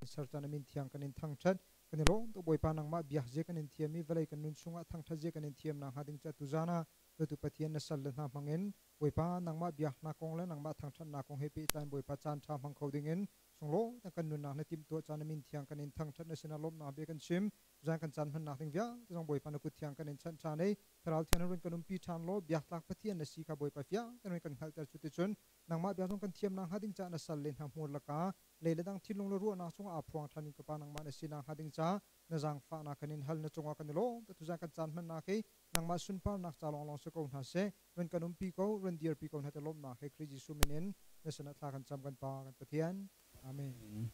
Ser caan a min thiang kan in thangṭhat. Kan i lawm tuk Bawipa nangmah biak zia kan in thiam i vawlei kan nun chungah thangṭhat zia kan in thiam nakhnga ding ca tuzaan ah dawtu Pathian na salle hna hmangin Bawipa nangmah biaknak kong le nangmah thangṭhatnak kong he pehtlai in Bawipa caan ṭha hmang kho dingin sunglawi tak kan nunnak na timhtuah caan a min thiang kan in thangṭhat na sinah lawmhnak bia kan chim. Zan kan caan hmannak ding vialte zong Bawipa na kut thiang kan in chanh ṭhan i Thlarau Thiang na run kan umpi ṭhan law biaktlak Pathian na si kha Bawipa fiang tein run kan hngalhter. Cuticun nangmah bia zong kan thiam nakhnga ding caah na salle hna hmur lakah lei le dang thinlung le ruahnak chungah aa phuang ṭhan in ka Pa nangmah na si nakhnga ding ca na zaangfahnak kan in hal. Na cungah kan i lawm. Tuzaan kan caan hmannak hi nangmah sunparnak ca lawnglawng si ko hna seh. Run kan umpi ko, run dirpi ko hna ti lawmhnak he Khrih Jesuh min in na sinah thla kan cam kan Pa kan Pathian. Amen.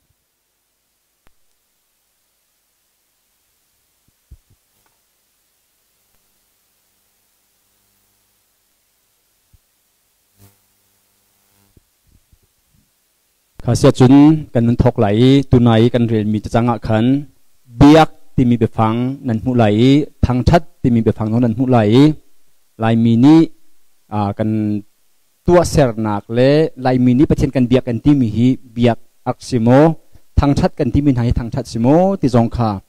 Kha sia cun kan nun thawk lai i tunai i kan relmi cacang ah khan biak timi biafang nan hmuh lai i thangṭhat timi biafang zong nan hmuh lai i Laimi nih kan tuahsernak le Laimi nih Pathian kan biak kan timi hi biak ak si maw, thangṭhat kan timi hna hi thangṭhat si maw ti zong kha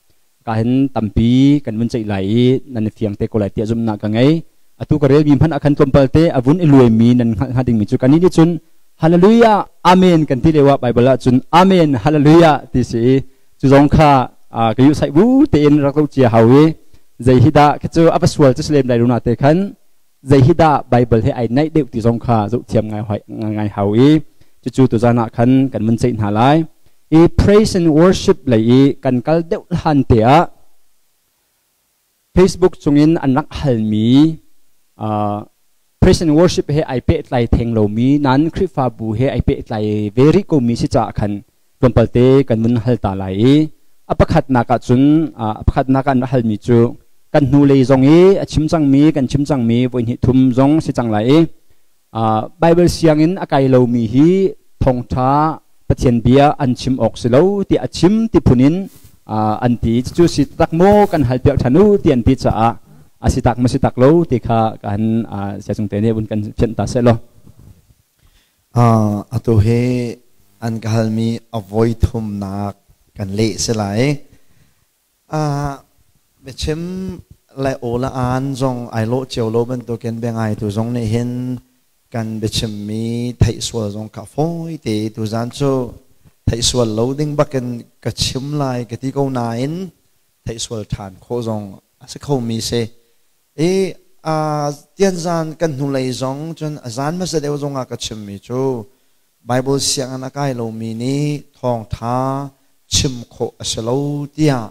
ka hin tampi kan vun ceih lai i nan i fiang te ko lai tiah zumhnak ka ngei. Atu ka relmi hmanh ah khan tlawmpal te a vun i luaimi nan hngalh hnga dingmi cu kannih nih cun Hallelujah Amen kan ti lio ah Bible ah cun Amen Hallelujah ti si i cu zong kha ka yu sai bu tein rak zoh cia hau i zei hi dah khi cu a va sual cu si lem lai lo na te khan zei hi dah Bible he ai naih deuh ti zong kha zoh thiam ngai ngai hau i cucu tuzan ah khan kan vun ceih hna lai. I praise and worship lei i kan kal deuh hlan te ah Facebook chungin an rak halmi praise and worship he ai pehtlai theng lomi nan Khrihfabu he ai pehtlai ve rih komi si caah khan tlawmpal te kan vun hal ta lai i a pakhatnak ah cun a pakhatnak ah an halmi cu kan hnulei zong i a chim cangmi kan chim cangmi voi hnih thum zong si cang lai i Bible sianginn a kai lomi hi thawngṭha Pathian bia an chim awk si lo ti a chim ti phun in an ti. Cucu si tak maw kan hal piak ṭhan u ti an ti caah a si tak maw si tak lo ti kha kan siacung te nih vun kan fianh ta seh law. Atu hi an ka halmi a voi thumnak kan leh si lai. Biachim le aw le aan zong ai lawh cio lo bantukin biangaitu zong nih hin kan biachimmi theih sual zong kha fawi te tuzaan cu theih sual lo ding bakin ka chim lai ka ti ko nain theih sual ṭhan khawh zong a si khomi si. I tianzan kan hnulei zong cun a zan hmasa deuh zong ah ka chimmi cu Bible sianginn a kai lomi nih thawngṭha chim khawh a si lo tiah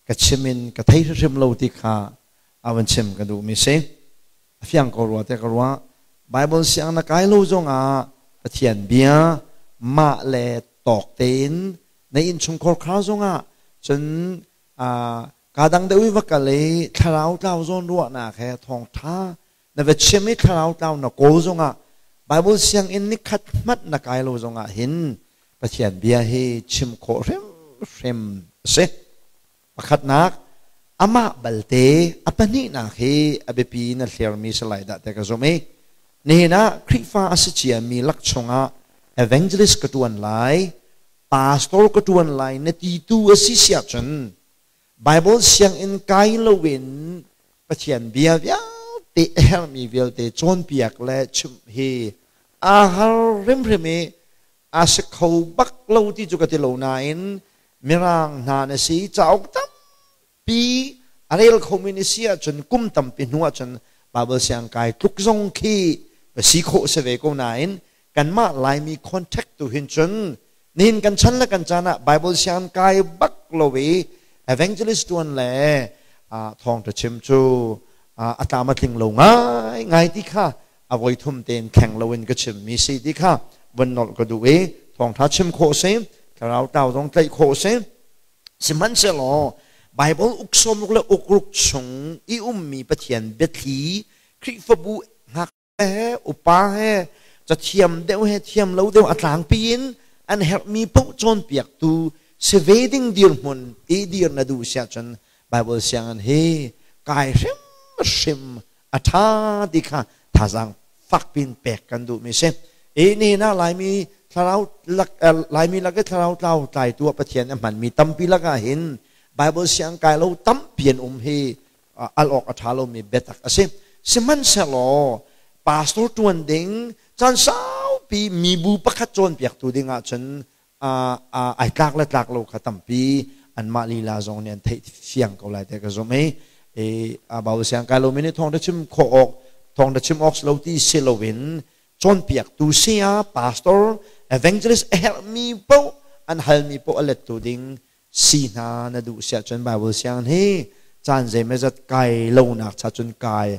ka chim in ka thei hrimhrim lo ti kha a van chim ka duhmi si. A fiang ko rua tiah ka ruah. Bible sianginn na kai lo zongah Pathian bia mah le tawk tein na innchungkhar khar zongah cun kaa dang deuh i va kal i thlarau tlau zawn ruahnak he thawngṭha na va chim i thlarau tlau na kawl zongah Bible sianginn ni khat hmanh na kai lo zongah hin Pathian bia hi chim khawh hrimhrim a si. Pakhatnak, amah balte a pahnihnak hi a biapi na hlermi si lai dah tiah ka zumh i nihin ah Khrihfa a si ciami lak chungah evangelist ka ṭuan lai, pastor ka ṭuan lai na ti tu a si siah cun Bible sianginn kai loin Pathian bia vialte a herhmi vialte cawnpiak le chimh hi aa har hrimhrim i a si kho bak lo ti cu ka ti lo nain Mirang hna na si cauk tampi a rel khomi na si ahcun kum tampi hnu ahcun Bible siang kai tluk zong khi va si khawh si ve ko nain kanmah Laimi contact tu hin cun nihin kan chan le kan caan ah Bible siang kai bak lo i evangelist tuan le thawngṭha chim cu a tlam a tling lo ngai ngai ti kha a voi thum tein thleng loin ka chimmi si ti kha vun nolh ka duh i thawngṭha chim khawh si thlarau tau zong tlaih khawh si. Sihmanhsehlaw Bible uk sawmruk le ukruk chung i ummi Pathian biathli Khrihfabu ngak he upa he cathiam deuh he thiam lo deuh a tlangpi in an herhmi paoh cawnpiaktu si ve ding dirhmun i dir na duh siah cun Bible sianginn hi kai hrimhrim a ṭha ti kha thazaang fakpin pek kan duhmi si. I nihin ah Laimi Thlarau lak Laimi lak i thlarau tlau tlaitu ah Pathian a hmanmi tampi lakah hin Bible siang kai lo tampi an um hi al awk a ṭha lomi biatak a si. Sihmanhsehlaw pastor ṭuan ding caan saupi mibu pakhat cawnpiaktu ding ahcun ai tlak le tlak lo kha tampi anmah lila zong nih an theih fiang ko lai te ka zumh i Bible siang kai lomi nih thawngṭha chim khawh awk thawngṭha chim awk si lo ti si loin cawnpiaktu saya pastor evangelist a herhmi paoh an halmi paoh a lettu ding si hna na duh siah cun Bible siang hi caan zeimazat kai lonak cha cun kai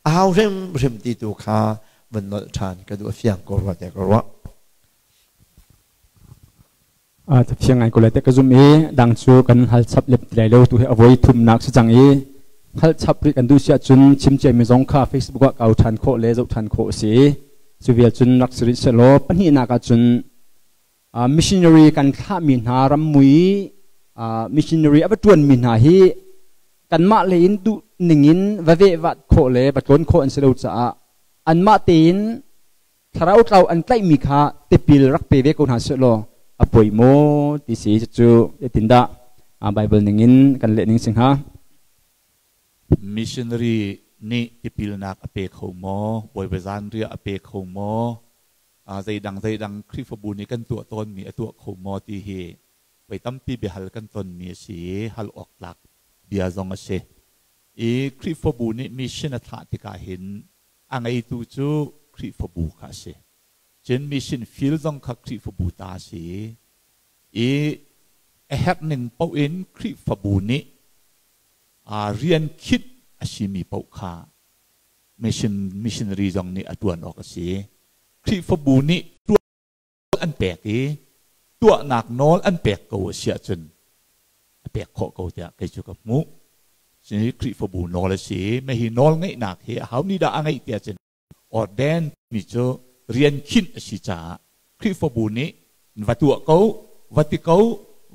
a hau hrimhrim ti tu kha vun nolh ṭhan ka duh. A fiang ko rua te ka ruah. A fiang ngai ko lai te ka zum i dang cu kan hal chap lep ti lai lo. Tu hi a voi thumnak si cang i hal chap rih kan duh siah cun chim ciami zong kha Facebook ah kau ṭhan khawh le zoh ṭhan khawh a si. Cu vial cun rak si rih sehlaw, pahnihnak ah cun missionary kan thlahmi hna, rammui missionary a va ṭuanmi hna hi kanmah lei in duh ningin va vehvat khawh le va tlawn khawh an si lo caah anmah tein thlarau tlau an tlaihmi kha tipil rak pe ve ko hna sehlaw a poi maw ti si. Cucu zeitindah Bible ningin kan leh ning si hnga? Missionary nih tipilnak a pe kho maw? Bawipa zanriah a pe kho maw? Zeidang zeidang Khrihfabu nih kan tuah tawnmi a tuah kho maw ti hi voi tampi biahal kan tonmi a si i hal awk tlak bia zong a si. I Khrihfabu nih mission a thlah tikah hin a ngeitu cu Khrihfabu kha a si. Cun mission field zong kha Khrihfabu ta a si i a herh ning paoh in Khrihfabu nih rian khinh a simi paoh kha missionary zong nih a ṭuan awk a si. Khrihfabu nih ṭuan an pek i tuahnak nawl an pek ko a si ahcun a pek khawh ko tiah kei cu ka hmuh. Khrihfabu nawl a si. Mah hi nawl ngeihnak hi aho nih dah a ngeih tiah cun ordain mi cu rian khinh a si caah Khrihfabu nih va tuah ko, va ti ko,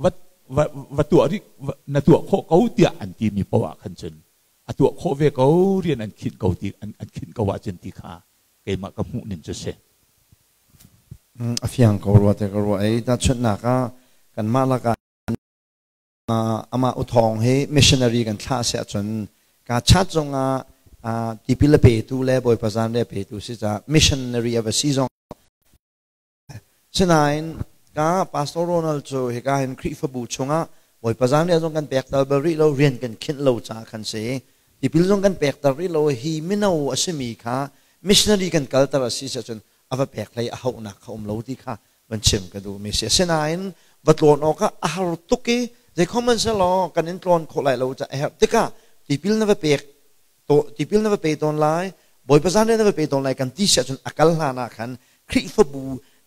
va va va tuah rih, na tuah khawh ko tiah an timi poah khan cun a tuah khawh ve ko, rian an khinh ko ti an khinh ko ahcun ti kha keimah ka hmuh ning cu si. A fiang ko rua te ka ruah i tahchunhnak ah kanmah lakah amah uthawng hi missionary kan thlah si ahcun ka chat zongah tipil a petu le Bawipa zan le a petu si caah missionary a va si zong. Sinain ka Pastor Ronald cu hika hin Khrihfabu chungah Bawipa zan le zong kan pek tal bal rih lo, rian kan khinh lo caah khan si, tipil zong kan pek ter rih lo. Hi mino a simi kha missionary kan kalter a si ahcun a va pek hlei a hauhnak kha um lo ti kha van chim ka duhmi si. Asinain va tlawn awkah a har tuk i zeikhom an selaw kan in tlawn khawh lai lo caah a herh tikah tipil na va pek to tipil na va pe tawn lai, Bawipa zan na va pe tawn lai kan ti si ahcun a kal hlan ah khan Khrihfabu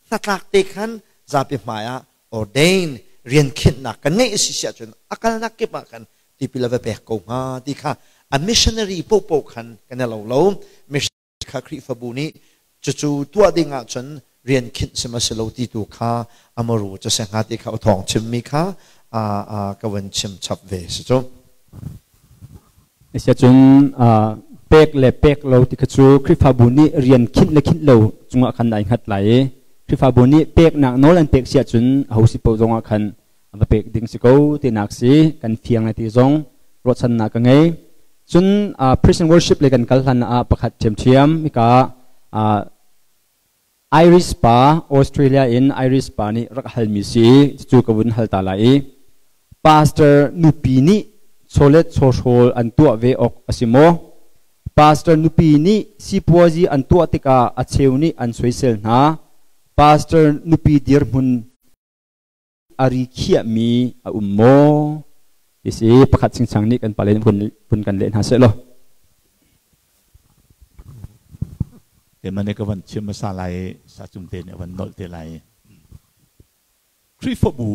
hnatlak te khan zapi hmai ah ordain rian khinhnak kan ngeih a si si ahcun a kalnak kip ah khan tipil a va pek ko hnga ti kha a missionary popo khan kan i lo lo. Kha Khrihfabu nih cucu tuah ding ahcun rian khinh si ma si lo ti tu kha amaru cu se hnga ti kha thawng chimmi kha ka van chim chap ve si cu. Sia cun pek le pek lo ti kha cu Khrihfabu nih rian khinh le khinh lo cungah khan ai hngat lai i Khrihfabu nih peknak nawl an pek si ahcun aho si paoh zongah khan va pek ding si ko tinak si. Kan fiang lai ti zong ruahchannak ka ngei. Cun prison worship le kan kal hlan ah pakhat ṭhiamṭhiam hika Irish pa, Australia in Irish pa nih rak halmi si, cu ka vun hal ta lai i pastor nupi nih chawlet chawhrawl an tuah ve awk a si maw? Pastor nupi nih sipuazi an tuah tikah a cheu nih an soisel hna. Pastor nupi dirhmun a ri khiahmi a um maw ti si. Pakhat chingchang nih kan pale vun kan leh hna seh law. Te mane ka van chim sa lai, sa cung te nih van nolh te lai. Khrihfabu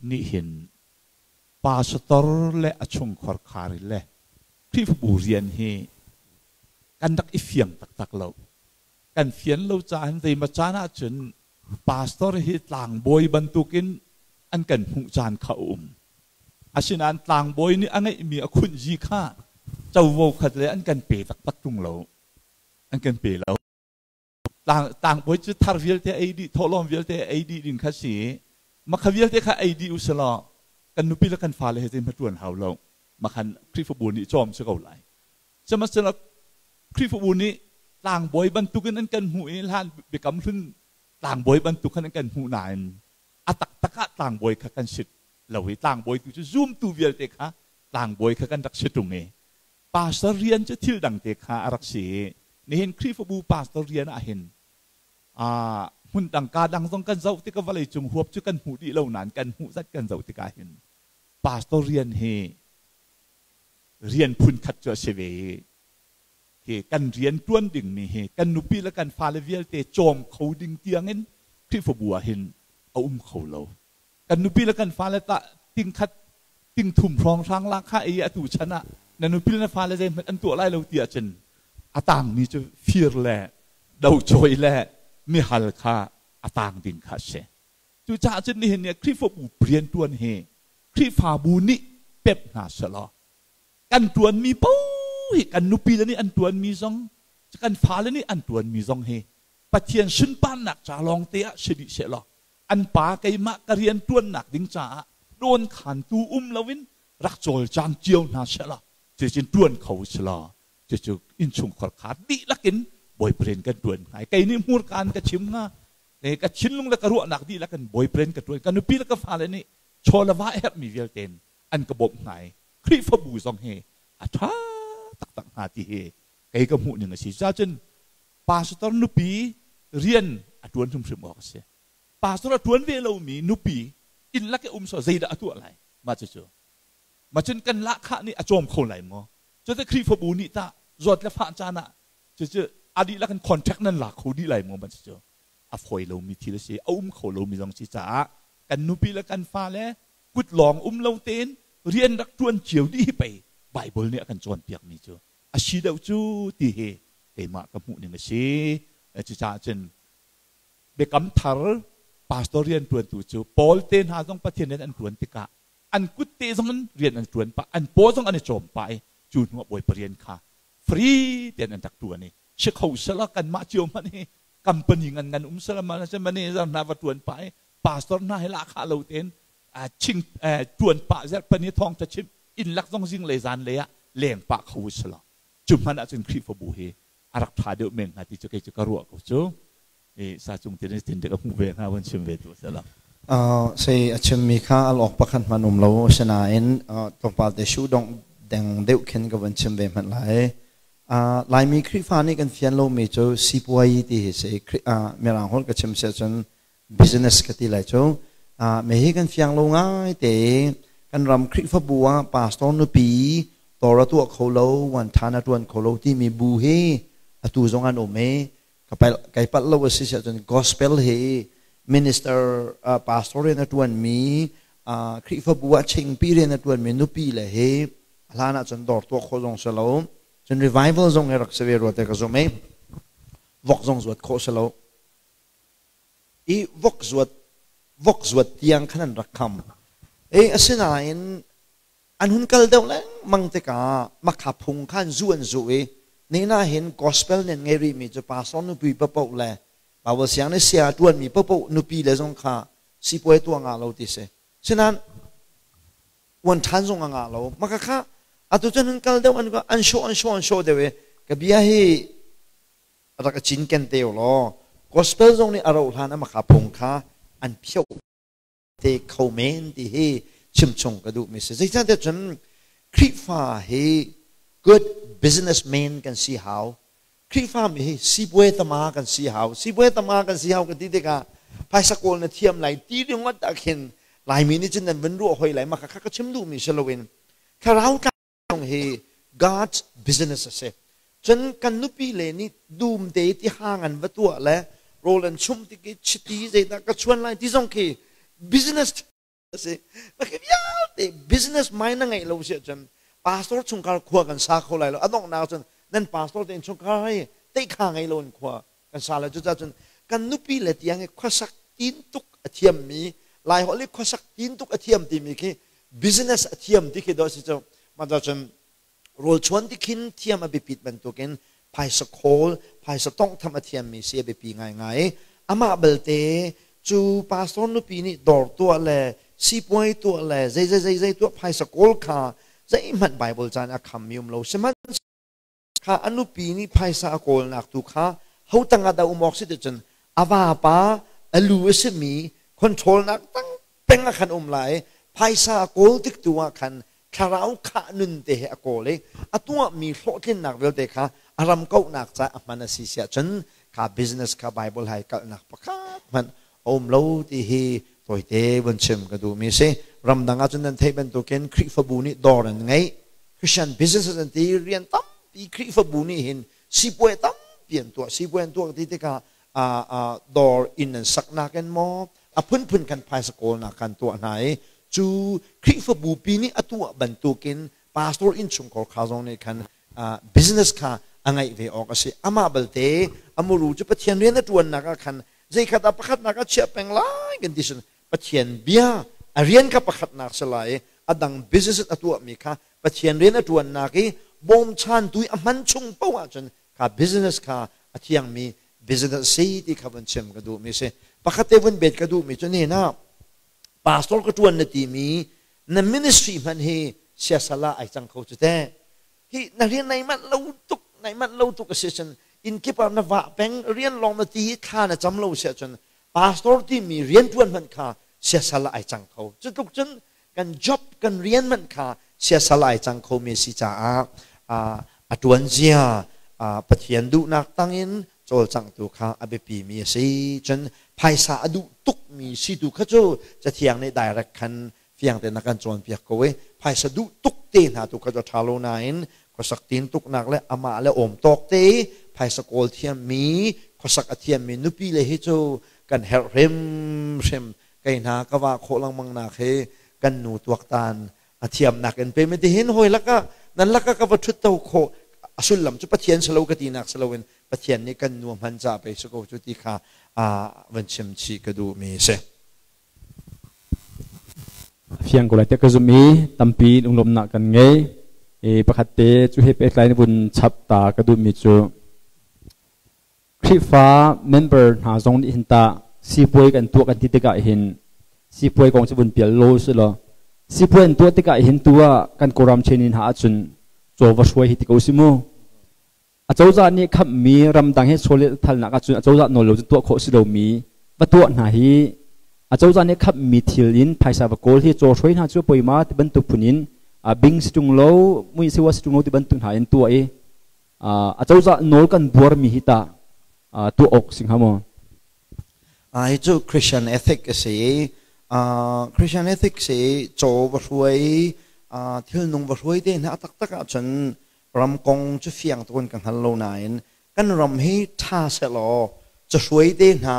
nih hin pastor le a chungkhar khar le Khrihfabu rian hi kan rak i fiang taktak lo. Kan fian lo caah zeima caan ahcun pastor hi tlangbawi bantukin an kan hmuh caan kha a um. Asinain tlangbawi nih a ngeihmi a khunhzi kha covo khat le an kan pe taktak ṭung lo. An kan pe lo. Tlang tlangbawi cu thar vialte ei dih thawhlawm vialte ei dih ding kha si makha vialte kha ei dih usalaw kan nupi le kan fale he zeihmanh ṭuan hau lo makhan Khrihfabu nih cawm si ko lai. Sihmanhsehlaw Khrihfabu nih tlangbawi bantukin an kan hmuh i hlan biakam hlun tlangbawi bantuk khan an kan hmuh nain a taktak ah tlangbawi kha kan si lo i tlangbawi tu cu zumtu vialte kha tlangbawi kha kan rak si ṭung i pastor rian cu thil dang te kha a rak si i nihin Khrihfabu pastor rian ah hin hmun dang ka dang zong kan zoh tikah vawlei cung huap cu kan hmuh dih lo nain kan hmuh zat kan zoh tikah hin pastor rian hi rian phun khat cu a si ve i hi kan rian ṭuan dingmi hi kan nupi le kan fale vialte cawm kho ding tiangin Khrihfabu ah hin a um kho lo. Kan nupi le kan fale tah tingkhat tingthum hrawnghrang la kha i atu chan ah na nupi le na fale zeihmanh an tuah lai lo ti ahcun a tangmi cu fir le docawi le mihal kha a tang ding kha a si. Cucaah cun nihin ni ah Khrihfabu rianṭuan hi Khrihfabu nih pemh hna selaw kan ṭuanmi paoh hi kan nupile nih an ṭuanmi zong kan fale nih an ṭuanmi zong hi Pathian sunparnak ca lawngte ah si dih sehlaw an pa keimah ka rian ṭuannak ding caah dawnkhantu um loin rak cawlcang cio hna sehlaw cucun ṭuan kho selaw cucu innchungkhar kha dihlak in Bawipa rian kan ṭuan hnga i kei nih hmurka in ka chim hnga ka thinlung le ka ruahnak dihlak in Bawipa rian ka ṭuan ka nupi le ka fale nih chaw le va a herhmi vialte in an ka bawmh hnga i Khrihfabu zong hi a ṭha taktak hnga ti hi kei ka hmuh ning a si. Cucun pastor nupi rian a ṭuan hrimhrim awk a si. Pastor a ṭuan ve lomi nupi inn lak i um sawh zeidah a tuah lai? Mah cucu. Mah cun kan lahkhah nih a cawm kho lai maw? Cuti Khrihfabu nih tah zawt le fah caan ah cucu a dihlak in contract nan la kho dih lai maw? Mah cucu a fawi lomi thil a si, a um kho lomi zong si caah kan nupi le kan fale kut lawng um lo tein rian rak ṭuan cio dih hi pei Baibal nih a kan cawnpiakmi cu a si deuh cu ti hi keimah ka hmuh ning a si. Cucaah cun biakam thar pastor rian ṭuantu cu Paul te hna zong Pathian rian an ṭuan tikah an kut te zong in rian an ṭuan pah, an paw zong an i cawm pah i cu hnuah Bawipa rian kha free tein an rak ṭuan i si kho sela kanmah cio hmanh hi company ngan ngan um sela manager hna va ṭuan pah i pastor hna hi lahkhah lo tein ching ṭuan pah zerhpan i thawngṭha chimh inn lak zong zinglei zanlei ah leng pah kho u selaw cu hmanh ahcun Khrihfabu hi a rak ṭha deuh men hnga ti cu kei cu ka ruah ko cu i sa cung tin tin ka hmuh ve hnga van chim ve tu sela. Sei a chimmi kha al awk pakhat hmanh um lo asinain tlawmpal te shu dong deng deuh khin ka van chim ve hmanh lai. Laimi Khrihfa nih kan fian lomi cu sipuai ti hi si Mirang holh ka chim si ahcun business ka ti lai cu. Me hi kan fiang lo ngai te kan ram Khrihfabu ah pastor nupi tor a tuah kho lo wan than a tuan kho lo timi bu hi atu zong an um i kai palh lo a si si ahcun gospel hi minister pastor rian a tuanmi Khrihfabu ah chingpi rian a tuanmi nupi le hi hlan ah cun dawr tuah khawh zong si lo cun revival zong hi rak si ve rua te ka zum i vok zong zuat khawh si lo i vok zuat vok zuat tiang khan an rak kham e asinain an hun kal deuh lengmang tikah makha phung khan zu an zu i nina hin gospel nen ngei rih mi cu pastor nupi papoh le Bible siang nih sia tuan mi papoh nupi le zong kha sipuai tuah nga lo ti si sinan uan ṭhan zong a ngah lo maka kha atu cun an kal deuh an an show an show an show deuh i ka bia hi rak a cinken te law gospel zong nih a rauh hlan a makha phung kha an phioh te kho men ti hi chimchung ka duh mi si zeicahtiah cun Khrihfa hi good businessman kan si hau Khrihfa mi hi sipuai tama kan si hau sipuai tama kan si hau kan ti tikah phaisa kawl na thiam lai ti ringawt ah khin Laimi nih cun nan van ruah hoi lai mah kha ka chim duhmi si loin thlarau tlang hi God's business a si cun kan nupi le nih dum te ti hang an va tuah le rawl an chum tik i chiti zeidah ka chuan lai ti zong khi business a si na khi vialte business mind na ngeih lo si ahcun pastor chungkhar khua kan sa kho lai lo a donghnak cun nan pastor te chungkhar hi teikha ngei lo in khua kan sa lai cucaah cun kan nupi le tiang i khuasak tin tuk a thiammi lai holh i khuasak tin tuk a thiam timi khi business a thiam ti khi do si cu mah cun rawl chuan ti khin thiam a biapit bantukin. Phaisa khawl, phaisa tonghtham a thiammi si a biapi ngaingai. Amah belte cu pastor nupi nih dawr tuah le sipuai tuah le zeizei zeizei tuah phaisa kawl kha zeihmanh Bible caan a khammi um lo. Sihmanhsehlaw kha a nupi nih phaisa a kawlnak tu kha ho tangah dah um awk si ti cun a vapa a lu a simi controlnak tang peng ah khan um lai. Phaisa a kawl tik tu ah khan thlarau khah nun te he a kawl i a tuahmi hlawhtlinnak vialte kha a ram kauhnak ca a hman a si siah cun kha business kha Bible hai kalhnak pakhat hmanh a um lo ti hi tawite vun chim ka duhmi si. Ramdang ah cun nan theih bantukin Khrihfabu nih dawr an ngeih, Christian businesses an ti, rian tampi Khrihfabu nih hin sipuai tampi an tuah. Sipuai an tuah ti tikah dawr inn an saknak in maw a phunphun kan phaisa kawlnak kan tuah hna i cu Khrihfabu pi nih a tuah bantukin pastor innchungkhar kha zong nih khan business kha a ngeih ve awk a si. Amah balte a muru cu Pathian rian a ṭuannak ah khan zeikhat ah pakhatnak ah chiah peng lai kan ti sin Pathian bia a rian kha pakhatnak si lai i a dang business a tuahmi kha Pathian rian a ṭuannak i bawmchantu i a hman chung paoh ahcun kha business kha a thiangmi business si ti kha vun chim ka duhmi si. Pakhat te vun bet ka duhmi cu nihin ah pastor ka ṭuan na timi na ministry hmanh hi siasal ah ai cang kho cu teh. Hi na rian nai manh lo tuk, nai manh lo tuk a si cun inn kip ah na vah peng, rian lawng na ti i thla na cam lo si ahcun pastor timi rian ṭuan hmanh kha siasal ah ai cang kho. Cu tluk cun kan job, kan rian hmanh kha siasal ai cang khomi si caah a ṭuan zia Pathian duhnak tangin cawlcanghtu kha a biapimi a si. Cun phaisa a duh tukmi si tu kha cu Cathiang nih direct khan fiang tein a kan cawnpiak ko i phaisa duh tuk te hna tu kha cu a ṭha lo nain khuasak tin tuknak le amah le awm tawk te i phaisa kawl thiammi, khuasak a thiammi nupi le hi cu kan herh hrimhrim. Kei hna ka vah khawh lengmang nak hi kan nu tuaktan a thiamnak in pe mi tihin hawi lakah nan lakah ka va ṭhut to khawh a sullam cu Pathian si lo ka tinak si loin Pathian nih kan nu hman ca pe si ko cu ti kha van chim chih ka duh mi si. Fiang ko lai te ka zum i tampi lunglawmhnak kan ngei. I pakhat te cu he pehtlai in vun chap ta ka duh mi cu Khrihfa member hna zong nih hin tah sipuai kan tuah kan ti tikah hin sipuai kong cu vun pial lo si law sipuai an tuah tikah hin tu ah kan Kawlram chain in ha ahcun caw va hruai hi ti ko si mu. Acozah nih khammi ramdang he chawleh thalnak ahcun acozah nawl lo cun tuah khawh si lomi va tuah hna hi, acozah nih khammi thil in phaisa va kawl hi, caw hruai hna cu poima ti bantuk phun in bing si ṭung lo mui siwa si ṭung lo ti bantuk hna in tuah i acozah nawl kan buarmi hi tah tuah awk si hnga maw? Hi cu Christian ethic a si. Christian ethic si caw va hruai, thil nung va hruai te hna taktak ahcun ram kong cu fiang tukin ka hngal lo nain kan ram hi ṭha sehlaw cahruai te hna,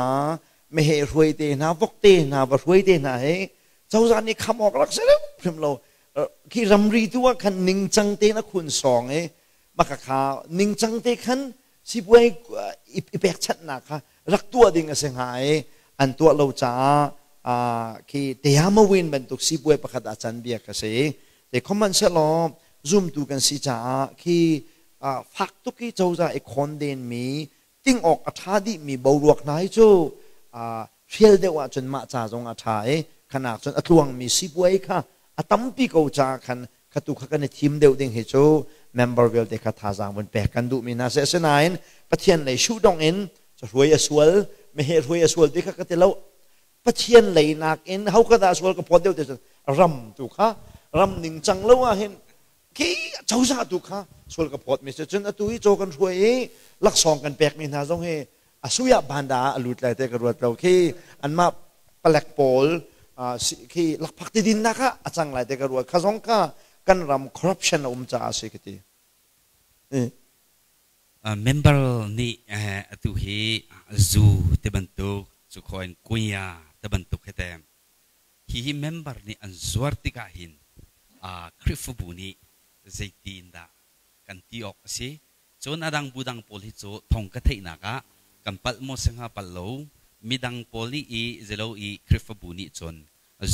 meheh hruai te hna, vok te hna, va hruai te hna hi cozah nih kham awk rak si hrim lo. Khi ramri tu ah khan ningcang tein a khun sawng i maka kha ningcang te khan sipuai i pekchanhnak kha rak tuah ding a si hnga i an tuah lo caah khi Teamawin bantuk sipuai pakhat ah can bia ka si. Te khohmanhsehlaw zumtu kan si caah khi fak tuk i cozah i khawnden mi ting awk a ṭha dihmi boruak hna hi cu hrial deuh ahcun mah ca zong a ṭha i khanak cun a tluangmi sipuai kha a tampi ko caah khan khatu kha kan i thim deuh ding hi cu member vialte kha thazaang vun pek kan duhmi hna seh. Asinain Pathian lei shuhdong in hruai a sual, meheh hruai a sual ti kha ka ti lo. Pathian lei nakin ho ka dah sual ka phawt deuh ti cun ram tu kha ram ningcang lo ah hin khi cozah tu kha sual ka phawt mi si. Cun atu hi caw kan hruai i laksawng kan pek mi hna zong hi a suya banda ah a lut lai te ka ruat lo. Khi anmah palek pawl khi lakphak ti dinnak ah a cang lai te ka ruat. Kha zong kha kan ram corruption a um caah a si ka ti. Member nih atu hi zu ti bantuk cu khaw in kunya ti bantuk hi te hihi member nih an zuar tikah hin Khrihfabu nih zeitin dah kan ti awk a si? Cun a dang bu dang pawl hi cu thong ka theihnak ah kan palh maw si hnga palh lo, midang pawl nih i zelo i Khrihfabu nih cun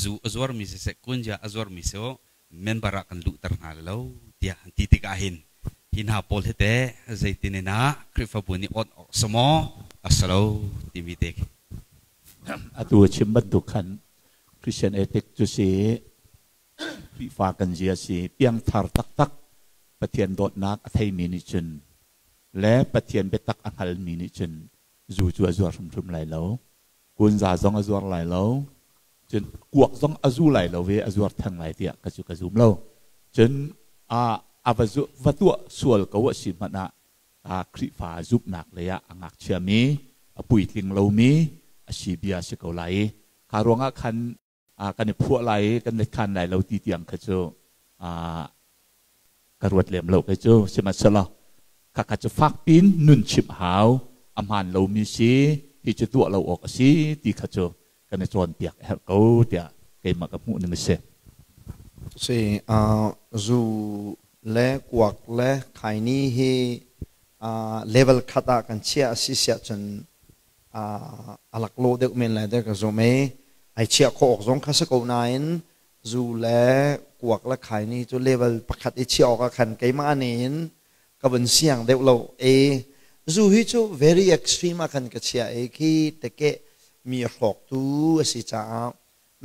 zu a zuarmi siseh kunja a zuarmi cu member ah kan luhter hna lo tiah an ti tikah hin Hi hna pawl hi teh zeitin in ah Khrihfabu nih awnh awk si maw a si lo timi te khi. Atu a chim bantuk khan Christian ethic cu si Khrihfa kan zia si piangthar taktak Pathian dawtnak a theimi nih cun le Pathian biatak a hngalmi nih cun zu cu a zuar hrimhrim lai lo. Kunza zong a zuar lai lo. Cun kuak zong a zu lai lo i a zuar theng lai tiah ka cu ka zum lo. Cun a a va zu, va tuah sual ko a si hmanh ah a Khrihfa zumhnak lei ah a ngakchiami, a puitling lomi a si bia a si ko lai i kha ruangah khan kan i phuah lai i kan let khan lai lo ti tiang kha cu ka ruat lem lo kei cu. Sihmanhsehlaw khakha cu fak pin nun chimh hau, a hmaan lomi si hi cu tuah lo awk a si ti kha cu kan i cawnpiak a herh ko tiah keimah ka hmuh ning a si. Si zu le kuak le khaini hi level khat ah kan chiah a si siah cun a laklawh deuh men lai dek ka zum i ai chiah khawh awk zong kha si ko nain zu le kuak le khaini cu level pakhat i chiah awk ah khan keimah nih ka vun siang deuh lo e. Zu hi cu very extreme ah khan ka chiah i khi teke mi hrawktu a si caah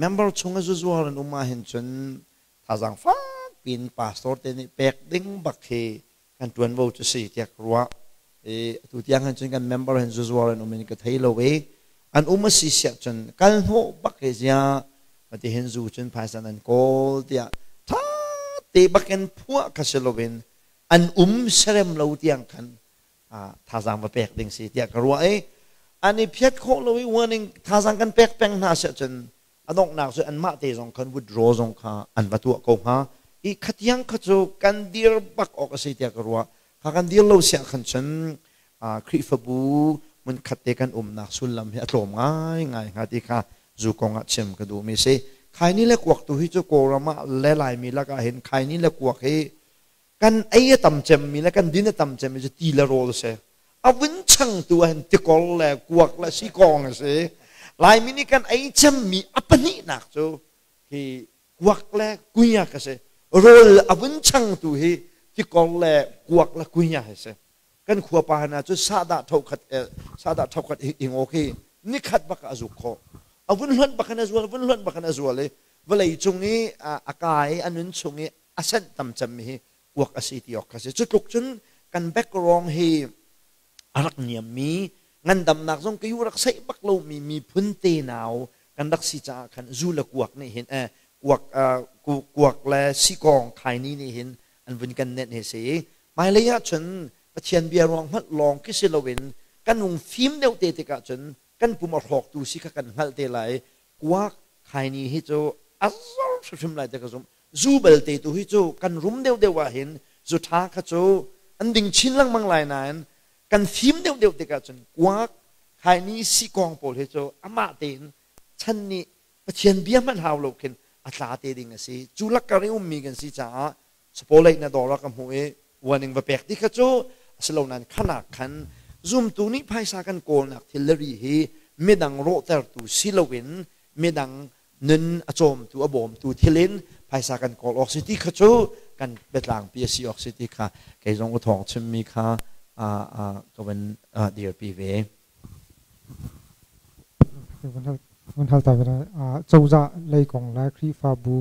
member chung a zu zuar an um ahhin cun thazaang fak piin pastor te nih pek ding bak khi kan ṭuanvo cu si tiah ka ruah. I atu tiang hin cun kan member hin zuzuar an um in ka thei lo i an um a si siah cun kal hnawh bak hi zia mati hin zu cun phaisa nan kawl tiah ṭha te bakin phuah kha si loin an um serem lo tiang khan thazaang va pek ding si tiah ka ruah i an i phiat khawh lo i warning thazaang kan pek peng hna siah cun a donghnak cu anmah te zong khan withdraw zong kha an va tuah ko hnga i khatiang kha cu kan dir bak awk a si tiah ka ruah. Kha kan dir lo siah khan cun Khrihfabu hmunkhat te kan umnak sullam hi a tlawm ngai ngai hnga ti kha zu kong ah chim ka duhmi si. Khaini le kuak tu hi cu Kawlram ah le Laimi lakah hin khaini le kuak hi kan ei a tam cemmi le kan din a tam cemmi cu ti le rawl a si. A vun changtu ah hin tikor le kuak le sikawng a si. Laimi nih kan ei cemmi a pahnihnak cu hi kuak le kunya ka si. Rawl a vun changtu hi tikor le kuak le kunya hi si. Kan khua pa hna cu sahdah thokhat sahdah thokhat ingaw khi nikhat bak a zuk khawh. A vun hluan bak in a zual, vun hluan bak in a zual i vawlei cung i a kai a nun chung i a senh tam cemmi hi kuak a si ti awk kha si. Cu tluk cun kan background hi a rak niammi, ngandamnak zong ka yu rak seih bak lomi miphun tenau kan rak si caah khan zu le kuak nih hin kuak kuak le sikawng khaini nih hin an vun kan nenh hi si. Hmailei ah cun Pathian bia ruang hmanh lawng khi si loin kan hung fim deuh te tikah cun kan pum a hrawktu si kha kan hngalh te lai. Kuak khaini hi cu a zor hrimhrim lai ti ka zumh. Zu belte tu hi cu kan rum deuhdeuh ah hin zu ṭha kha cu an ding chin lengmang lai nain kan fim deuhdeuh tikah cun kuak khaini sikawng pawl hi cu amah tein chan nih Pathian bia hmanh hau lo khin a tla te ding a si. Cu lakkar i ummi kan si caah Sapawleih na dawr ah ka hmuh i warning va pek ti kha cu a si lo nain khanak khan zumtu nih phaisa kan kawlnak thil le ri hi midang rawhtertu si loin midang nun a cawmtu a bawmtu thil in phaisa kan kawl awk si ti kha cu kan biatlangpi a si awk si ti kha kei zong u thawng chimmi kha ka van dirpi ve. Van hal ta ve cozah lei kong le Khrihfabu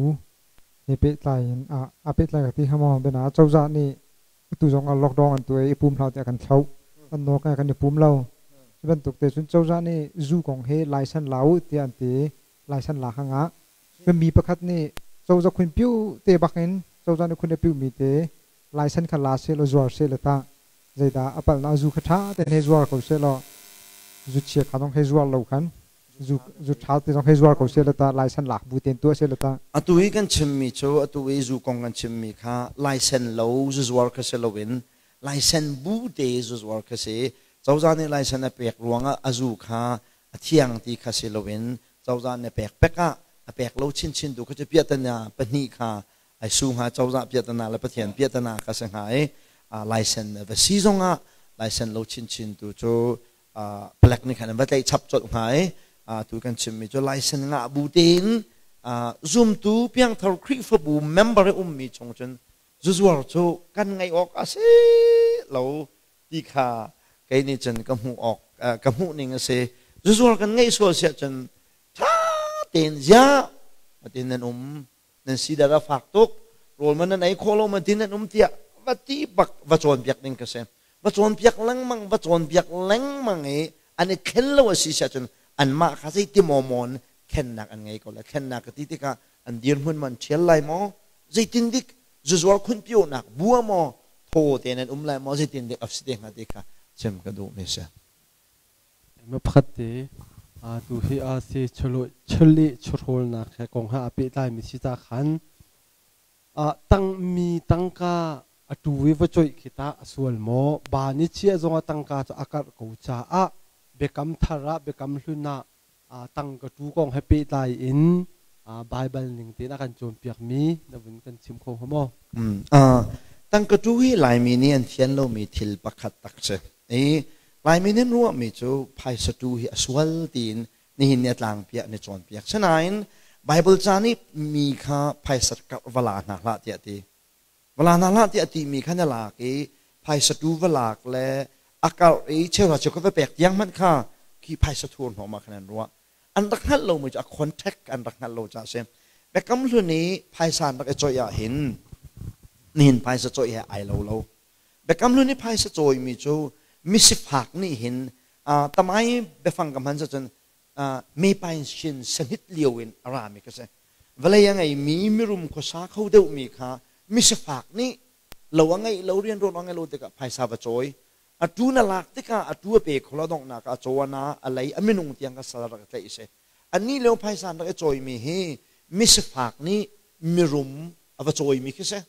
he pehtlai in a pehtlai ka ti hnga maw? Bena cozah nih atu zong ah lockdown an tuah i i pum hlah tiah kan thloh. An nawl kan kan i pum lo. Cu bantuk te cun cozah nih zu kong hi license la u tiah an ti. License la hang ah mi pakhat nih cozah khun piu te bak in cozah nih khun a piu mi te license kha la seh law zuar seh law tah zeidah a palhnak? Zu kha ṭha tein hei zuar ko seh law zu chia kha zong hei zuar lo khan zu zu ṭha te zong hei zuar ko seh law tah license lak bu tein tuah seh law tah. Atu i kan chimmi cu atu i zu kong kan chimmi kha license lo zu zuar kha si loin license bu te zu zuar kha si. Cozah nih license a pek ruangah a zu kha a thiang ti kha si loin cozah nih a pek pek ah a pek lo chinchin tu kha cu piahtana pahnih kha ai su hnga. Cozah piahtana le Pathian piahtana kha si hnga i license va si zongah license lo chinchin tu cu palek nih khan an va tlaih chap colh hnga i tu kan chimmi cu license ngah bu tein zumtu piangthar Khrihfabu member i ummi chung cun Zuzuar cu kan ngaih awk a si lo ti kha kei nih cun ka hmuh awk ka hmuh ning a si. Zuzuar kan ngeih sual siah cun ṭha tein ziah matin nan um nan si dar a fak tuk rawl man nan ei khawh lo matin nan um tiah va ti bak va cawnpiak ding ka si. Va cawnpiak lengmang va cawnpiak lengmang i an i thlen lo a si siah cun anmah kha zeiti maw mawn thlennak an ngei ko lai. Thlennak ka ti tikah an dirhmun man ṭhial lai maw? Zeitin dik zuzuar khunpionak bua maw thaw te nan um lai maw zeitin dik a si te hnga ti kha chim ka duh mi si. Ma pakhat te tu hi a si chuli churhawlnak he kong ha a pehtlai mi si ta khan tangmi tangka a tu i va coih khi ta a sual maw ba ni chia zong a tangka cu a karh ko caah biakam thar ah biakam hlun ah tangka tu kong he pehtlai in Baibal ning tein a kan cawnpiakmi na vun kan chim kho hnga maw? Tangka tu hi Laimi nih an fian lomi thil pakhat tak si. I Laimi nih an ruahmi cu phaisa tu hi a sual tiin nihin ni a tlangpiah ni cawnpiak. Sinain Baibal ca nih mi kha phaisa karh va la hna hlah tiah ti. Va la hna hlah tiah timi kha na lak i phaisa tu va lak le a karh i cheuhra cheu ka va pek tiang hmanh kha khi phaisa thur hnawm ah khan an ruah. An rak hngalh lomi cu a contact an rak hngalh lo caah a si. Biakam Hlun i phaisa an rak i cawih ah hin nihin phaisa cawih he ai lo lo. Biakam Hlun i phaisa cawimi cu misifak nih hin tamai biafang ka hman cun mepain shin sanit lio in a rami ka si. Vawlei a ngeimi mirum khuasa kho deuhmi kha misifak nih lo a ngeih lo rianṭuan a ngeih lo tikah phaisa va cawi. A tu na lak tikah a tu a pe kho lo donghnak ah a caw a na a lei a minung tiang ka sal rak tlaih si. Anih lio phaisa an rak i cawimi hi misifak nih mirum a va cawimi khi si.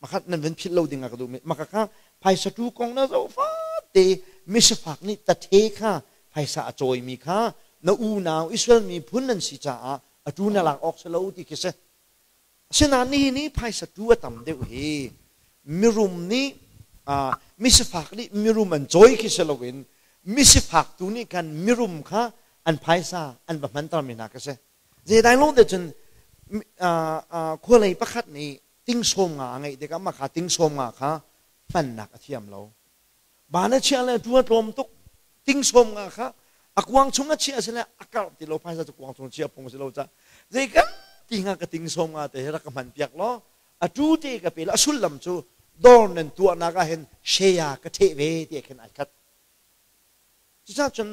Makhat nan van philh lo ding ah ka duh mi maka kha phaisa tu kong na zoh fate misifak nih tathe kha phaisa a cawimi kha na unau Israel miphun nan si caah a tu na lak awk si lo ti khi si. Asinain nihin i phaisa tu a tam deuh hi mirum nih misifak nih mirum an cawi khi si loin misifak tu nih khan mirum kha an phaisa an va hmanter mi hna khi si. Zeidai lawng te cun khualei pakhat nih ting sawm nga a ngeih tikah mah kha ting sawm nga kha hmannak a thiam lo. Ba na chiah le tu a tlawm tuk. Ting sawm nga kha a kuang chung a chiah si le a karh ti lo phaisa cu kuang chung chia phung si lo ca. Zei kan ti nga ka ting sawm nga te hi rak ka hman piak law a tu te ka pe la a sullam cu dawr nan tuahnak ah hin share ka theh ve ti khin ai khat. Cucaah cun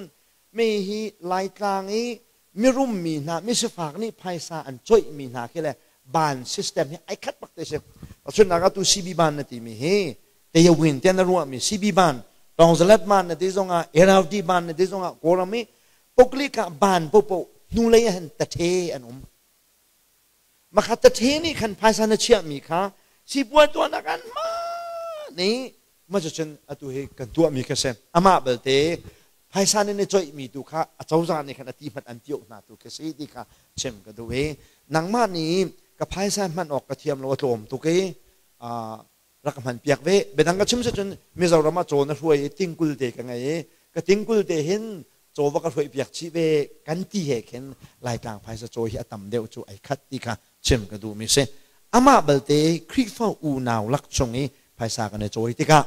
mei hi Laitlang i mirum mi hna, misifak nih phaisa an coihmi hna khi le ban system hi ai khat bak te si. Tahchunhnak ah tu CB ban na timi hi Teyawin tiah na ruahmi CB ban, Tawngzalat ban na ti zongah, RLD ban na ti zongah Kawlram i poklik ah ban popo hnulei ah hin tathe an um. Makha tathe nih khan phaisa na chiahmi kha sipuai tuahnak an hman i mah cucun atu hi kan tuahmi kha si. Amah belte phaisa nih na coihmi tu kha a cozah nih khan a ti hmanh an tioh hna tu khi si ti kha chim ka duh i nangmah nih ka phaisa hman awk ka thiam lo a tlawm tuk i rak ka hman piak ve. Biadang ka chim si cun Mizoram ah caw na hruai i tingkul te ka ngei i ka tingkul te hin caw va ka hruai piak chih ve kan ti he khin Laitlang phaisa caw hi a tam deuh cu ai khat ti kha chim ka duhmi si. Amah balte Khrihfa unau lak chung i phaisa kan i cawi tikah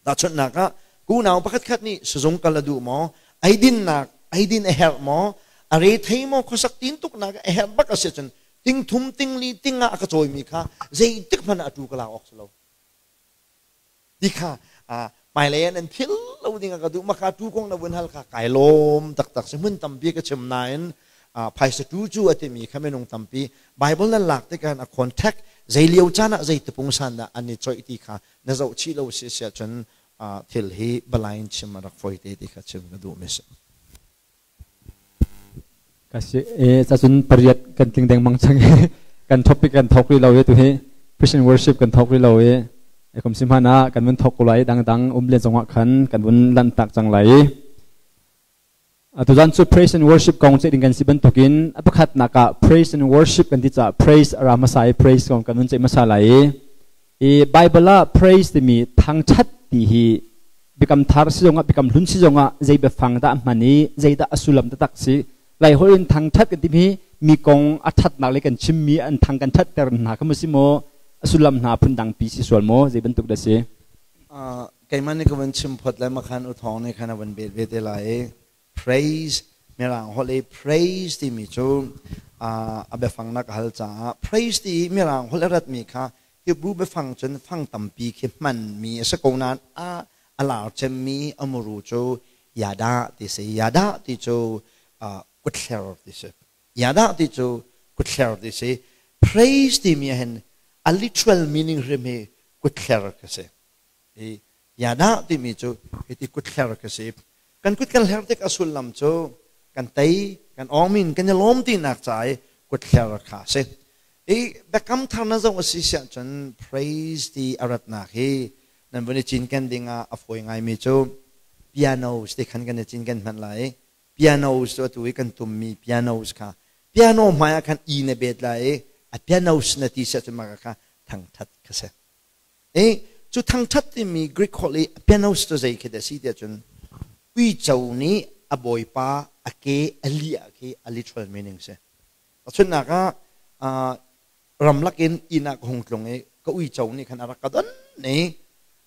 tahchunhnak ah unau pakhat khat nih sizung kal a duh maw, eidinnak eidin a herh maw, a rethei maw, khuasak tintuknak a herh bak a si cun ting thum ting li ting ah a ka cawimi kha zeitik hmanh ah a tu ka lak awk si lo ti kha hmailei ah nan phil lo ding ah ka duh maka tu kong na vun hal kha kai lawm taktak si hmun tampi ka chim nain phaisa tu cu a timi kha minung tampi Bible nan lak tikah a contact zei lio caan ah zei tapung san dah an i coih ti kha na zoh chih lo si siah cun thil hi balain chim a rak foi te ti kha chim ka duh mi si. Ka si e cacun pariat kan tling dengmang cang i kan topic kan thok rih lo i tuhi Christian worship kan thok rih lo i kum si hmanh ah kan vun thok ko lai dangdang um len zongah khan kan vun lanhtak cang lai i tuzan cu praise and worship kong ceih ding kan si bantukin a pakhatnak ah praise and worship kan ti caah praise a ra hmasa i praise kong kan vun ceih hmasa lai i Bible ah praise timi thangthat ti hi biakam thar si zongah biakam hlun si zongah zei biafang dah hman i zeidah a sullam taktak si lai holh in thangthat kan timi mi kong a thatnak le kan chimmi an thang kan thatter hna kha mu si maw A sullam hna phundang pi si sual maw? Zei bantuk dah si? Keimah nih ka van chim phot le makhan u thawng nih khan a van bet ve te lai i praise mirang holh i praise timi cu a biafang na ka hal caah praise ti i mirang holh a ratmi kha Hebrew biafang cun fang tampi khi hmanmi a si ko nain a a lar cemmi a muru cu yada ti si. Yada ti cu kutthler ti si. Yada ti cu kutthler ti si. Praise timi ah hin a literal meaning hrim hi kutthler ka si. I yada timi cu hiti kutthler ka si. Kan kut kan hler tik a sullam cu kan tei, kan awngmin, kan i lawm tinak ca i kutthler kha si. I biakam thar na zoh a si siah cun praise ti a ratnak hi nan vun i cinken ding ah a fawi ngaimi cu pianos ti khan kan i cinken hmanh lai. Pianos cu atu i kan tummi pianos kha piano hmai ah khan i na bet lai i a pianos na ti siah cun mah kha thangthat kha si. I cu thangthat timi Greek holh i pianos cu zei khi dah si tiah cun uico nih a bawipa a ke a liah khi a literal meaning si. Tahchunhnak ah ramlak in inn ah ka hung tlung i ka uico nih khan a rak ka don i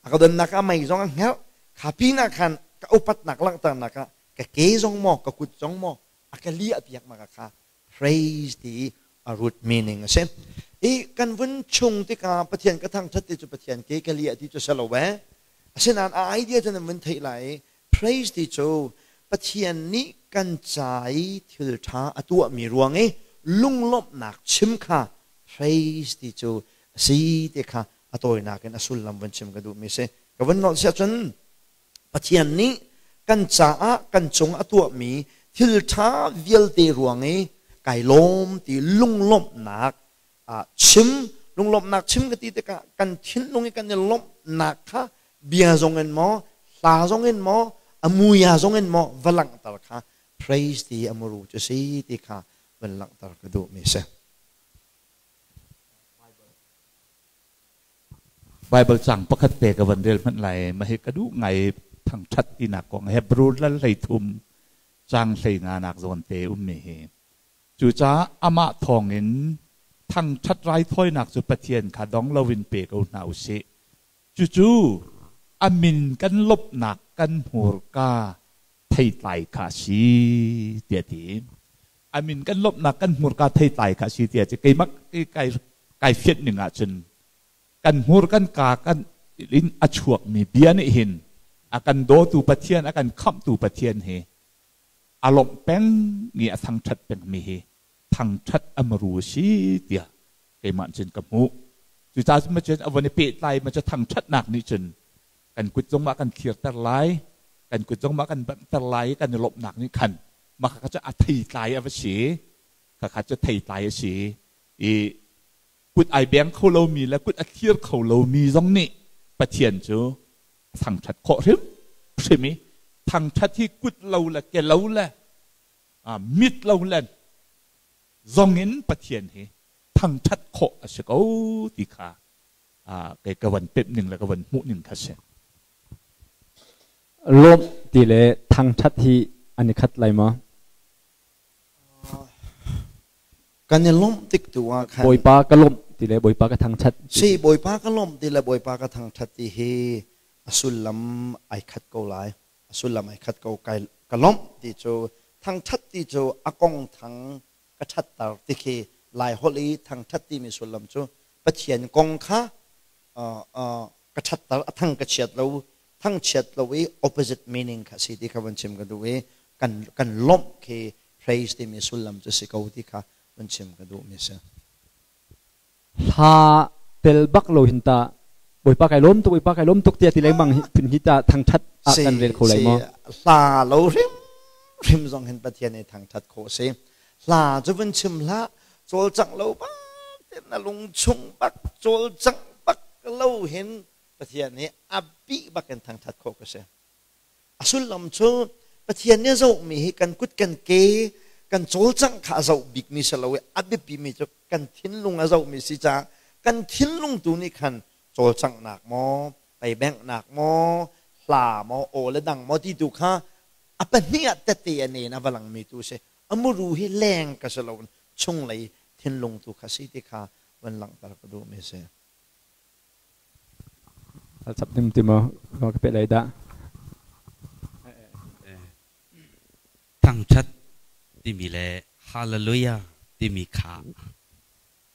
a ka donnak ah mei zong a hngerh kha pinah khan ka upatnak langhternak ah ka ke zong maw ka kut zong maw a ka liah piak ma kha praise ti a root meaning a si. I kan vun chung tikah Pathian ka thangthat ti cu Pathian ke ka liah ti cu si lo eh. Asinain a idea cu nan vun theih lai i praise ti cu Pathian nih kan ca i thil ṭha a tuahmi ruang i lunglawmhnak chim kha praise ti cu a si ti kha a tawinak in a sullam vun chim ka duhmi a si. Ka vun nolh siah cun Pathian nih kan caah kan cung a tuahmi thil ṭha vialte ruang i kai lawm ti lunglawmhnak chim lunglawmhnak chim ka ti tikah kan thinlung i kan i lawmhnak kha bia zong in maw hla zong in maw a muia zong in maw va langhter kha praise ti a muru cu si ti kha van langhter ka duhmi si. Bible cang pakhat te ka van rel hmanh lai ma hi ka duh ngai thangthat tinak kong Hebrew lal hlei thum cang hlei nga nak zawn te ummi hi. Cucaah amah thawngin thangṭhat raithawinak cu Pathian kha dong loin pe ko hna u sih. Cucu a min kan lawmhnak kan hmurka theitlai kha a si, tiah a ti. A min kan lawmhnak kan hmurka theitlai kha a si tiah a ti. Keimah kai, kai fianh ning ahcun kan hmur kan ka kan in a chuakmi bia nih hin a kan dawtu Pathian, a kan khamhtu Pathian hi a lawmh peng i a thangṭhat pengmi hi thangṭhat a maru a si tiah keimah cun ka hmuh. Cucaah cun cun a von i pehtlai ma cu thangṭhatnak nih cun kan kut zong mah kan thlirter lai, kan kut zong mah kan banhter lai i kan i lawmhnak nih khan mah kha cu a theitlai a va si. Khakha cu theitlai a si i kut ai beng kho lomi le kut a thlir kho lomi zong nih Pathian cu a thangṭhat khawh hrimhrim i thangṭhat hi kut lo le ke lo le mit lo le zong in Pathian hi thangṭhat khawh a si ko ti kha kei ka van pemh ning le ka van hmuh ning kha si. Lawmh ti le thangṭhat hi an i khat lai maw? Kan i lawmh tik tu ah khan Bawipa ka lawmh ti le Bawipa ka thangṭhat. Si Bawipa ka lawmh ti le Bawipa ka thangṭhat ti hi a sullam ai khat ko lai. A sullam ai khat ko. Kai ka lawmh ti cu thangṭhat ti cu a kong thang ka ṭhatter ti khi Lai holh i thangṭhat timi sullam cu Pathian kong kha ka ṭhatter a thang ka chiat lo thangchiat lo i opposite meaning kha si ti kha van chim ka duh i kan kan lawmh khi praise timi sullam cu si ko ti kha van chim ka duh mi si. Hla tel bak lo hin ta Bawipa kai lawm tuk Bawipa kai lawm tuk tiah ti lengmang hi phun hi ta thangthat ah kan rel kho lai maw? Hla lo hrim hrim zong hin Pathian i thangthat khawh si. Hla cu vun chim hlah cawlcangh lo bak na lung chung bak cawlcangh bak lo hin Pathian nih a bih bak in thangthat khawh ka si. A sullam cu Pathian nih a zohmi hi kan kut kan ke kan cawlcangh kha a zoh bikmi si lo i a biapimi cu kan thinlung a zohmi si caah kan thinlung tu nih khan cawlcanghnak maw peibenghnak maw hla maw aw le dang maw ti tu kha a pahnih ah tette a nen a va langmi tu si a muru hi leng ka si lo chunglei thinlung tu kha si ti kha van langhter ka duhmi si. Hal chap ding ti maw ka pe lai dah. Thangthat timi le hallelujah timi kha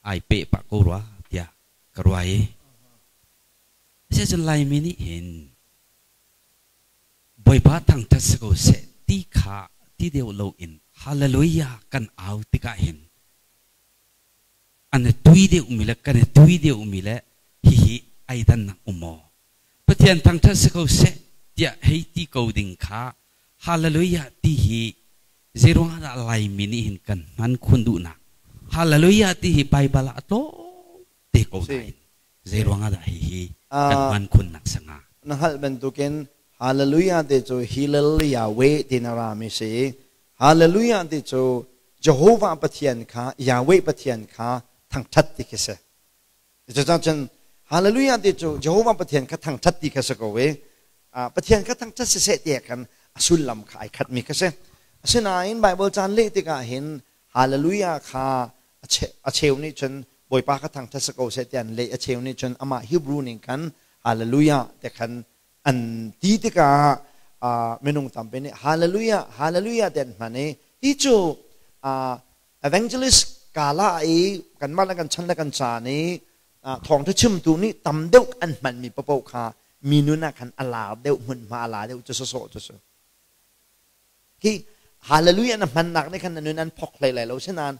ai peh pah ko rua tiah ka ruah i asicun Laimi nih hin Bawipa thangthat si ko seh ti kha ti deuh loin hallelujah kan au tikah hin an i tui deuhmi le kan i tui deuhmi le hihi ai dannak um maw? Pathian thangthat si ko seh tiah hei ti ko ding kha hallelujah ti hi zeiruangah dah Laimi nih hin kan hman khun duhnak? Hallelujah ti hi Baibal ah a tlawm te ko nain zeiruangah dah hihi kan hman khunnak sanga? Na hngalh bantukin hallelujah ti cu Hillel Yahweh ti na rami si. Hallelujah ti cu Jehovah Pathian kha Yahweh Pathian kha thangthat ti khi si. Cucaah cun hallelujah ti cu Jehovah Pathian kha thangthat ti kha si ko i Pathian kha thangthat siseh ti khan a sullam kha ai khatmi kha si. Asinain Bible caan leh tikah hin hallelujah kha a cheu nih cun Bawipa kha thangthat si ko seh ti an leh, a cheu nih cun amah Hebrew ning khan hallelujah ti khan an ti tikah minung tampi nih hallelujah hallelujah ti an hman i hi cu evangelist kala i kanmah le kan chan le kan caan i thawngtha chimtu nih tam deuh an hmanmi paoh kha mi nun ah khan a lar deuh, hmunhma a la deuh cu sawsawh cu si. Hi hallelujah na hmannak nih khan na nun an phok hlei lai lo, sinain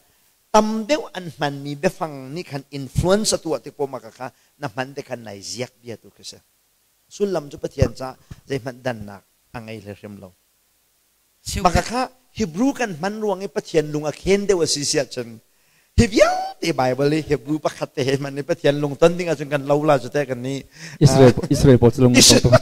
tam deuh an hmanmi biafang nih khan influence a tuah tik poah kha na hman te khan nai ziak bia tu khi si. Sullam cu Pathian caah zeihmanh dannak a ngei hlei hrim lo. Maka kha Hebrew kan hman ruang i Pathian lung a khen deuh a si siah cun hi vialte Bible i Hebrew pakhat te he hman i Pathian lung ton ding ahcun kan lo la cu te kan nih Israel Israel pawl cu lung an tong tuk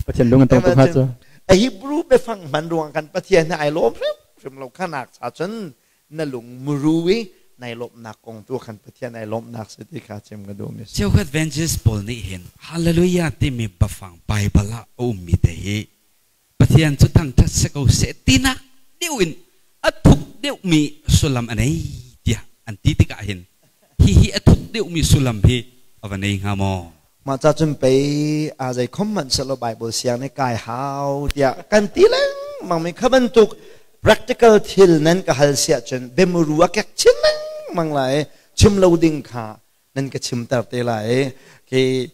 Pathian lung an tong tuk hnga cu. A Hebrew biafang hman ruang kan Pathian he ai lawm hrimhrim lo khanak cha cun na lung muru i nai lawmhnak kong tu khan Pathian ai lawmhnak si ti kha chim ka duh mi si. Cheukhat evangelist pawl nih hin hallelujah timi biafang Bible ah a ummi te hi Pathian cu thangṭhat si ko seh tinak deuh in a thuk deuhmi sullam a nei tiah an ti tikah hin hihi a thuk deuhmi sullam hi a va nei hnga maw? Mah ca cun pei a zei khom hmanh selaw Bible siang nih kai hau tiah kan ti lengmang mi kha bantuk practical thil nan ka hal siah cun biamuru a kek chin lengmang lai, chim lo ding kha nan ka chimter te lai. Khi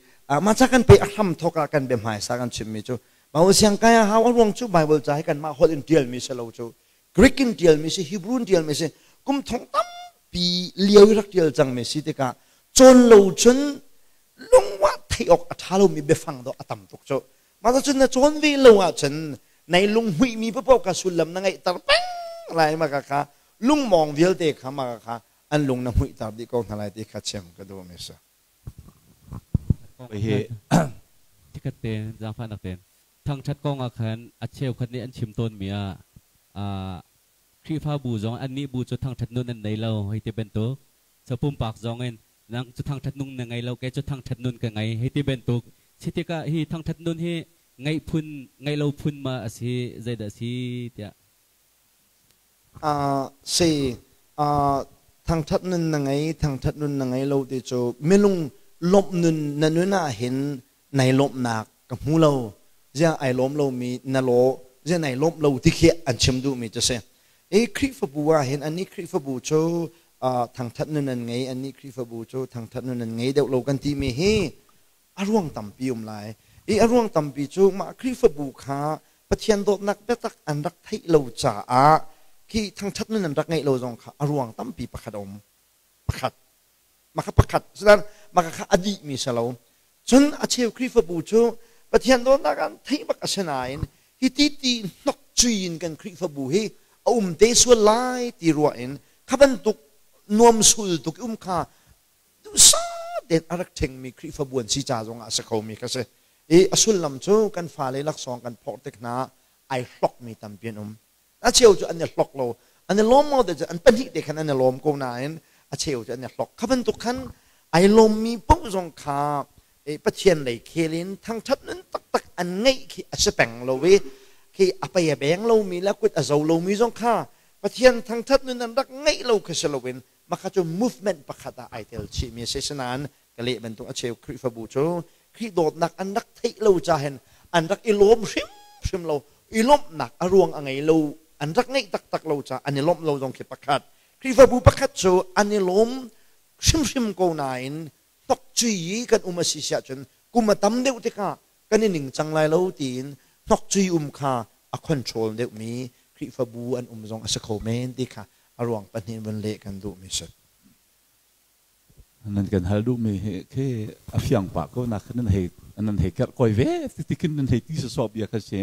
mah ca kan pe a hram thawk ah kan bia hmaisa kan chimmi cu Bible siang kai a hau, a ruang cu Bible ca hi kanmah holh in ṭialmi si lo cu Greek in ṭialmi si, Hebrew in ṭialmi si, kum thong tampi lio i rak ṭial cangmi si tikah cawn lo cun lungwa theih awk a ṭha lomi biafang dawh a tam tuk cu. Mah cun na cawn ve lo ahcun nai lunghmuihmi paoh kha sullam na ngeihter peng lai, mah kha lungmawng vialte kha mah kha an lung na hmuihter dih ko hna lai ti kha chim ka duhmi si. Hi chikkhat te zaangfahnak tein thangṭhat kong ah khan a cheukhat nih an chim tawnmi ah Khrihfabu zong annih bu cu thangṭhat nun an nei lo hei ti bantuk, so pumpak zong in nang cu thangṭhat nung na ngei lo, kei cu thangṭhat nun ka ngei hei ti bantuk si tikah hi thangṭhat nun hi ngeih phun ngeih lo phun ma a si, zeidah a si tiah? Si thangṭhat nun na ngei, thangṭhat nun na ngei lo ti cu minung lawmh nun na nun ah hin nai lawmhnak ka hmu lo, ziah ai lawm lomi na law, ziah nai lawmh lo ti khi an chim duhmi cu si. I Khrihfabu ah hin annih Khrihfabu cu thangṭhat nun an ngei, annih Khrihfabu cu thangṭhat nun an ngei deuh lo kan timi hi a ruang tampi um lai i a ruang tampi cu mah Khrihfabu kha Pathian dawtnak biatak an rak theih lo caah khi thangṭhat nun an rak ngeih lo zong kha a ruang tampi pakhat a um pakhat maka pakhat sinan maka kha a dihmi si lo. Cun a cheu Khrihfabu cu Pathian dawtnak an theih bak a si nain hi ti ti hnok cui in kan Khrihfabu hi a um te sual lai ti ruah in kha bantuk nuam sul tuk um kha duhsah tein a rak ṭhengmi Khrihfabu an si ca zongah a si khomi kha si. I a sullam cu kan fale laksawng kan phorh tik hna ai hlokmi tampi an um. A cheu cu an i hlok lo. An i lawm maw te cu an pahnih te khan an i lawm ko nain a cheu cu an i hlok. Kha bantuk khan ai lawmmi paoh zong kha Pathian lei khel in thangṭhat nun taktak an ngeih khi a si peng lo i khi a pei a beng lomi le kut a zo lomi zong kha Pathian thangṭhat nun an rak ngeih lo khi si loin mah kha cu movement pakhat ah ai tel chihmi a si. Sinain ka leh bantuk a cheu Khrihfabu cu Khrih dawtnak an rak theih lo ca hin an rak i lawm hrimhrim lo. I lawmhnak a ruang a ngei lo, an rak ngeih taktak lo ca an i lawmh lo zong khi pakhat. Khrihfabu pakhat cu an i lawm hrimhrim ko nain hnokcui i kan um a si siah cun kum a tam deuh tikah kan i ningcang lai lo tiin hnokcui um kha a control deuhmi Khrihfabu an um zong a si kho men ti kha a ruang pahnih vun leh kan duhmi si. Nan kan hal duhmi hi khi a fiang pah ko nak nan hei nan hei kerh koi ve ti khin nan hei ti sawsawh bia kha si.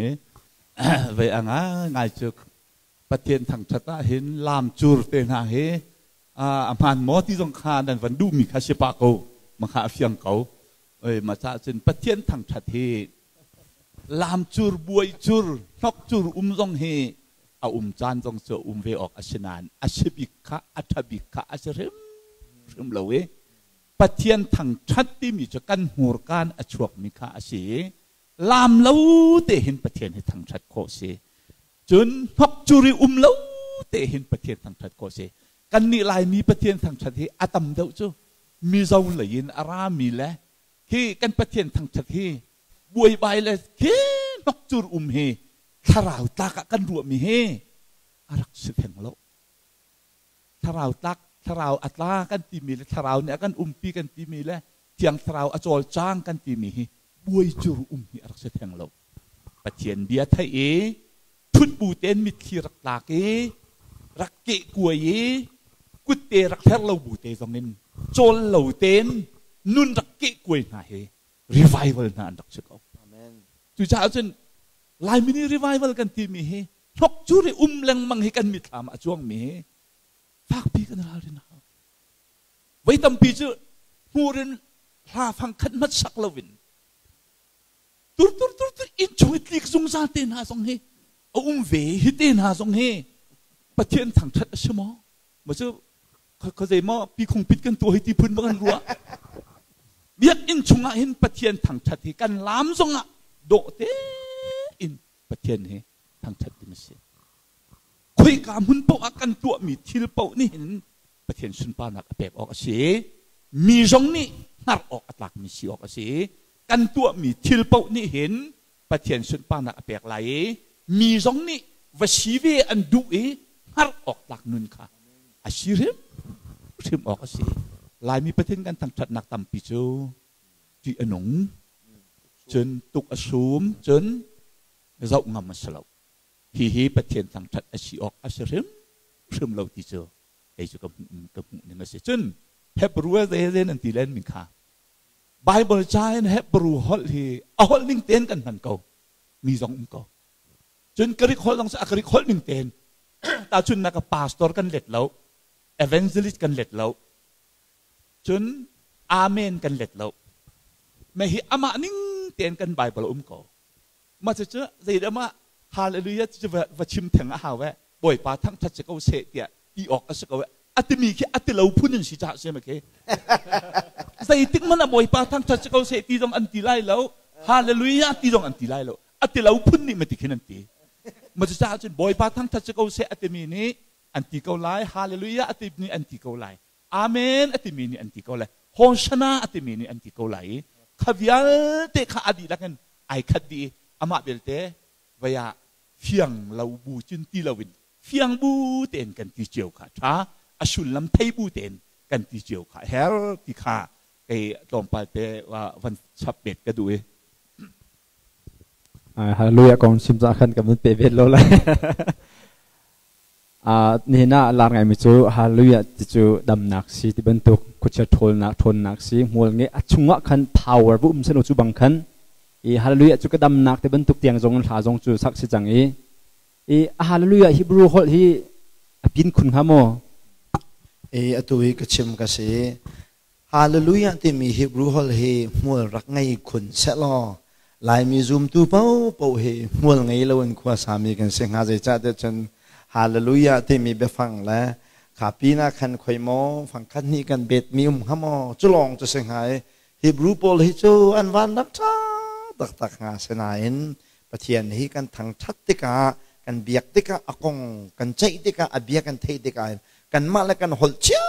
Vei a ngai cu Pathian thangṭhat ah hin lam cur te hna hi a hmaan maw ti zong kha nan van duhmi kha si pah ko ma kha a fiang ko. Oi ma ca cun Pathian thangṭhat hi lam cur buai cur hnok cur um zong hi a um caan zong cu um ve awk a si nain a si bik kha a ṭha bik kha a si hrimhrim lo i Pathian thangṭhat timi cu kan hmurkaan a chuakmi kha a si i laam lo te hin Pathian hi thangṭhat khawh si. Cun hnokcur i um lo te hin Pathian thangṭhat khawh si. Kannih Laimi Pathian thangṭhat hi a tam deuh cu Mizo lei in a rami le khi kan Pathian thangṭhat hi buaibai le khi hnokcur um hi thlarau tlak ah kan ruahmi hi a rak si theng lo. Thlarau tlak, thlarau a tla kan timi le thlarau nih a kan umpi kan timi le Thiang Thlarau a cawlcang kan timi hi buaicur um hi a rak si theng lo. Pathian bia theih i thut bu tein mitthli rak tlak i rak keh kuai i kutte rak hler lo bu te zong in cawl lo tein nun rak keh kuai hna hi revival hna an rak si ko. Cucaah cun Laimi nih revival kan timi hi hnokcur i um lengmang hi kan mitthlam ah a cuangmi hi fakpi kan ralrin a hau. Voi tampi cu hmur in hla fang khat hmanh sak loin tur tur tur tur inn chung i tlik zungzal te hna zong hi a um ve hi te hna zong hi Pathian thangṭhat a si maw? Maw cu khuazei maw pi khung pit kan tuah hi ti phun bak an ruah. Biakinn chungah hin Pathian thangṭhat hi kan laam zongah dawh tein Pathian hi thangṭhat ding a si. Khoika hmun paoh ah kan tuahmi thil paoh nih hin Pathian sunparnak a pek awk a si. Mi zong nih hngar awk a tlakmi si awk a si. Kan tuahmi thil paoh nih hin Pathian sunparnak a pek lai i mi zong nih va si ve an duh i hngar awk tlak nun kha a si hrimhrim awk a si. Laimi Pathian kan thangṭhatnak tampi cu ṭih a nung, cun tuk a sum, cun zoh ngam a si lo. Hihi Pathian thangṭhat a si awk a si hrimhrim lo ti cu kei cu ka hmuh ning a si. Cun Hebrew zei nan ti len mi kha Bible ca in Hebrew holh hi a holh ning tein kan hman ko mi zong um ko. Cun Greek holh zong a Greek holh ning tein tahchunnak ah pastor kan let lo, evangelist kan let lo, cun amen kan let lo. Mah hi amah ning tein kan Bible um ko. Mah cucu zeidah mah hallelujah cu va chim theng a hau eh Bawipa thangṭhat si ko seh tiah ti awk a si ko eh a timi khi a ti lo phun in si caah si ma khi zeitik hmanh ah Bawipa thangṭhat si ko seh ti zong an ti lai lo hallelujah ti zong an ti lai lo a ti lo phun nih ma ti khin an ti ma cucaah cun Bawipa thangṭhat si ko seh a timi nih an ti ko lai hallelujah a timi nih an ti ko lai Amen a timi nih an ti ko lai. Hosanna a timi nih an ti ko lai i kha vialte kha a dihlak in ai khat dih i amah belte vei ah fiang lo bu cun ti loin fiang bu tein kan ti cio kha ṭha a sullam thei bu tein kan ti cio kha her ti kha kei tlawmpal te van chap bet ka duh i Hallelujah kong sim ca khan kan pe vet lo lai. Nihin ah lar ngaimi cu Hallelujah ti cu damnak si ti bantuk khuachia ṭhawlnak ṭhawnnak si hmual nge a chungah khan power bu um seno cu bang khan i Hallelujah cu ka damnak ti bantuk tiang zong in hla zong cu sak si cang i i Hallelujah Hebrew holh hi a pin khun hnga maw? E atu hi ka chim ka si. Hallelujah timi Hebrew holh hi hmual rak ngei khun sehlaw Laimi zumtu paohpaoh hi hmual ngei loin khua sami kan si hnga zeicahtiah cun Hallelujah timi biafang le kha pinah khan khoi maw fangkhat hnih kan betmi um hnga maw cu lawng cu si hnga i Hebrew pawl hi cu an van rak ṭha taktak hnga sinain Pathian hi kan thangṭhat tikah kan biak tikah a kong kan ceih tikah a bia kan theih tikah kanmah le kan holh cio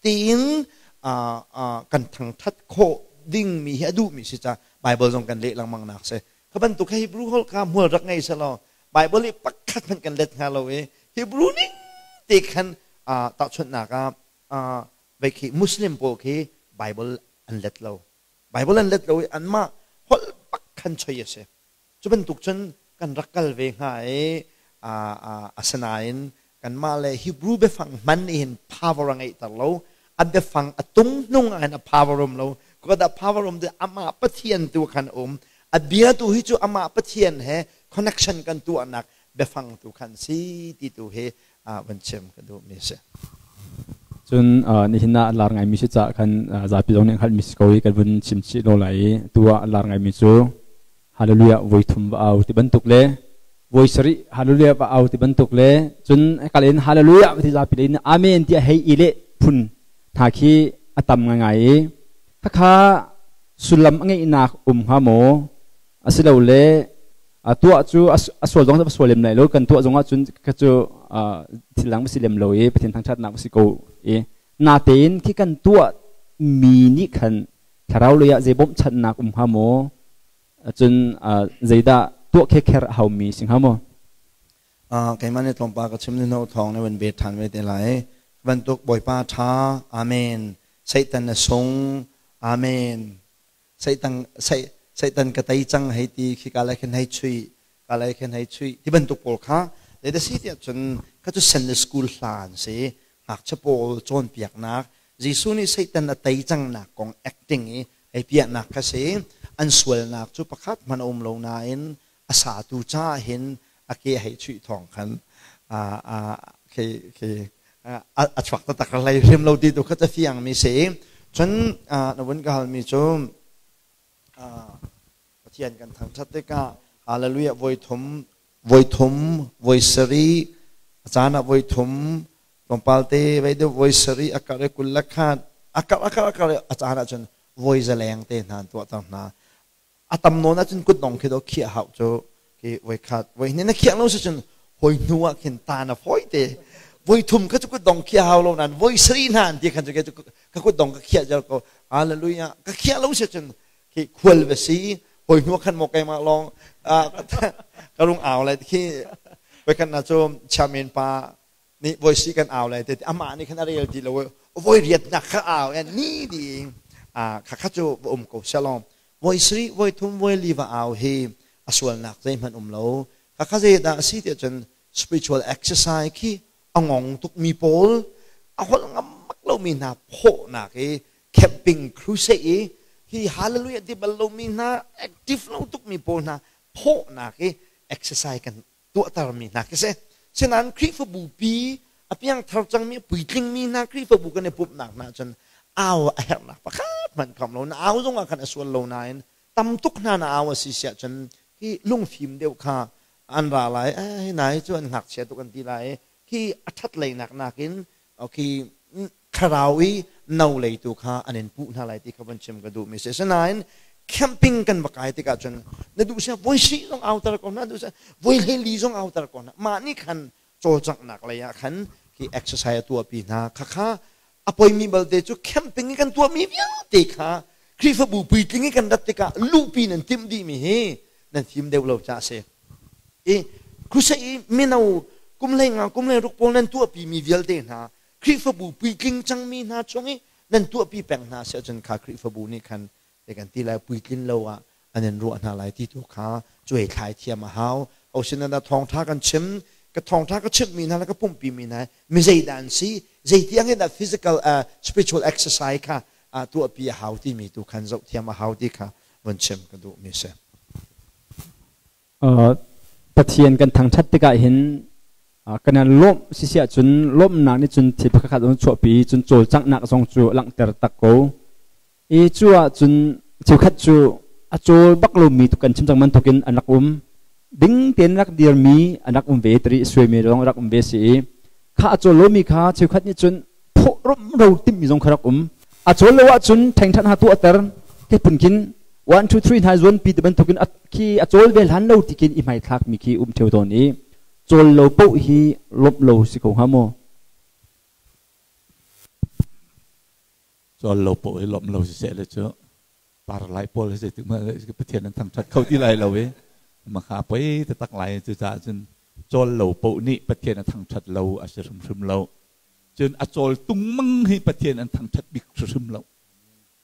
tiin kan thangṭhat khawh ding mi hi a duh mi si ca Bible zong kan leh lengmang nak si. Kha bantuk Hebrew holh kha hmual rak ngei selaw Bible i pakhat hmanh kan let hnga lo i Hebrew ning te khan tahchunhnak ah vei khi Muslim pawl khi Bible an let lo. Bible an let lo i anmah holh bak khan choi a si. Cu bantuk cun kan rak kal ve hnga i asinain kanmah le Hebrew biafang hman nih hin power a ngeihter lo. A biafang a tung hnung ah hin a power um lo. Kuka dah power um ti amah Pathian tu khan um. A bia tu hi cu amah Pathian he connection kan tuahnak biafang tu khan si ti tu hi van chim ka duhmi a si. Cun nihin ah lar ngaimi si caah khan zapi zong nih hngalhmi si ko i kan vun chim chih lo lai i tu ah lar ngaimi cu Hallelujah voi thum va au ti bantuk le voi sarih Hallelujah va au ti bantuk le cun kal in Hallelujah ti zapi le in Amen ti a hei i le phun hna khi a tam ngaingai i khakha sullam a ngeihnak um hnga maw asilole tuah cu a sual zong a sual lem lai lo kan tuah zong ahcun ka cu thil dang si lem lo i Pathian thangṭhatnak si ko i natein khi kan tuah mi nih khan thlarau lei ah zei bawmhchanhnak um hnga maw cun zeidah tuah khekher a haumi si hnga maw? Keimah nih tlawmpal ka chim ni no thawng na van bet ṭhan ve te lai. Bantuk Bawipa ṭha, Amen. Satan na sung, Amen. Satan Satan ka tei cang hei ti khi ka lai khin hei chui ka lai khin hei chui ti bantuk pawl kha le si tiah cun kha cu Sunday school hlan si ngakchia pawl cawnpiaknak Jesuh nih Satan a tei cangnak kong acting i hei piahnak kha si. An sualnak cu pakhat hmanh a um lo nain a satu caah hin a ke hei chuih thawng khan a chuak taktak hlei hrim lo ti tu kha ca fiang mi si. Cun na vun ka halmi cu Pathian kan thangṭhat tikah hallelujah voi thum voi thum voi sarih a caan ah voi thum tlawmpal te vei deuh voi sarih a karh i 20 le khat a karh a karh a karh a caan ah cun voi zaleng te hna an tuahter hna. A tam nawn ahcun kutdong khi do khiah hau cu khi voi khat voi hnih na khiah lo si cun hoi hnu ah khin ta na fawi te. Voi thum kha cu kutdong khiah hau lo nain voi sarih hna an ti khan cu ka kutdong ka khiah zel ko. Hallelujah ka khiah lo si cun khi khual va si hoi hnu khan maw keimah lawng ka rung au lai khi. Voi khat na cu chairman pa nih voi si kan au lai te amah nih khan a rel ti lo voi riat nak kha au en ni ding kha kha cu va um ko shalom. Voi sri voi thum voi li va au hi a sualnak zeihmanh um lo. Kha kha zei dah si ti cun spiritual exercise khi a ngong tuk mi pawl a holh ngam bak lo mi hna phawhnak i camping crusade i hi hallelujah ti bal lo mi hna active lo tuk mi pawl hna phawhnak i exercise kan tuahter mi hna khi si. Sinain Khrihfabu pi a piangthar cangmi puitling mi hna Khrihfabu kan i pumhnak hna cun au a herhnak pakhat hmanh kham lo. Na au zongah khan a sual lo nain tam tuk hna na au a si siah cun hi lungfim deuh kha an ra lai ai nai cu an ngakchia tuk an ti lai khi a ṭhat leinak nakin khi thlarau i no leitu kha an in puh hna lai ti kha van chim ka duh mi si. Asinain camping kan va kai tikah cun na duh sia voi si zong autar ko na duh sia voi hlei zong autar ko na mah nih khan cawlcanghnak lei ah khan khi exercise a tuahpi hna. Kha kha a poimi balte cu camping i kan tuahmi vialte kha Khrihfabu puitling i kan rat tikah luhpi nan timh dihmi hi nan fim deuh lo ca a si. I crusade i mino kum hlei nga kum hlei ruk pawl nan tuahpi mi vialte hna Khrihfabu puitling cangmi hna chung i nan tuahpi peng hna si ahcun kha Khrihfabu nih khan te kan ti lai puitlin lo ah an in ruah hna lai ti tu kha cuai thlai thiam a hau. Ho sin ah thawngtha kan chim ka thawngtha ka chimhmi hna le ka pumhpi mi hna mi zeidah an si zei tiang in dah physical spiritual exercise kha tuahpi a hau timi tu khan zoh thiam a hau ti kha von chim ka duh mi si. Pathian kan thangṭhat tikah hin kan lawmh sisi ahcun lawmhnak nih cun thil pakhat zong chuahpi cun cawlcanghnak zong cu langhter tak ko. I cu ahcun cheukhat cu a cawl bak lomi tu kan chim cang bantukin an rak um ding tein rak dirmi an rak um ve tari suaimi zong rak um ve si i kha a cawl lomi kha cheukhat nih cun phawh rumro timmi zong kha rak um. A cawl lo ahcun ṭhengṭhan ha tuahter ke phun khin 1 2 3 hna zuan pi ti bantukin khi a cawl ve hlan lo ti khin i hmaithlak mi khi um theo tawn i cawl lo poh hi lawmh lo si ko hnga maw? Cawl lo poh hi lawmh lo si seh le cu. Par lai pawl hi zeitik hmanh Pathian an thangṭhat kho ti lai lo i makha poi taktak lai. Cucaah cun cawl lo paoh nih Pathian a thangṭhat lo a si hrimhrim lo. Cun a cawl tungmang hi Pathian an thangṭhat bik hrimhrim lo.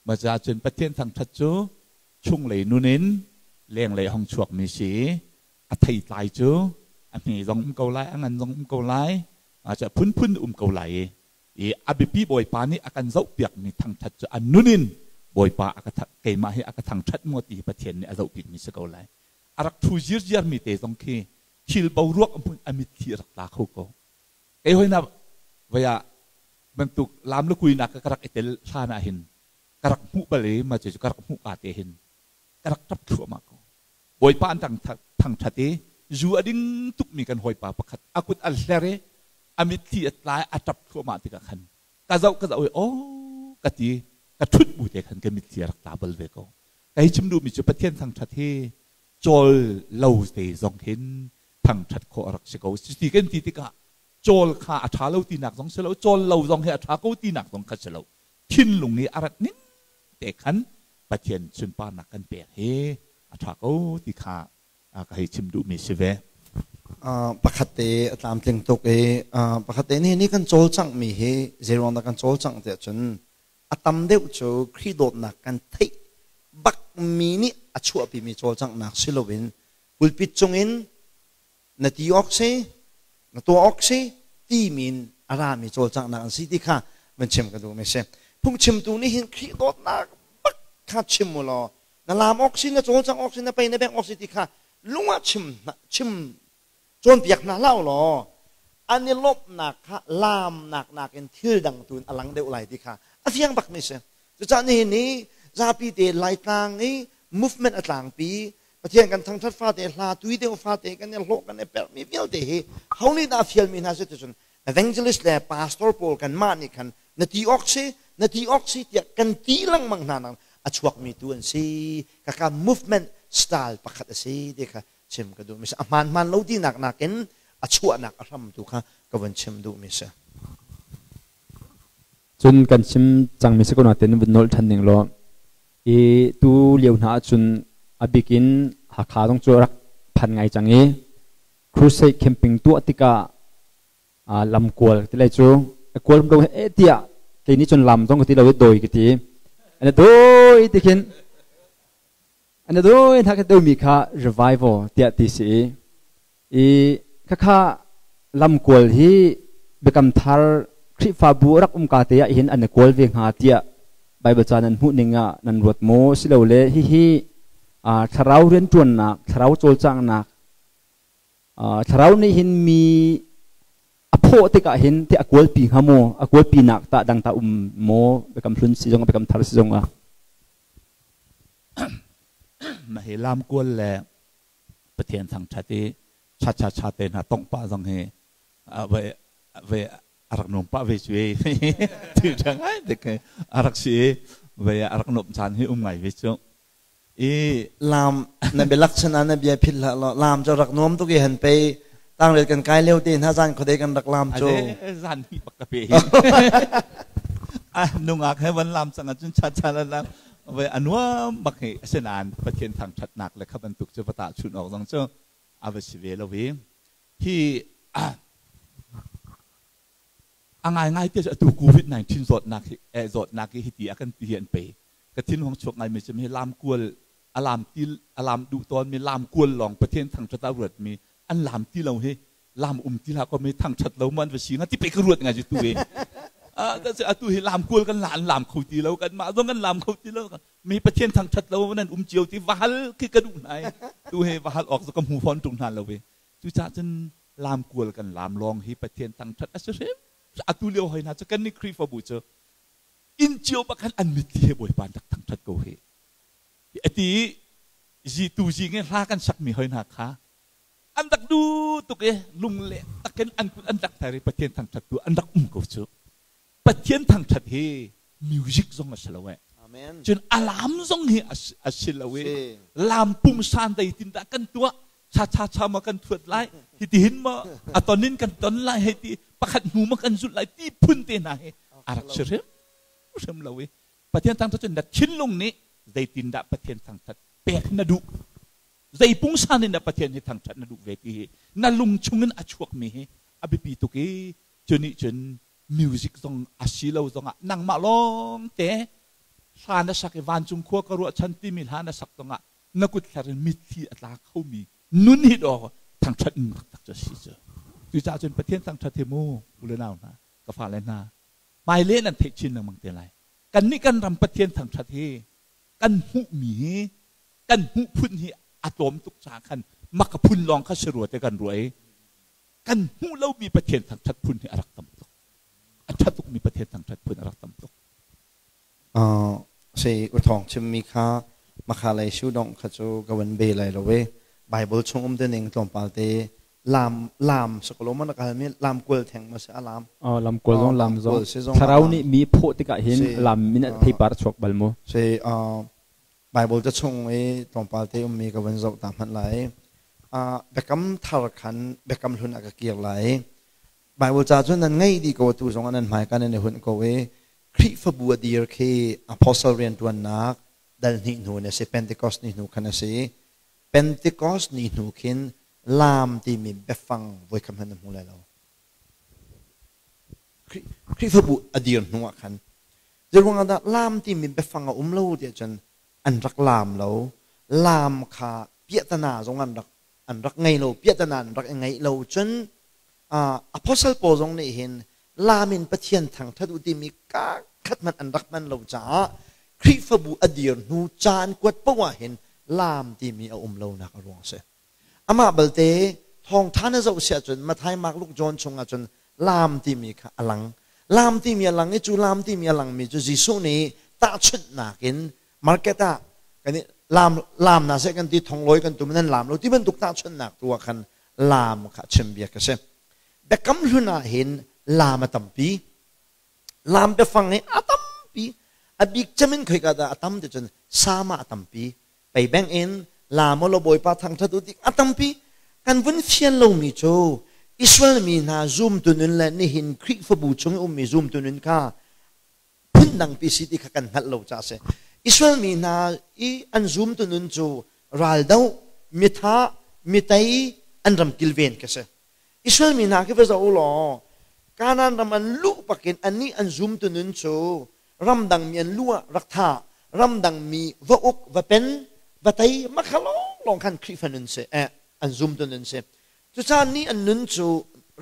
Maca cun Pathian thangṭhat cu chunglei nun in lenglei hong chuakmi si i a theitlai cu a hme zong um ko lai, a ngan zong um ko lai, a phunphun um ko lai i a biapi Bawipa nih a kan zohpiakmi thangṭhat cu a nun in Bawipa a ka keimah hi a ka thangṭhat maw ti hi Pathian nih a zohbikmi si ko lai. A rak ṭhu zirziarmi te zong khi thil boruak a hmun a mitthli a rak tla kho ko. Kei hoi na vaya bantuk lam le kuinak ka rak i tel hlan ah hin ka rak hmuh bal i ma cu ka rak hmuh ka te hin ka rak ṭap thluahmah ko. Bawipa an thangṭhat i zu a ding tukmi kan hawipa pakhat a kut a hler i a mitthli a tla i a ṭap thluahmah tikah khan ka zoh ka zoh i aw ka ti ka ṭhut bu te khan ka mitthli a rak tla bal ve ko. Kei chim duhmi cu Pathian thangṭhat hi cawl lo te zong hin thangṭhat khawh a rak si ko. Cuti kan ti tikah cawl kha a ṭha lo tinak zong si lo, cawl lo zong hi a ṭha ko tinak zong kha si lo. Thinlung i a rat ning te khan Pathian sunparnak kan pek hi a ṭha ko ti kha ka hei chim duhmi si ve. Pakhat te a tlamtling tuk i pakhat te nih ni kan cawlcanghmi hi zeiruang dah kan cawlcangh tiah cun a tam deuh cu Khrih dawtnak kan theih bakmi nih a chuahpimi cawlcanghnak si loin pulpit cungin na ti awk si na tuah awk si timi in a rami cawlcanghnak an si ti kha van chim ka duhmi si. Phungchimtu nih hin Khrih dawtnak bak kha chim u law na laam awk si, na cawlcangh awk si, na pei na bengh awk si ti kha lung ah chim chim cawnpiak hna hlah u law an i lawmhnak kha laamnak nakin thil dang tu in a lang deuh lai ti kha a fiang bakmi si. Cucaah nihin ni zapi te Laitlang i movement a tlangpi Pathian kan thangṭhat fate, hla tui deuh fate kan i hlawh kan i perhmi vialte hi ho nih dah a fialmi hna si ticun evangelist le pastor pawl kanmah nih khan na ti awk si, na ti awk si tiah kan ti lengmang hna nang a chuakmi tu an si. Kaka movement style pakhat a si ti kha chim ka duhmi si. A hmaan hmaan lo tinak nakin a chuahnak a hram tu kha ka vun chim duhmi si. Cun kan chim cangmi si ko nain vun nolh ṭhan ning law i tu lio hna ahcun a bik in Hakha zong cu rak phan ngai cang i crusade camping tuah tikah lam kual ti lai cu kual ko e tiah kei nih cun lam zong ka ti lo i doi ka ti an doi ti khin an doi hna ka doimi kha revival tiah ti si i khakha lam kual hi biakam thar Khrihfabu rak um ka te ah hin an i kual ve hnga tiah Bible ca nan hmuh ning ah nan ruat maw silole hihi thlarau rianṭuannak thlarau cawlcanghnak Thlarau nih hin mi a phawh tikah hin ti a kualpi hnga maw? A kualpinak tah dang tah um maw? Biakam hlun si zong biakam thar si zong ah. Mah hi lam kual le Pathian thangṭhat i cha cha cha te hna tongh pah zong hi ve ve a rak nuam pah ve cu e ti ngai dik a rak si i ve a rak nuam caan hi um ngai ve cu. I lam na bialak chan ah na bia philh hlah law lam cu rak nuam tuk i han pei tangrel kan kai lio te hna zan khuadei kan rak lam cu zan hi bak ka pe hi ah nungak he van lam cang ahcun cha cha la lam ve anuam bak hi asinain Pathian thangthatnak le kha bantuk cu va tahchun awk zong cu a va si ve lo i hi A ngaingai ti cu atu COVID-19 zawtnak hi eh, zawtnak hi hiti a kan ti hi an pe. Ka thin hong chuak ngaimi cu hi lam kual a lam ti a lam duh tawn mi lam kual lawng Pathian thangṭhat a ruat mi an lam ti lo hi lam um ti hlah ko mi thangṭhat lo mu an va si nga ti pe ka ruat ngai cu tu hi. Atu hi lam kual kan la an lam kho ti lo kan mah zong kan lam kho ti lo mi Pathian thangṭhat lo nan um cio ti va hal khi ka duh hna tu hi va hal awk cu ka hmu fawn ṭung hna lo i Cucaah cun lamkual kan lam lawng hi Pathian thangṭhat a si hrim. Atu lio hoi hna cu kan nih Khrihfabu cu inn cio bak khan an mitthli he Bawipa an rak thangṭhat ko hi. Ati i tu zing i hla kan sakmi hoi hna kha an rak duh tuk i lungleng takin an kut an rak thar i Pathian thangṭhat tu an rak um ko cu. Pathian thangṭhat hi music zong a si lo eh. Amen. Cun alam zong hi a si lo i lam pungsan dei tin dah kan tuah cha cha cha ma kan thuat lai hiti hin ma a ton in kan ton lai hei ti pakhat hnu ma kan zulh lai ti phun te hna hi a rak si hrim hrim lo i Pathian thangṭhat cun na thinlung nih Zeitindah Pathian thangthat pek na duh? Zei pungsan in dah Pathian hi thangthat na duh ve ti hi na lung chungin a chuakmi hi a biapi tuk i cu nih cun music zong a si lo zongah nangmah lawng te hla na sak i vancung khua ka ruahchan timi hla na sak zongah na kut thler in mitthli a tla khomi nun hi dawh thangthat nun taktak cu a si cu. Cucaah cun Pathian thangthat hi mu u le nau hna, ka fale hna, hmailei nan theih chin lengmang te lai. Kannih kan ram Pathian thangthat hi kan hmuhmi hi kan hmuh phun hi a tlawm tuk caah khan maka phun lawng kha si rua te kan ruah i kan hmuh lomi Pathian thangthat phun hi a rak tam tuk. A ṭha tukmi Pathian thangthat phun a rak tam tuk. Si uthawng chimmi kha makha lei su dong kha cu ka van be lai lo e. Bible chung um te ning tlawmpal te lam lam sakolo man ka mi lam kual theng ma se a lam. Oh, lam kual zong lam zong. Thlarau nih mi phawh tikah hin lam min theipar chuak bal mu. Si Bible ca chung i tlawmpal te ummi ka van zoh ta hmanh lai. Biakam thar khan biakam hlun ah ka kir lai. Bible ca cu nan ngei dih ko, atu zong ah nan hmaika nan i hunh ko i Khrihfabu a dir khi apostle rianṭuannak dal hnih hnu in a si, Pentecost ni hnu khan a si. Pentecost ni hnu khin laam timi biafang voikhat hmanh na hmu lai lo. Khrihfabu a dir hnu ah khan zeiruang ah dah laam timi biafang a um lo tiah cun an rak laam lo. Laam kha piahtana zong an rak ngei lo. Piahtana an rak i ngeih lo cun apostle Paul zong nih hin laam in Pathian thangthat u timi ka khat hmanh an rak hman lo caah Khrihfabu a dir hnu caan kuat poah hin laam timi a um lonak a ruang a si. Amah balte thawngtha na zoh siah cun Matthai, Mark, Luke, John chungah cun laam timi kha a lang. Laam timi a lang i cu laam timi a langmi cu Jesuh nih tahchunhnak in market ah kan i laam laam na seh kan ti, thonglawi kan tum, nan laam lo ti bantuk tahchunhnak tu ah khan laam kha chim bia ka si. Biakam Hlun ah hin laam a tampi. Laam biafang hi a tampi. A bik cem in khoika dah a tam ti cun Salm ah a tampi. Pei beng in laam lo Bawipa thangthat u ti a tampi. Kan vun fian lomi cu Israel mi hna zumtu nun le nihin Khrihfabu chung i ummi zumtu nun kha phundangpi si ti kha kan hngalh lo caah a si. Israel mi hna i an zumtu nun cu raldoh, mithah, mitei, an ram kilven khi si. Israel mi hna khi va zoh u law Kanaan ram an luh bakin annih an zumtu nun cu ramdang mi an lu ah rak thah, ramdang mi va uk, va pen, va tei, makha lawnglawng khan Khrihfa nun si, an zumtu nun si. Cucaah nih an nun cu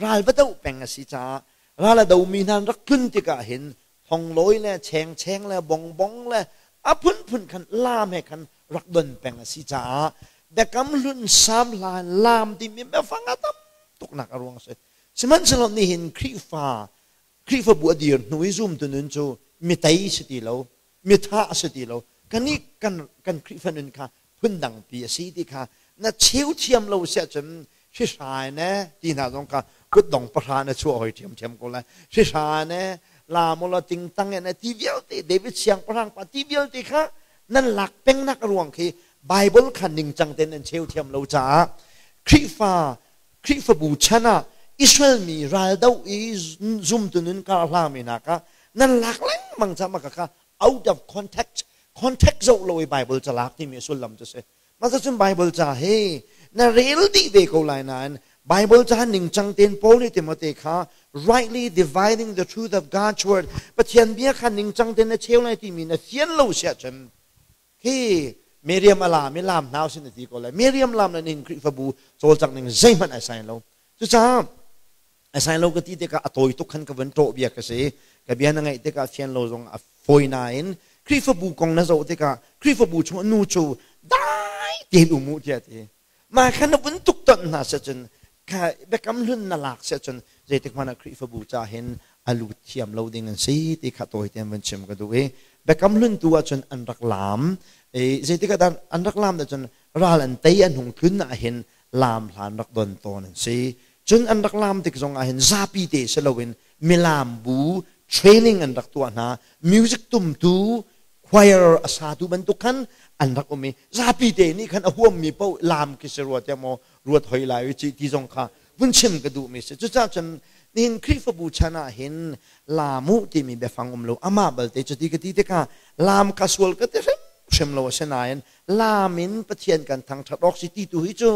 ral va doh peng a si caah ral a domi hna an rak tlun tikah hin thonglawi le chengcheng le bongbong le a phunphun khan laam he khan rak don peng a si caah Biakam Hlun Salm hla laam timi biafang a tam tuknak a ruang a si. Sihmanhsehlaw nihin Khrihfa Khrihfabu a dir hnu i zumtu nun cu mitei si ti lo, mithah a si ti lo. Kannih kan Khrihfa nun kha phundangpi a si ti kha na cheu thiam lo si ahcun hrihrai ne ti hna zong kha kutdong pahra na chuah hoi ṭhiamṭhiam ko lai. Hrihrai ne la tingtang ne ti vialte, David siangpahrang pa ti vialte kha nan lak pengnak a ruang khi Bible kha ningcang tein nan cheu thiam lo caah. Khrihfa Khrihfabu chan ah Israel mi raldo i zumtu nun kar hlangmi hna kha nan lak lengmang caah mah kha out of context, context zoh lo i Bible calak timi a sullam cu si. Mah cun Bible ca hi na rel dih ve ko lai nain Bible ca ningcang tein Paul nih Timote kha "rightly dividing the truth of God's word", Pathian bia kha ningcang tein na cheu lai timi na fian lo siah cun khi Miriam a lam i lam hna sin ti ko lai. Miriam lam le nin Khrihfabu cawlcangh ning zeihmanh ai sai lo. Cucaah ai sai lo ka ti tikah a tawi tuk khan ka vun ṭawh bia ka si. Ka bia na ngaih tikah fian lo zong a fawi nain Khrihfabu kong na zoh tikah Khrihfabu chung nu cu dai tein um u tiah ti. Mah khan na vun tuk tonh hna seh cun kha Biakam Hlun na lak seh cun zeitik hmanh ah Khrihfabu ca hin a lut thiam lo ding an si ti kha tawi tein vun chim ka duh i Biakam Hlun tu ahcun an rak laam i zeitik ah dah an rak laam cun ral an tei an hung tlun ah hin laam hlan rak don tawn an si. Cun an rak laam tik zong ah hin zapi te si loin milaam bu training an rak tuah hna, music tumtu, choir a satu bantuk khan an rak um i zapi te nih khan a huammi paoh laam khi si rua tiah maw ruat hoi lai u ci ti zong kha vun chim ka duhmi si. Cucaah cun nihin Khrihfabu chan ah hin laam u timi biafang um lo. Amah balte cuti ka ti tikah laam kha sual ka ti hrim hrim lo asinain lam in Pathian kan thangṭhat awk si ti tu hi cu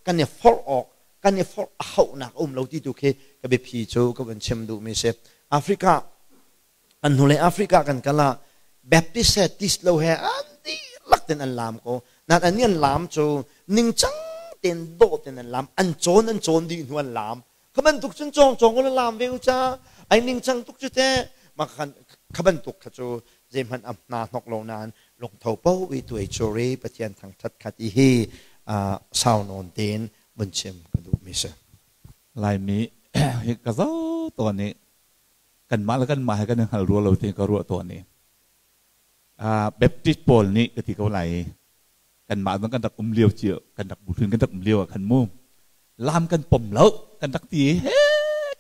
kan i forh awk kan i forh a hauhnak a um lo ti tu khi ka biaphi cu ka vun chim duhmi si. Africa kan hnulei Africa kan kal ah Baptist he tis lo he an dihlak ten an laam ko. Nan an an laam cu ningcang ten dawh ten an laam an cawn an cawn dih hnu an laam. Kha bantuk cun cawng cawng u laam ve u ca ai ningcang tuk cu teh ma khan kha bantuk kha cu zeihmanh a hna hnok lo nain lungtho po i tuai curi Pathian thangthat khat i hi sau nawn tein vun chim ka duh mi si. Laimi hi ka zo tawn i kanmah le kanmah he kan i hngal rua lo ti ka ruah tawn i Baptist pawl nih ka ti ko lai i kanmah zong kan rak um lio cio kan rak buhlun kan rak um lio ah khan mu lam kan pom lo kan rak ti i he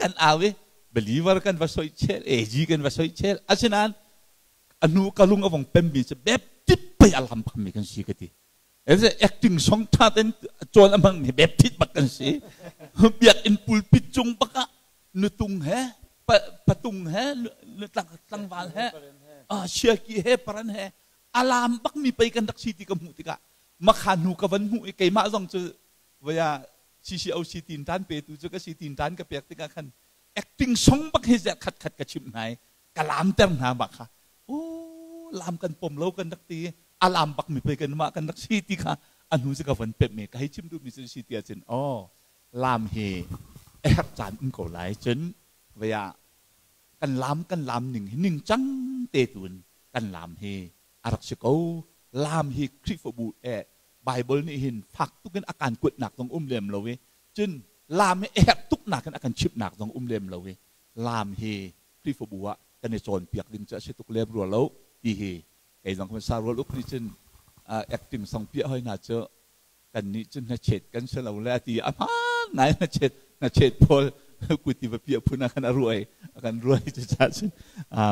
kan au i believer kan va soi chel AG kan va soi chel asinain a hnu ka lung a vong pemmi cu Baptist pei a lam bak mi kan si ka ti. Acting song tha ten cawn a hmang mi Baptist bak kan si. Biakinn pulpit cung bak ah nutung he patung he tlangval he siaki he paran he alam bak mi pei kan rak si ti ka hmuh tikah makha hnu ka van hmuh i keimah zong cu vaya CCOC tin tan pe tu cu ka si tin tan ka pek tikah khan acting song bak hi khat khat ka chimh hna i ka lamter hna bak kha u lam kan pom lo kan rak ti a lam bak mi pei kan mah kan rak si ti kha a hnu cu ka von pemh me ka hei chim duh mi cu si ti ahcun aw lam hi a herh caan um ko lai cun vaya kan lam kan lam ning hi ning cang te tun kan lam hi a rak si ko lam hi Khrihfabu eh Bible nih hin fak tukin a kan kuatnak zong um lem lo i cun lam hi a herh tuk nakin a kan chimhnak zong um lem lo i lam hi Khrihfabu ah kan i cawnpiak ding cu a si tuk lem rua lo ti hi kei zong kan sa rual uk nih cun acting song piah hoi hna cu kan nih cun hnachet kan si lo le a ti a hmaan ngai hnachet hnachet pawl kuti va piah phun ah khan a ruai a kan ruai cu ca cun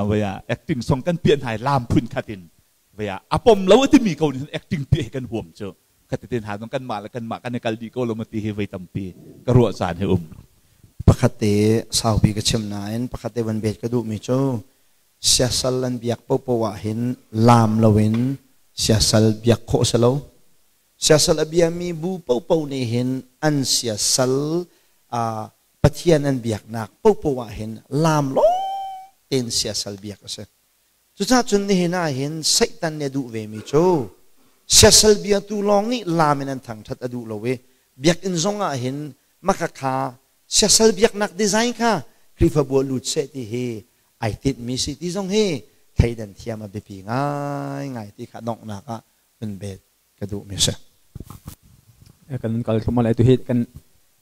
vaya acting song kan piah hna lam phun khat in vaya a pom lo a timi ko nih acting piah hi kan huam cu khatiten ha zong kanmah le kanmah kan i kal dih ko lo ma ti hi voi tampi ka ruah caan hi um. Pakhat te saupi ka chim nain pakhat te van bet ka duhmi cu siasal an biak popo ah hin laam loin siasal biak khawh si lo. Siasal a biami bu popo nih hin an siasal Pathian an biaknak popo ah hin laam lo tein siasal biak a si. Cucaah cun nihin ah hin Satan nih a duh vemi cu siasal biatu lawng nih laam in an thangṭhat a duh lo i biakinn zong ah hin maka kha siasal biaknak design kha Khrihfabu ah lut seh ti hi ai tinhmi si ti zong hi thleidan thiam a biapi ngaingai ti kha donghnak ah hun bet ka duhmi a si. Kan kal thluahmah lai tu hi kan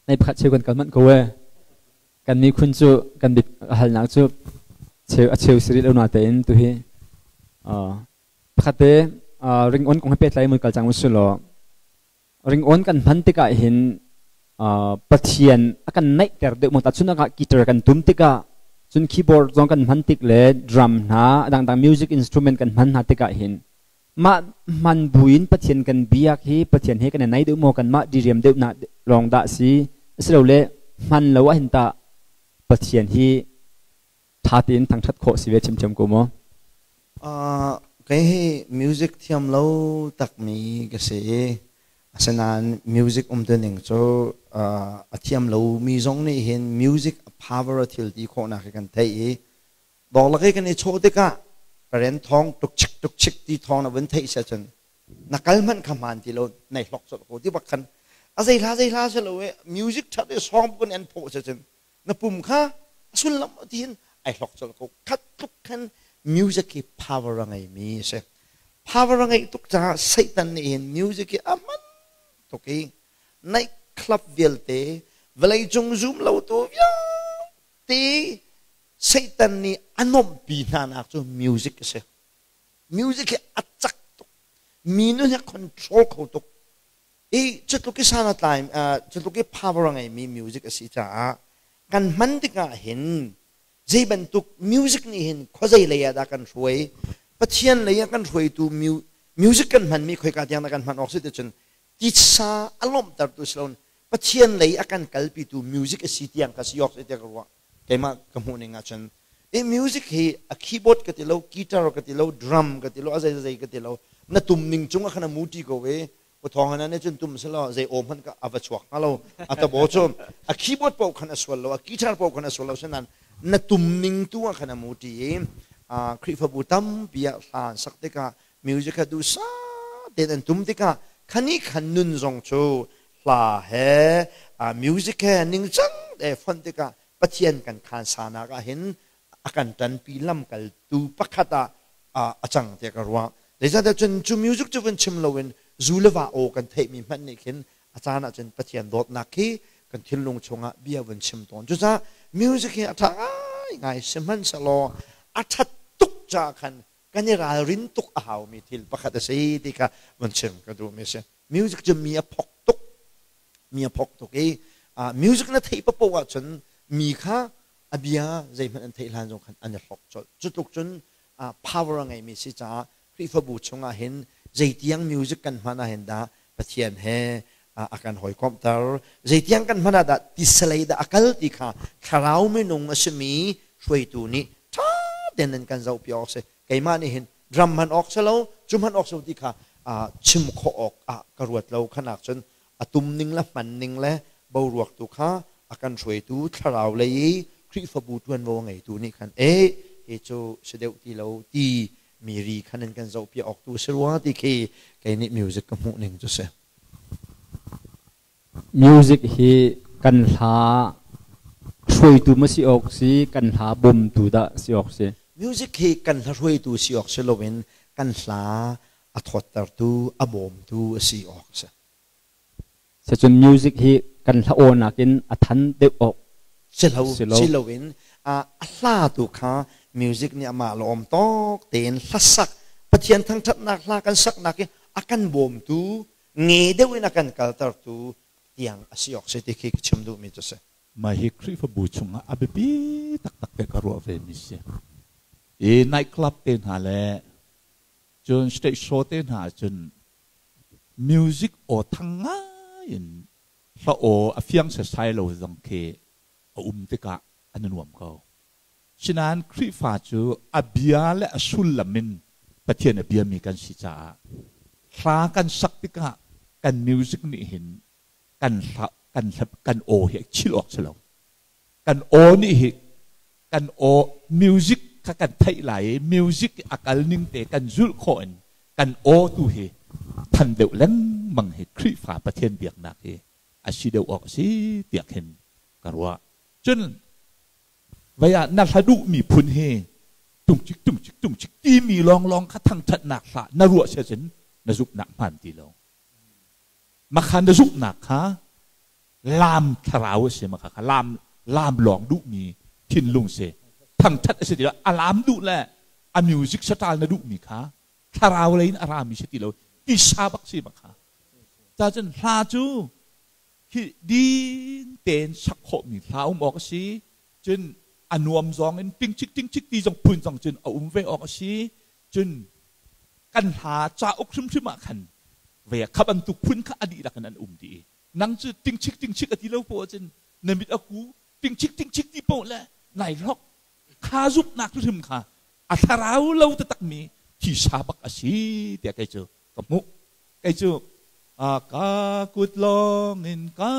nei pakhat cheu kan kal manh ko e. Kan miphun cu kan halnak cu cheu a cheu siri lo na tein tu hi pakhat te ringon kong he pehtlai mun kal cang u law ringon kan hman tikah hin Pathian a kan naihter deuh mu ta chun ah guitar kan tum tikah cun keyboard zong kan hman tik le drum hna dangdang music instrument kan hman hna tikah hin mah hman buin Pathian kan biak hi Pathian he kan i naih deuh maw kanmah diriam deuh na lawng dah si asilole hman lo ah hin tah Pathian hi tha tein thangthat khawh si ve chimchem ko maw? Kei hi music thiam lo takmi ka si i asinain music umtuning cu a thiam lomi zong nih hin music a power a thil ti khawhnak hi kan theih i Dawlak i kan i chawh tikah paren thawng tuk chik tuk chik ti thawng na vun theih sia cun na kal hmanh kha hmaan ti lo nei hlok colh ko ti bak khan a zei hla zei hla si lo i music that i song kun an phawh sia cun na pum kha a sullam ti hin ai hlok colh ko khat tluk khan music hi power a ngei mi a si power a ngeih tuk caah Satan nih hin music hi a hman tuk i night club vialte vawlei cung zum lo tu vialte Satan nih a nuamhpi hnanak cu music a si. Music hi a cak tuk. Mi nun hi a control kho tuk. I cutluk i san a tlai, cutluk i power a ngeimi music a si caah kan hman tikah hin zei bantuk music nih hin khuazei lei ah dah kan hruai, Pathian lei ah kan hruaitu music kan hmanmi khoika tiang dah kan hman awk si ticun titsa a lawmhtertu si loin Pathian lei a kan kalpitu music a si tiang ka si awk si tiah ka ruah. Keimah ka hmuh ning ahcun i music hi a keyboard ka ti lo, guitar ka ti lo, drum ka ti lo, a zei zei ka ti lo. Na tum ning cung ah khan a muti ko ve. Uthawng hana ne cun tum selaw zei aw hmanh ka a va chuak hnga lo. A tabo cu a keyboard paoh khan a sual lo, a guitar paoh khan a sual lo, senan na tum ning tu ah khan a muti i Khrihfabu tampi ah hla an sak tikah music kha duhsah tein an tum tikah khani khan nun zong cu hla he music he ningcang te fonh tikah Pathian kan khan sanak ah hin a kan ṭanpi lamkaltu pakhat ah a cang tiah ka ruah. Zeicahtiah cun cu music cu vun chim loin zu le va aw kan theihmi hmanh nih khin a caan ah cun Pathian dawtnak khi kan thinlung chungah bia vun chim tawn. Cucaah music hi a ṭha ngaingai, sihmanhsehlaw a ṭhat tuk caah khan kan i ralrin tuk a haumi thil pakhat a si ti kha vun chim ka duhmi a si. Music cu mi a phok tuk. Mi a phok tuk i music na theih paoh ahcun mi kha a bia zeihmanh an theih hlan zong khan an i hlok colh. Cu tluk cun power a ngeimi si caah Khrihfabu chungah hin zeitiang music kan hman ah hin dah Pathian he a kan hawikomhter, zeitiang kan hman ah dah tisalei dah a kal ti kha thlarau minung a simi hruaitu nih ṭha tein an kan zohpi awk a si. Keimah nih hin drum hman awk si lo, cu hman awk si lo ti kha chim khawh awk ah ka ruat lo. Khanak cun a tum ning le hman ning le boruak tu kha a kan hruaitu thlarau lei i Khrihfabu ṭuanvo a ngeitu nih khan e hi cu si deuh ti lo ti mi ri khan in kan zohpiak awk tu si rua ti khi kei nih music ka hmuh ning cu si. Music hi kan hla hruaitu ma si awk si, kan hla bawmtu dah si awk si? Music hi kan hla hruaitu si awk si loin kan hla a thawttertu, a bawmtu a si awk a si. Sicun music hi kan hla aw nakin a than deuh awk si lo. Si loin a hla tu kha music nih amah lawm tawk tein hlasak Pathian thangṭhatnak hla kan saknak i a kan bawmtu nge deuh in a kan kaltertu tiang a si awk si ti khi ka chim duhmi cu si. Mah hi Khrihfabu chungah a biapi taktak te ka ruah ve mi si. I night club te hna le cun stage show te hna ahcun music aw thang ngai in hla aw a fiang setsai lo zong khi a um tikah an i nuam ko. Sinain Khrihfa cu a bia le a sullam in Pathian a biami kan si caah hla kan sak tikah kan music nih hin kan hla kan hla kan aw hi chil awk si lo. Kan aw nih hi kan aw music kha kan theih lai i music a kal ning te kan zulh khawh in kan aw tu hi than deuh lengmang hi Khrihfa Pathian biaknak hi a si deuh awk a si tiah khin ka ruah. Cun vei ah na hla duhmi phun hi tungcik tungcik tungcik timi lawnglawng kha thangṭhatnak hlah na ruah sia cun na zumhnak hmaan ti lo. Makha na zumhnak kha laam thlarau a si, makha kha laam laam lawng duhmi thinlung si. Thangṭhat a si ti lo, a laam duh le a music style na duhmi kha thlarau lei in a rami si ti lo, tisa bak si makha. Ca cun hla cu hi din tein sak khawhmi hla um awk a si. Cun a nuam zong in tingchik tingchik ti zong phun zong cun a um ve awk a si. Cun kan hla cauk hrimhrim ah khan ve kha bantuk phun kha a dihlak in an um dih i nang cu tingchik tingchik a ti lo poah cun na mit a ku tingchik tingchik ti poah le nai hlok kha zumhnak hrim kha a thlarau lo taktak mi thisa bak a si tiah kei cu ka hmuh. Kei cu ka kut lawng in ka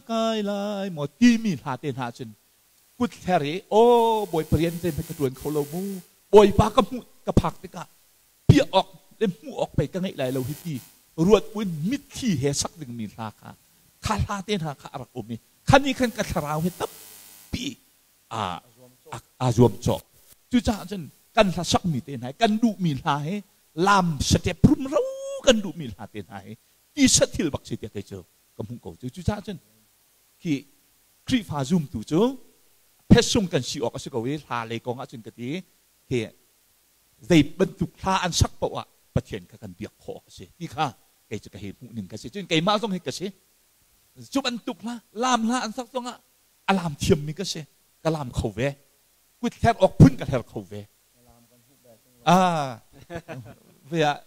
kai lai maw timi hla te hna cun kut hler i aw Bawipa rian te ka ṭuan kho lo mu, Bawipa ka hmuh ka phak tikah piah awk le hmuh awk pei ka ngeih lai lo hi ti ruat buin mitthli he sak dingmi hla kha kha hla te hna kha a rak um i khani khan ka thlarau hi tampi aa zuamcawh. Cucaah cun kan hla sakmi te hna hi, kan duhmi hla hi, lam step rumro kan duhmi hla te hna hi tisa thil bak si tiah kei cu ka hmuh ko. Cu cucaah cun khi Khrihfa zumtu cu phetsung kan si awk a si ko i hla lei kong ahcun ka ti khi zei bantuk hla an sak paoh ah Pathian kha kan biak khawh awk a si ti kha kei cu ka hei hmuh ning ka si. Cun keimah zong hi ka si. Cu bantuk hla laam hla an sak zongah a laam thiammi ka si, ka laam kho ve, kut hler awk phun ka hler kho ve. Ah, ve ah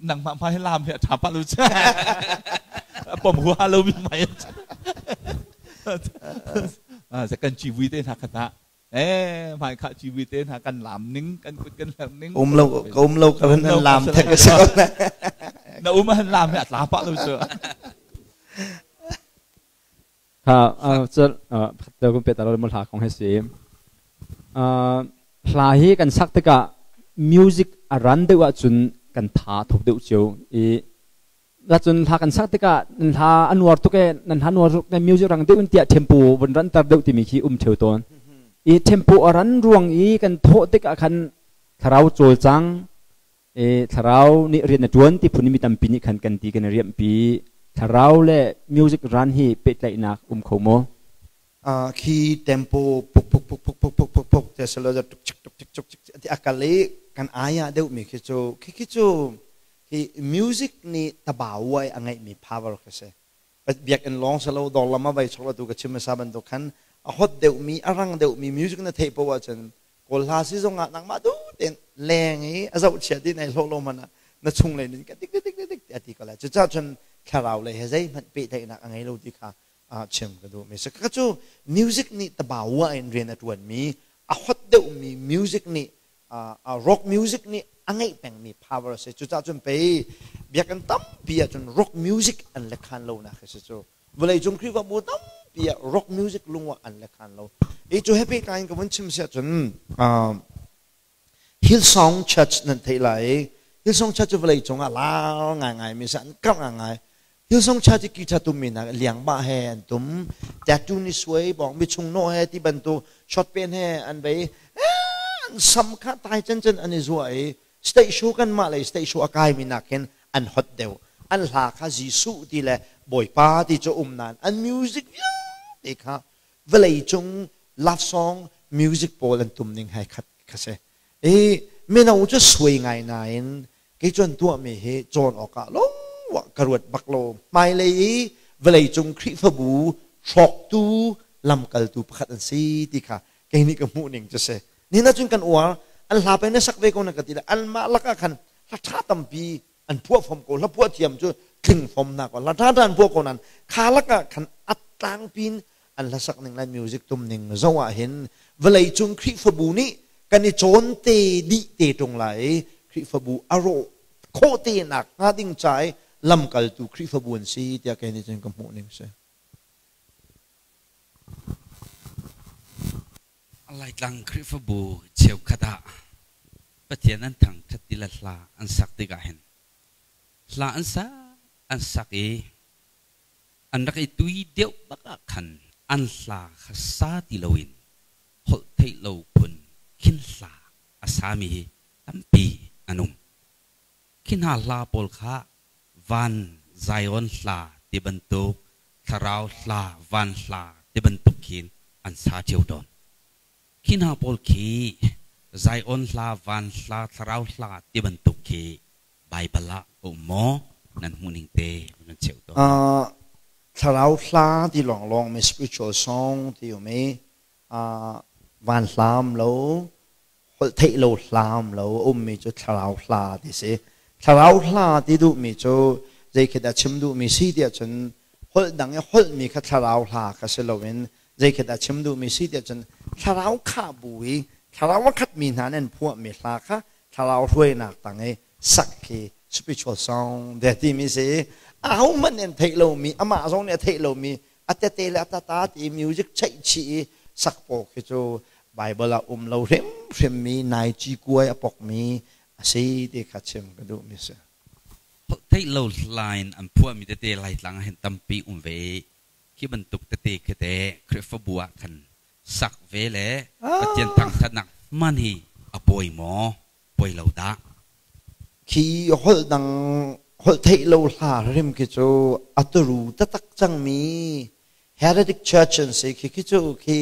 nangmah hmai laam hi a ṭha pah lo cu. Pom huaha lo mi mai. Ah, kan civui te hna khat ah. Eh hmai kha civi te hna kan lam ning kan kut kan lam ning. Um lo ka um lo ka nan lam thek a si ko na. Na um han lam hi a tla pah lo cu. Kha cun te kun pe ta lo mo hla kong he si. Hla hi kan sak tikah music a ran deuh ahcun kan tha thuk deuh cio i cun hla kan sak tikah nan hla a nuar tuk e nan hla nuar tuk music rang deuh in tiah tempo vun ranter deuh timi khi um theu tawn. I tempo a ran ruang i kan thawh tikah khan thlarau cawlcang e thlarau nih rian a ṭuan ti phun mi tampi nih khan kan ti kan i riamhpi. Thlarau le music ran hi pehtlaihnak um kho maw? Khi tempo puk puk puk puk puk puk puk puk te selo tuk chik tuk chik tuk chik ti akal i kan aya deuh mi khi cu khi khi cu khi music nih tabawai a ngeih mi power khi si. Biakinn lawng selo dawr lam a vai chok tu ka chim hmasa bantuk khan a hot deuh mi a rang deuh mi music na theih poah ahcun Kawl hla si zong ah nangmah du ten leng i a zoh chia ti nei hlawh lo man ah na chung lei nin ka tik tik tik tik a ti ko lai. Cucaah cun thlarau lei he zeihmanh pehtlaihnak a ngei lo ti kha chim ka duh mi si. Ka cu music nih tabawa in rian a tuan mi a hot deuh mi music nih rock music nih a ngeih peng mi power a si. Cucaah cun pei biakinn tampi ah cun rock music an lekhan lo nak hi si cu. Vawleicung Khrihfabu tampi ah rock music lungwah an lekhan lo. I cu he pehtlai in ka vun chim siah cun Hillsong Church nan theih lai. Hillsong Church cu vawleicung ah lar ngaingai mi si an karh ngaingai. Hillsong Church i guitar tummi hna liang bah he an tum, tattoo ni suai bawng mi chung nawh he ti bantuk shot pen he an bei an sam kha tai chan chan an i zuah i state show kan mah lei state show a kai mi nak hin an hot deuh. An hla kha Jesuh ti le Bawipa ti cu um nain an music vialte kha vawlei cung love song music pawl an tum ning hai khat kha si. I mino cu suai ngai nain kei cu an tuahmi hi cawn awkah lo ka ruat bak lo. Hmailei i vawlei cung Khrihfabu hrawktu lamkaltu pakhat an si ti kha kei nih ka hmuh ning cu si. Nihin ahcun kan uar an hla pei na sak ve ko na ka ti le anmah lakah khan hla ṭha tampi an phuah fom ko. Hla phuah thiam cu tling fom na ko hla ṭha ṭha an phuah ko nain kha lakah khan a tlangpin an hlasak ning le music tum ning zo ah hin vawlei cung Khrihfabu nih kan i cawn te dih te ṭung lai i Khrihfabu a rawh khawh te nak hnga ding ca i lamkaltu Khrihfabu an si tiah kei nih cun ka hmuh ning si. Laitlang Khrihfabu cheukhat ah Pathian an thangṭhat ti le hla an sak tikah hin hla an sak an sak i an rak i tui deuh bak ah khan an hla kha sa ti loin holh theih lo phun khin hla a sami hi tampi an um. Khi hna hla pawl kha van Zion hla ti bantuk, thlarau hla, van hla ti bantuk khin an sa cio tawn. Khi hna pawl khi Zion hla, van hla, thlarau hla ti bantuk khi Baibal ah a um maw? Nan hmuhning te nan cheuh tawn. Thlarau hla ti lawnglawng mi spiritual song ti um i van hlam lo holh theih lo hlam lo a ummi cu thlarau hla ti si. Thlarau hla ti duhmi cu zei khi dah chim duhmi si tiah cun holh dang i holhmi kha thlarau hla kha si loin zei khi dah chim duhmi si tiah cun thlarau khah bu i thlarau a khatmi hna nih an phuahmi hla kha thlarau hruainak tang i sak khi spiritual song de timi si. Ahohmanh nih an theih lomi, amah zong nih a theih lomi a tete le a tata ti music cheih chih i sak pawl khi cu Bible ah um lo hrimhrim mi nai ci kuai a pok mi a si ti kha chim ka duh mi si. Theih lo line an phuah mi tete Laitlang ah hin tampi um ve i khi bantuk tete khi te Khrihfabu ah khan sak ve le Pathian thangthatnak hman hi a pawi maw pawi lo dah? Khi holh dang holh theih lo hla hrim khi cu a turu taktak cangmi heretic church an si. Khi khi cu khi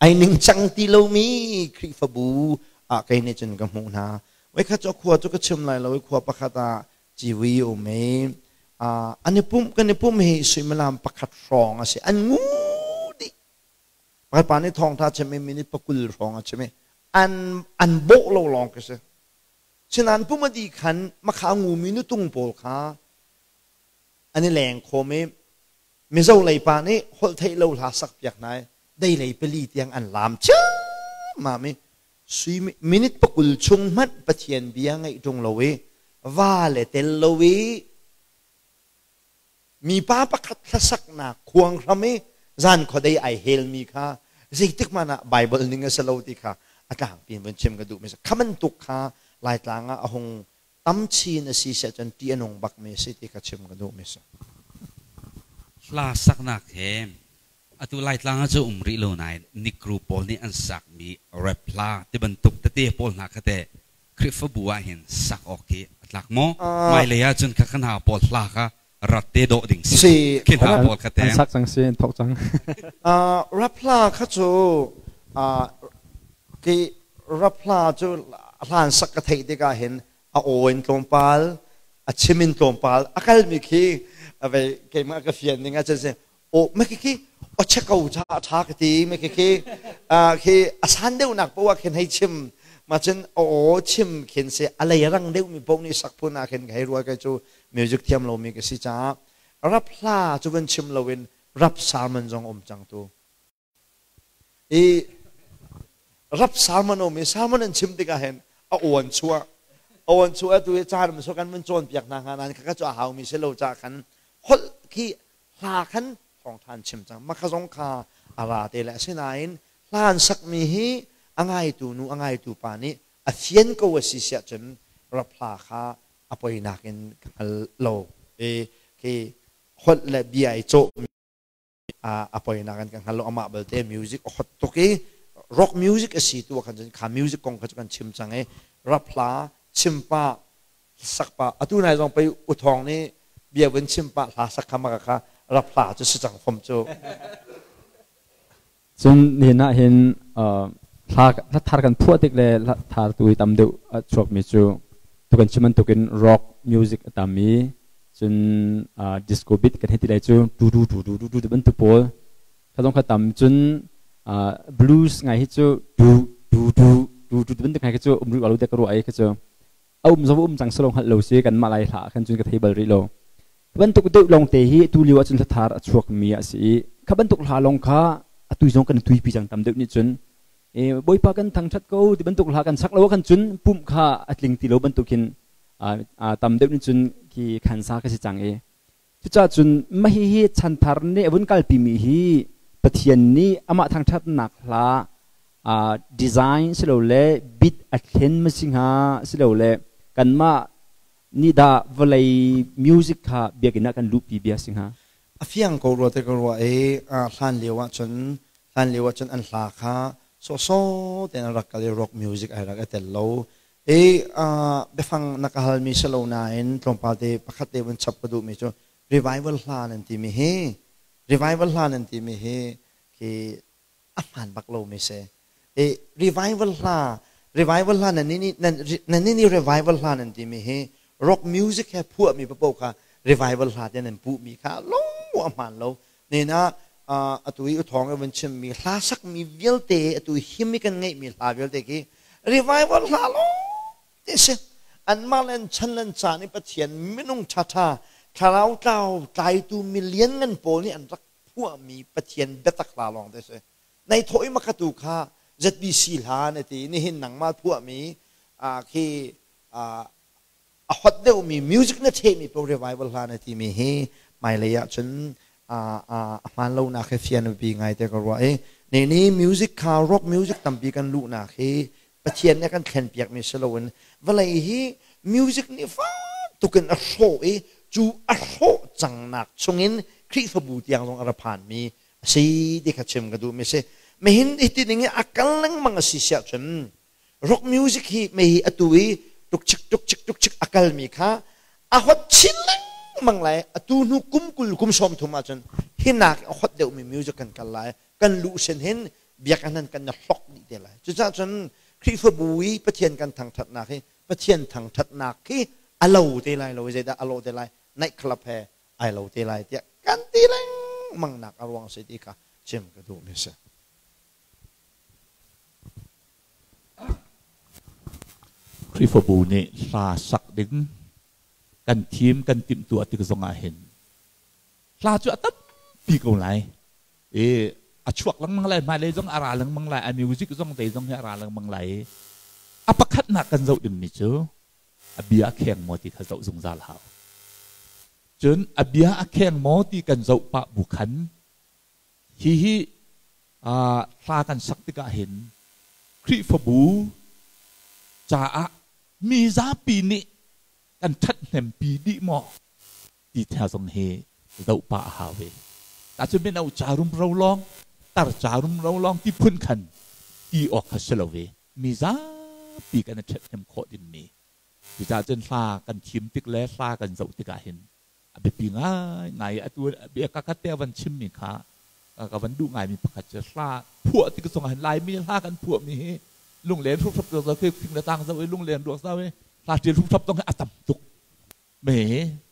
ai ningcang ti lomi Khrihfabu ah kei nih cun ka hmuh hna. Voi khat cu khua cu ka chim lai lo i khua pakhat ah civi um i an i pumh kan i pumh hi suimilam pakhat hrawng a si. An ngu dih. Pakhat pa nih thawngtha chim i minute pakul hrawng a chim i an bawh lo lawng khi si. Sinain pum a dih khan makha ngumi nutung pawl kha an i leng khawm i Mizo lei pa nih holh theih lo hla sak piak hna i dei lei pali tiang an laam. Ciammam i sui minute pakul chung hmanh Pathian bia ngaih ṭung lo i va le tel lo i mipa pakhat hlasaknak khuang hram i zan khuadei ai helmi kha zeitik hmanh ah Bible ning a si lo ti kha a tlangpi in vun chim ka duhmi si. Kha bantuk kha Laitlang ah a hung tam chin a si siah cun ṭih a nung bakmi a si ti kha chim ka duhmi si. Hla saknak he atu Laitlang ah cu um rih lo nain Negro pawl nih an sakmi rap hla ti bantuk tete pawl hna kha teh Khrihfabu ah hin sak awk hi a tlak maw? Hmailei ah cun kha kan ha pawl hla kha rat te dawh ding si. Khi hna pawl kha An sak cang si, an thawk cang. Rap hla kha cu khi rap hla cu hlan sak ka theih tikah hin a aw in tlawmpal, a chim in tlawmpal, a kalmi khi vei keimah ka fian ning ah cun si o me khi khi o che ko cha tha ka ti me khi khi khi a san deuhnak poah khin hei chim ma cun o chim khin se a lei rang deuh mi poh nih sak phun ah khin hei ruai kai cu music thiam lo mi ka si caah rap hla cu van chim loin rap sermon zong um cang tu i rap sermon um i sermon an chim tikah hin a awan chuah awan chuah tu i caan so kan mun cawn piak hna hnga nain kha cu a hau mi si lo ca khan holh khi hla khan thawngthan chim cang makha zong kha a ra te le asinain hla an sakmi hi a ngaitu nu a ngaitu pa nih a fian ko a si siah cun rap hla kha a poinak in ka hngal lo i khi holh le bia i cawh a poinak in ka hngal lo. Amah belte music a hot tuk i rock music a si tu khan cun kha music kong kha cu kan chim cang i rap hla chim pah sak pah atu nai zong pei uthawng nih bia vun chim pah hla sak kha maka kha rap hla cu si cang fom cu. Cun nihin ah hin hla hla thar kan phuah tik le hla thar tu hi tam deuh a chuakmi cu tu kan chim bantukin rock music a tam i cun disco beat kan hei ti lai cu du du du du du du bantuk pawl kha zong kha tam. Cun blues ngai hi cu du du du du du bantuk ngai khi cu um rih lo te ka ruah i kha cu a um zong um cang selo hngalh lo si kanmah Lai hla khan cun ka thei bal rih lo. Bantuk deuh lawng te hi tu lio ahcun hlathar a chuak mi a si i kha bantuk hla lawng kha atu zong kan tuipi cang. Tam deuh nih cun Bawipa kan thangthat ko ti bantuk hla kan sak lo kan cun pumh kha a tling ti lo bantukin tam deuh nih cun khi khansa ka si cang i cucaah cun mah hihi chanthar nih a vun kalpi mi hi Pathian nih amah thangthatnak hla design silole bit a thlen ma si hnga, silole kanmah nih dah vawlei music kha biakinn ah kan luhpi bia si hnga? A fiang ko rua te ka ruah i hlan lio ahcun hlan lio ahcun an hla kha sawhsawh tein an rak kal i rock music ai rak i tel lo i biafang na ka halmi si lo nain tlawmpal te pakhat te vun chap ka duhmi cu revival hla nan timi hi revival hla nan timi hi khi a hmaan bak lomi si. I revival hla revival hla nan ni nan ni revival hla nan timi hi rock music he phuahmi paoh kha revival hla te nan puhmi kha lo a hmaan lo. Nena atu i uthawng i vun chimmi hla sakmi vialte, atu him i kan ngeihmi hla vialte khi revival hla lo te si. Anmah le an chan le an caan i Pathian minung ṭhaṭha thlarau tlau tlaitu milian ngan pawl nih an rak phuahmi Pathian biatak hla lawng te si. Nai thawh i makatu kha ZBC hla na ti, nihin nangmah phuahmi khi a hot deuhmi music na thehmi po revival hla na timi hi hmailei ah cun a hmaan lonak hi fian biapi ngai te ka ruah i ne ni music kha rock music tampi kan luhnak hi Pathian nih a kan thlenpiakmi si loin vawlei hi music nih fak tukin a hrawh i cu a hrawh cangnak chungin Khrihfabu tiang zong a ra phanmi a si ti kha chim ka duhmi si. Mehin hi ti ning i a kal lengmang a si siah cun rock music hi mei hi atu i tuk chik tuk chik tuk chik a kalmi kha a hot chin lengmang lai. Atu hnu kum 20 kum 30 ahcun hinak a hot deuhmi music kan kal lai, kan luh sin hin biakinn han kan hlok dih te lai. Cucaah cun Khrihfabu i Pathian kan thangthatnak hi Pathian thangthatnak hi a lo te lai lo. Zeidah a lo te lai? Night club he ai lo te lai tiah kan ti lengmang nak a ruang si ti kha chim ka duh mi si. Khrihfabu nih hla sak ding kan thim kan timhtuah tik zongah hin hla cu a tampi ko lai i A chuak lengmang lai, hmailei zong a ra lengmang lai, a music zong zei zong hi a ra lengmang lai i a pakhatnak kan zoh dingmi cu a bia a kheng maw ti kha zoh zungzal hau. Cun a bia a kheng maw ti kan zoh pah bu khan hihi hla kan sak tikah hin Khrihfabu caah mi zapi nih kan ṭhathnempi dih maw ti thia zong hi zoh pah a hau ve. Tahcun mino ca rumro lawng, tar ca rumro lawng ti phun khan ti awk kha si lo ve. Mi zapi kan i ṭhathnem khawh dingmi. Cucaah cun hla kan thim tik le hla kan zoh tikah hin a biapi ngaingai. Atu bia kakhat te a van chimmi kha ka van duh ngaimi pakhat cu hla phuah tik zongah hin Laimi hla kan phuahmi hi lunglen hruphrap zo khi fing le tlang zo i lunglen ruak zo i hla ṭial hruphrap zong hi a tam tuk. Me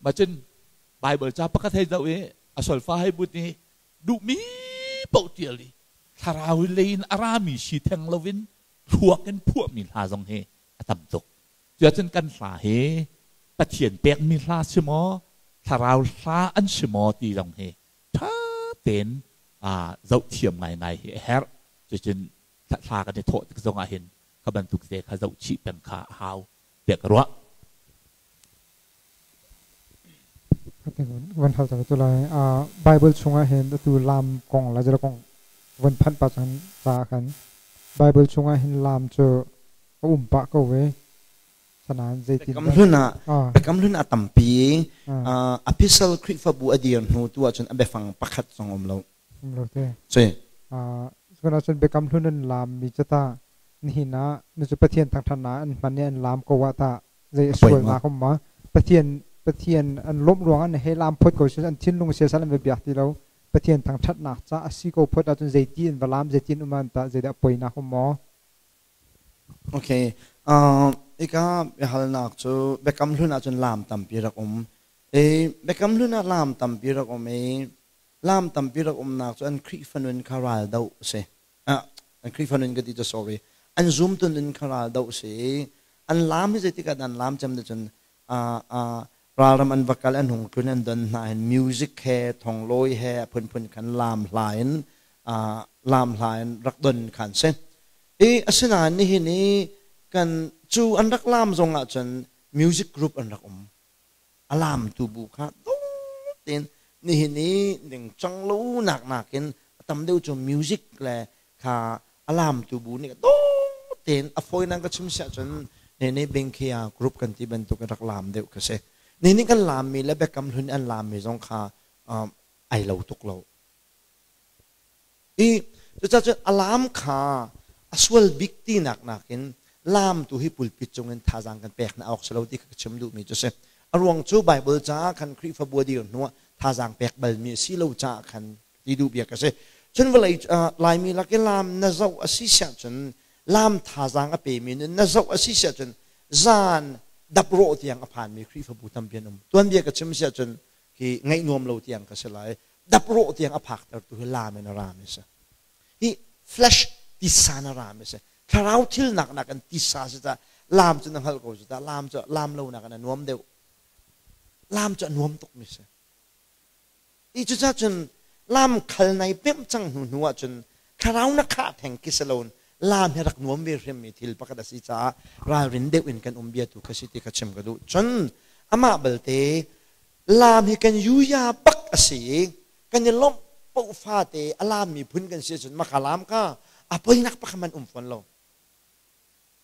ma cun Bible ca pakhat hei zoh i a solfa hei but i duhmi paoh ṭial i thlarau lei in a rami si theng loin thluak in phuahmi hla zong hi a tam tuk. Cuahcun kan hla hi Pathian pekmi hla si maw, thlarau hla an si maw ti zong hi ṭha tein zohthiam ngaingai hi a herh. Cucun hla kan i thawh tik zong ah hin kha bantuk te kha zoh chih peng kha a hau tiah ka ruah. Van hal tu lai Bible chungah hin atu lam kong la zela kong van phanh pa chan ca khan Bible chungah hin lam cu a um pah ko ve sanan zeitin Biakam hlun ah Biakam hlun ah tampi epistle Khrihfabu a dir hnu tu ahcun a biafang pakhat zong um lo. Um lo te. Si. Cun ahcun Biakam hlun an lam mi cu ta nihin ah nu cu Pathian thangthan ah an hman i an lam ko ah ta zei a sualnak um ma Pathian Pathian an lawmh ruang an he lam phot ko an thinlung siasal an va biak ti lo Pathian thangthatnak ca a si ko phot ahcun zeiti in va lam zeitin um an ta zeidah poinak um maw? Okay. Ika biahalnak cu Biakam Hlun ahcun lam tampi rak um. E Biakam Hlun ah lam tampi rak um i lam tampi rak umnak cu an Khrihfa nun kha ral doh a si. An Khrihfa nun ka ti cu sorry. An zumtu nun kha ral doh a si i an lam hi zeitik ah dah an lam cem ti cun ralram an va kal an hung tlun an don hna hin music he thonglawi he a phunphun khan laam hla in laam hla in rak don khan si. I asinain nihin i kan cu an rak laam zong ahcun music group an rak um. A laamtu bu kha dawt tein nihin i ningcang lo nak nakin a tam deuh cu music le kha a laamtu bu nih dawt tein a fawinak ka chim siah cun nene bengkhia group kan ti bantuk in rak laam deuh ka si. Nene kan laammi le Biakam Hlun an laammi zong kha ai lo tuk lo. I cucaah cun a laam kha a sual bik tinak nakin laam tu hi pulpit cungin thazaang kan pek hna awk si lo ti kha ka chim duhmi cu si. A ruang cu Bible caah khan Khrihfabu a dir hnuah thazaang pek balmi a si lo caah khan ti duh bia ka si. Cun vawlei Laimi lak i laam na zoh a si siah cun laam thazaang a pemi nun na zoh a si siah cun zan daprawh tiang a phanmi Khrihfabu tampi an um. Tuanbia ka chim siah cun khi ngaih nuam lo tiang ka si lai. Daprawh tiang a phaktertu hi laam in a rami si. Hi flesh tisa na rami si. Thlarau thil nak nakin tisa si ta laam cu na hngalh ko cu ta laam cu laam lo nakin a nuam deuh. Laam cu a nuam tuk mi si. I cucaah cun lam khal nai pemh cang hnu hnu ah cun thlarau na khah theng ki si loin lam hi rak nuam ve hrimmi thil pakhat a si caah ralrin deuh in kan um bia tu kha si ti kha chim ka duh. Cun amah belte lam hi kan yuya bak a si i kan i lawmh paoh fate a lam miphun kan si ahcun maka lam kha a poinak pakhat man um fawn lo.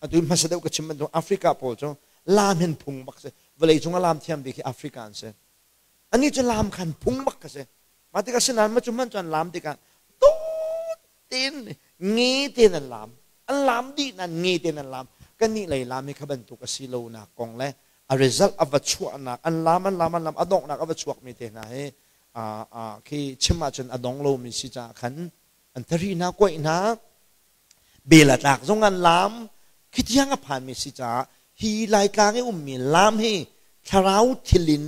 Atu hmasa deuh ka chim bantuk Africa pawl cu lam hin phung bak si. Vawlei cung a lam thiam bik hi Africa an si. Anih cu lam khan phung bak ka si. Mah tikah sinain ma cu hmanh cu an lam tikah dawt tein nge tein an lam. An lam dih nain nge tein an lam. Kannih lei lam hi kha bantuk a si lonak kong le a result a va chuahnak an lam an lam an lam a donghnak a va chuakmi te hna hi khi chim ahcun a dong lomi si caah khan an thari hna kuaih hna bel a tlak zong an lam khi tiang a phanmi si caah hi Laitlang i ummi lam hi thlarau thil in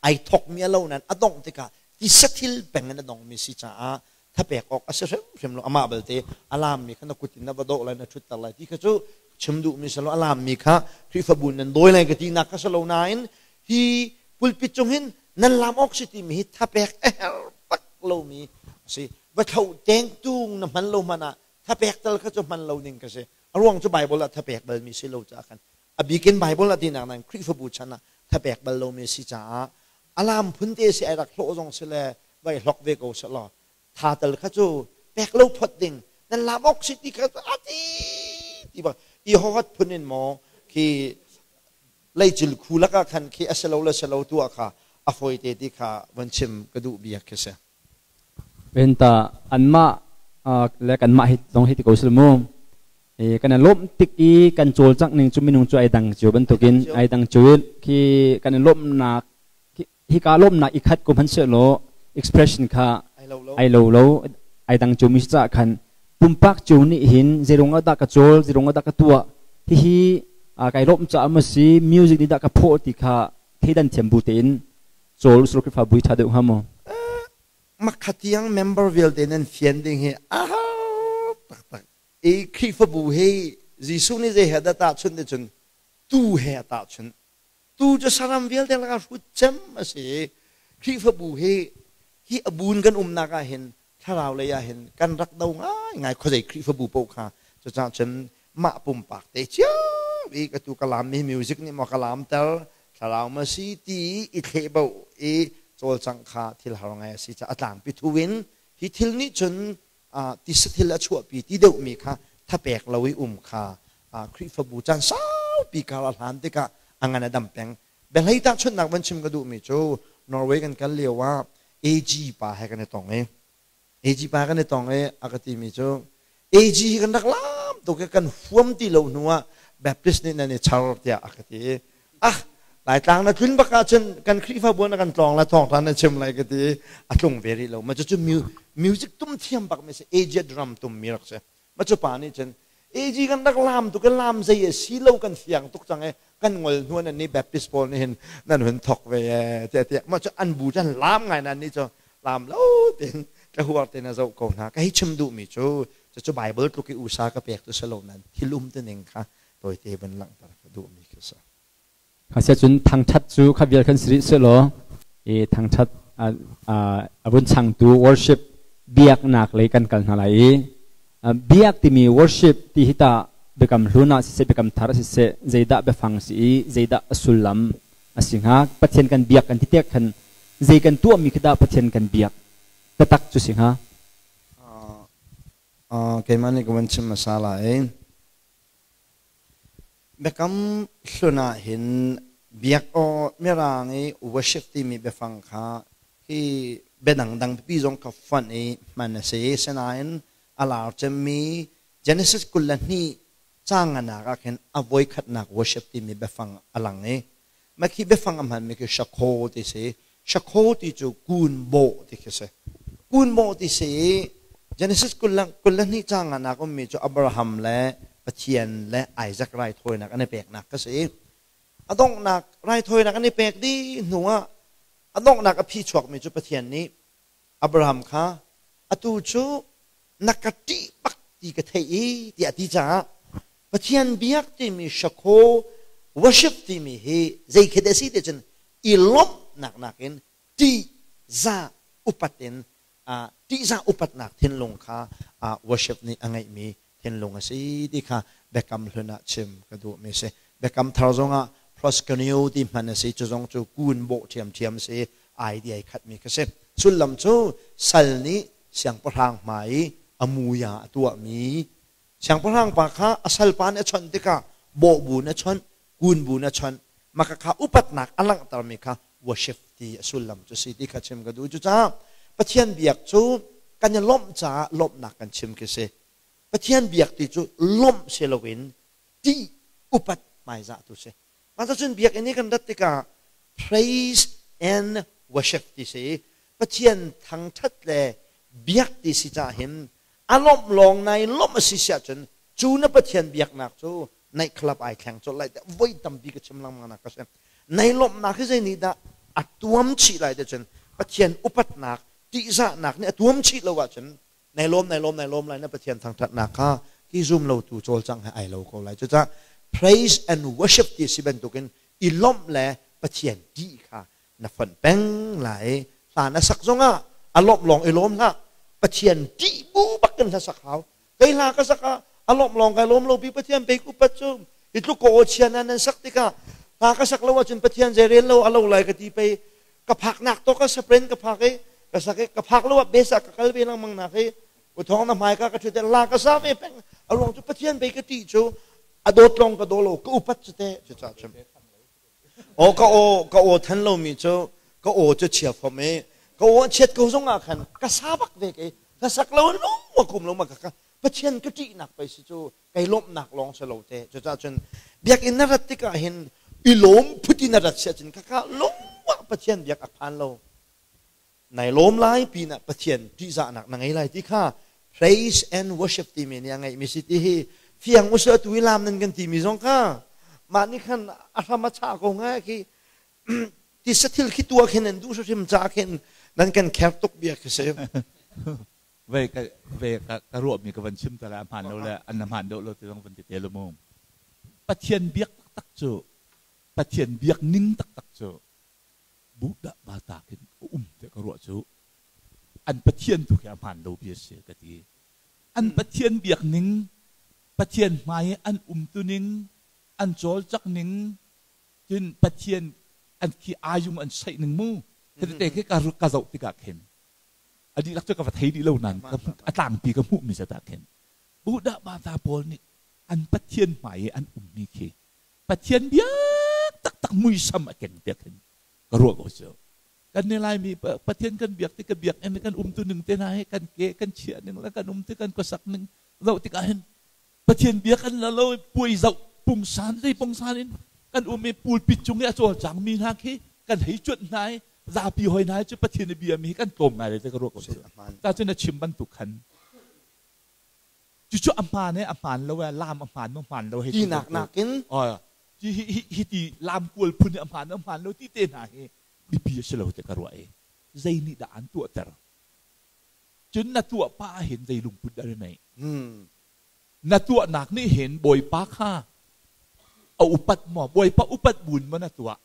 ai thokmi a lo nain a dongh tikah tisa thil peng in a dongmi si caah thapek awk a si hrimhrim lo. Amah belte a lammi kha na kut in na va dawh lai, na ṭhutter lai ti kha cu chim duhmi si lo. A lammi kha Khrihfabu nan dawi lai ka tinak kha si lo nain hi pulpit cung hin nan lam awk si timi hi thapek a herh bak lomi a si. Va thlo teng tung na hman lo hmanh ah thapek tal kha cu hman lo ning ka si. A ruang cu Bible ah thapek bal mi si lo caah khan a bikin Bible ah tinak nan Khrihfabu chan ah thapek bal lo mi si caah alam phun te si ai rak hlawh zong si le vai hlok ve ko se law tha tal kha cu pek lo phot ding nan lam ok si ti kha ati ti ba i hohat phun in maw khi leicil khu lakah khan khi a si lo le si lo tu ah kha a fawi te ti kha von chim ka duh biak khi si. Venta anmah le kanmah hi zong hi ti ko sil mu. Kan i lawmh tik i kan cawlcangh ning cu minung cu ai dang cio bantukin ai dang cio khi kan i lawmhnak hika lawmhnak i khat ko hmanhsehlaw expression kha ai lo lo ai dang cio mi si caah khan pumpak cio nih hin zeirung ah dah ka cawl zeirung ah dah ka tuah hihi kai lawmh caah maw si music nih dah ka phawh ti kha theidan thiam bu tein cawl usur Khrihfa bui ṭha deuh hnga maw? Makhatiang member vialte nan fian ding hi aha taktak i Khrihfabu hi Jesuh nih zei he dah tahchunh ti cun tu he a tahchunh Tu cu saram vialte lakah hrut cem a si i Khrihfabu hi hi a buun kan umnak ah hin thlarau lei ah hin kan rak do ngaingai khuazei Khrihfabu paoh kha. Cucaah cun mah pumpak te cio i ka tu ka laammi music nih maw ka laamter thlarau ma si ti i thlehboh i cawlcangh kha thil har ngai a si caah a tlangpi thu in hi thil nih cun tisa thil a chuahpi ti deuhmi kha thapek lo i um kha Khrihfabu caan saupi kar a hlan tikah a ngan a dam peng. Biahlei tahchunhnak van chim ka duhmi cu Norway kan kal lio ah AG pa he kan i tong i AG pa kan i tong i a ka timi cu AG hi kan rak lam tuk i kan huam ti lo hnu ah Baptist nih nan i char tiah a ka ti i ah Laitlang na tlun bak ahcun kan Khrihfabu na kan tlawng la thawngtha na chim lai ka ti a tlung ve rih lo ma cu music tum thiam bak mi si Asia drum tum mi rak si ma cu pa nih cun AG kan rak lam tu kan lam zei a si lo kan fiang tuk cang e kan ngol hnu nan ni Baptist pawl nih hin nan hun thok ve e tiah tiah ma cu an bu chan lam ngai nan ni cu lam lo tin ka huar te na zoh ko hna ka hei chim duh mi cu cu Bible tluk i usa ka pek tu si lo nan thil um tu ning kha tawite van langhter ka duhmi khi si. Asiahcun thangṭhat cu kha vial khan si rih sehlaw i thangṭhat a vun changtu worship biaknak lei kan kal hna lai i biak timi worship ti hi tah biakam hlun ah siseh biakam thar ah siseh zeidah biafang si i zeidah a sullam a si hnga Pathian kan biak kan ti tiah khan zei kan tuahmi khi dah Pathian kan biak taktak cu si hnga? Keimah nih ka van chim hmasa lai. Biakam hlun ah hin biak aw Mirang i worship timi biafang kha hi bia dangdang pipi zong kha fonh i hman a si. Sinain a lar cemmi Genesis 22 caang nganak ah khin a voikhatnak worship timi biafang a lang i mah khi biafang a hmanmi khi shakho ti si. Shakho ti cu kun bawh ti khi si. Kun bawh ti si i Genesis 22 caang nganak ummi cu Abraham le Pathian le Isaac raithawinak an i peknak ka si. A donghnak raithawinak an i pek dih hnu ah a donghnak a phi chuakmi cu Pathian nih Abraham kha atu cu na ka ṭih bak ti ka theih i tiah a ti caah Pathian biak timi shakho worship timi hi zei khi dah a si ti cun i lawmhnak nakin ṭihzah upat in ṭihzah upatnak thinlung kha worship nih a ngeihmi thinlung a si ti kha biakam hlun ah chim ka duhmi a si. Biakam thar zongah proskuneo ti hman a si, cu zong cu kun bawh ṭhiamṭhiam a si, ai ti ai khatmi kha si. Sullam cu sal nih siangpahrang hmai i a muya a tuahmi siangpahrang pa kha a salpa nih a chawnh tikah bawh bu in a chawnh, kun bu in a chawnh, mah kha upatnak a langhtermi kha worship ti a sullam cu si ti kha chim ka duh. Cucaah Pathian biak cu kan i lawmh caah lawmhnak kan chim khi si. Pathian biak ti cu lawmh si loin ṭih upat hmaizah tu si. Mah cun biakinn i kan rat tikah praise and worship ti si. Pathian thangṭhat le biak ti si caah hin a lawmh lawng nai lawmh a si si ahcun cu na Pathian biaknak cu night club ai thleng colh lai tiah voi tampi ka chim lengmang nak ka si. Nai lawmhnak hi zei nih dah a tuam chih lai ti cun Pathian upatnak ṭihzahnak nih a tuam chih lo ahcun nai lawm nai lawm nai lawm lai na Pathian thangṭhatnak kha ki zum lo tu cawlcangh he ai lo ko lai. Cucaah praise and worship ti si bantukin i lawmh le Pathian ṭih kha na fonh peng lai. Hla na sak zongah a lawmh lawng i lawm hlah. Pathian ṭih bu bak kan hlasak hau. Kei hla ka sak ah a lawmh lawng kai lawm lo pi Pathian pek upat cu hi tluk ka aw chia na nan sak tikah hla ka sak lo ahcun Pathian zei rel lo a lo lai ka ti pei ka phak nak to ka sapren ka phak i ka sak i ka phak lo ah bes ah ka kal ve lengmang nak hi uthong na hmai ka ka ṭhut la ka sa ve peng a ruang cu Pathian pei ka ṭih cu a dawt lawng ka daw lo ka upat cu te cu ca cun Aw ka aw ka aw than lomi cu ka aw cu chia fom i ka aw chiat ko zong ah khan ka sa bak ve ke ka sak lo lung wa kum lo ma ka Pathian ka ṭihnak pei si cu kai lawmhnak lawng si lo te cucaah cun biakinn na rat tikah hin i lawm phut in na rat sia cun ka ka lung wa Pathian biak a phan lo nai lawm lai pinah Pathian ṭihzahnak na ngei lai ti kha praise and worship timi nih a ngeihmi si ti hi fiang usih atu i lam nan kan timi zong kha mah nih khan a hram a chah ko ngai khi ti sathil khi tua khin an duh hrim ca khin nan kan kher tuk bia khi si ve ka ve ka ka ruahmi ka van chim ta la hmaan lo le an hmaan deuh lo ti zong van ti te lu mu Pathian biak taktak cu Pathian biak ning taktak cu Buddha bata khin a um tiah ka ruah cu an Pathian tu khi a hmaan lo bia si ka ti. An Pathian biak ning, Pathian hmai i an umtu ning, an cawlcak ning, cun Pathian an khi ayung an saih ning mu. Khi te khi ka zoh tikah khin a dihlak cu ka va thei dih lo nain a tlangpi ka hmuhmi zat ah khin Buddha bata pawl nih an Pathian hmai i an ummi khi Pathian biak taktak muisam a keng tiah khin ka ruah ko cu. Kan ni Laimi Pathian kan biak ti ka biak in kan umtu ning te hna hi kan ke kan chiah ning le kan um ti kan khuasak ning zoh tikah hin Pathian bia kan la lo puai zoh pungsan zei pungsan in kan um i pulpit cung i a cawlcang mi hna khi kan hei cuanh hna i zapi hoi hna cu Pathian i bia mi hi kan tlawm ngai le ka ruah ko cu. Ta cu na chim bantuk khan Cucu a hmaan e a hmaan lo e lam a hmaan maw hmaan lo hei ti Tinak nakin hi hi hi ti lam kual phun hi a hmaan a hmaan lo ti te hna hi biapi a si lo ti ka ruah i zei nih dah an tuahter cun na tuah pah ah hin zei lungput dah na neih na tuahnak nih hin Bawipa kha a upat maw Bawipa upat buin maw na tuah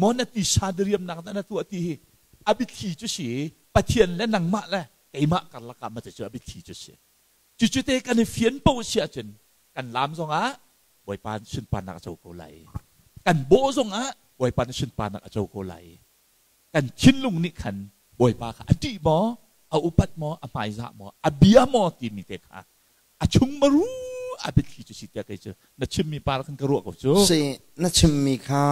maw na tisa diriamnak dah na tuah ti hi a biathli cu si Pathian le nangmah le keimah karlak ah ma cu a biathli cu si Cucu te kan i fian paoh si ahcun kan laam zongah Bawipa sunparnak a co ko lai. Kan bawh zongah Bawipa nih sunparnak a co ko lai. Kan thinlung nih khan Bawipa kha a ṭih maw, a upat maw, a hmaizah maw, a bia maw timi te kha a chung maru a biathli cu si tiah kei cu na chimmi par khan ka ruah ko cu. Si, na chimmi kha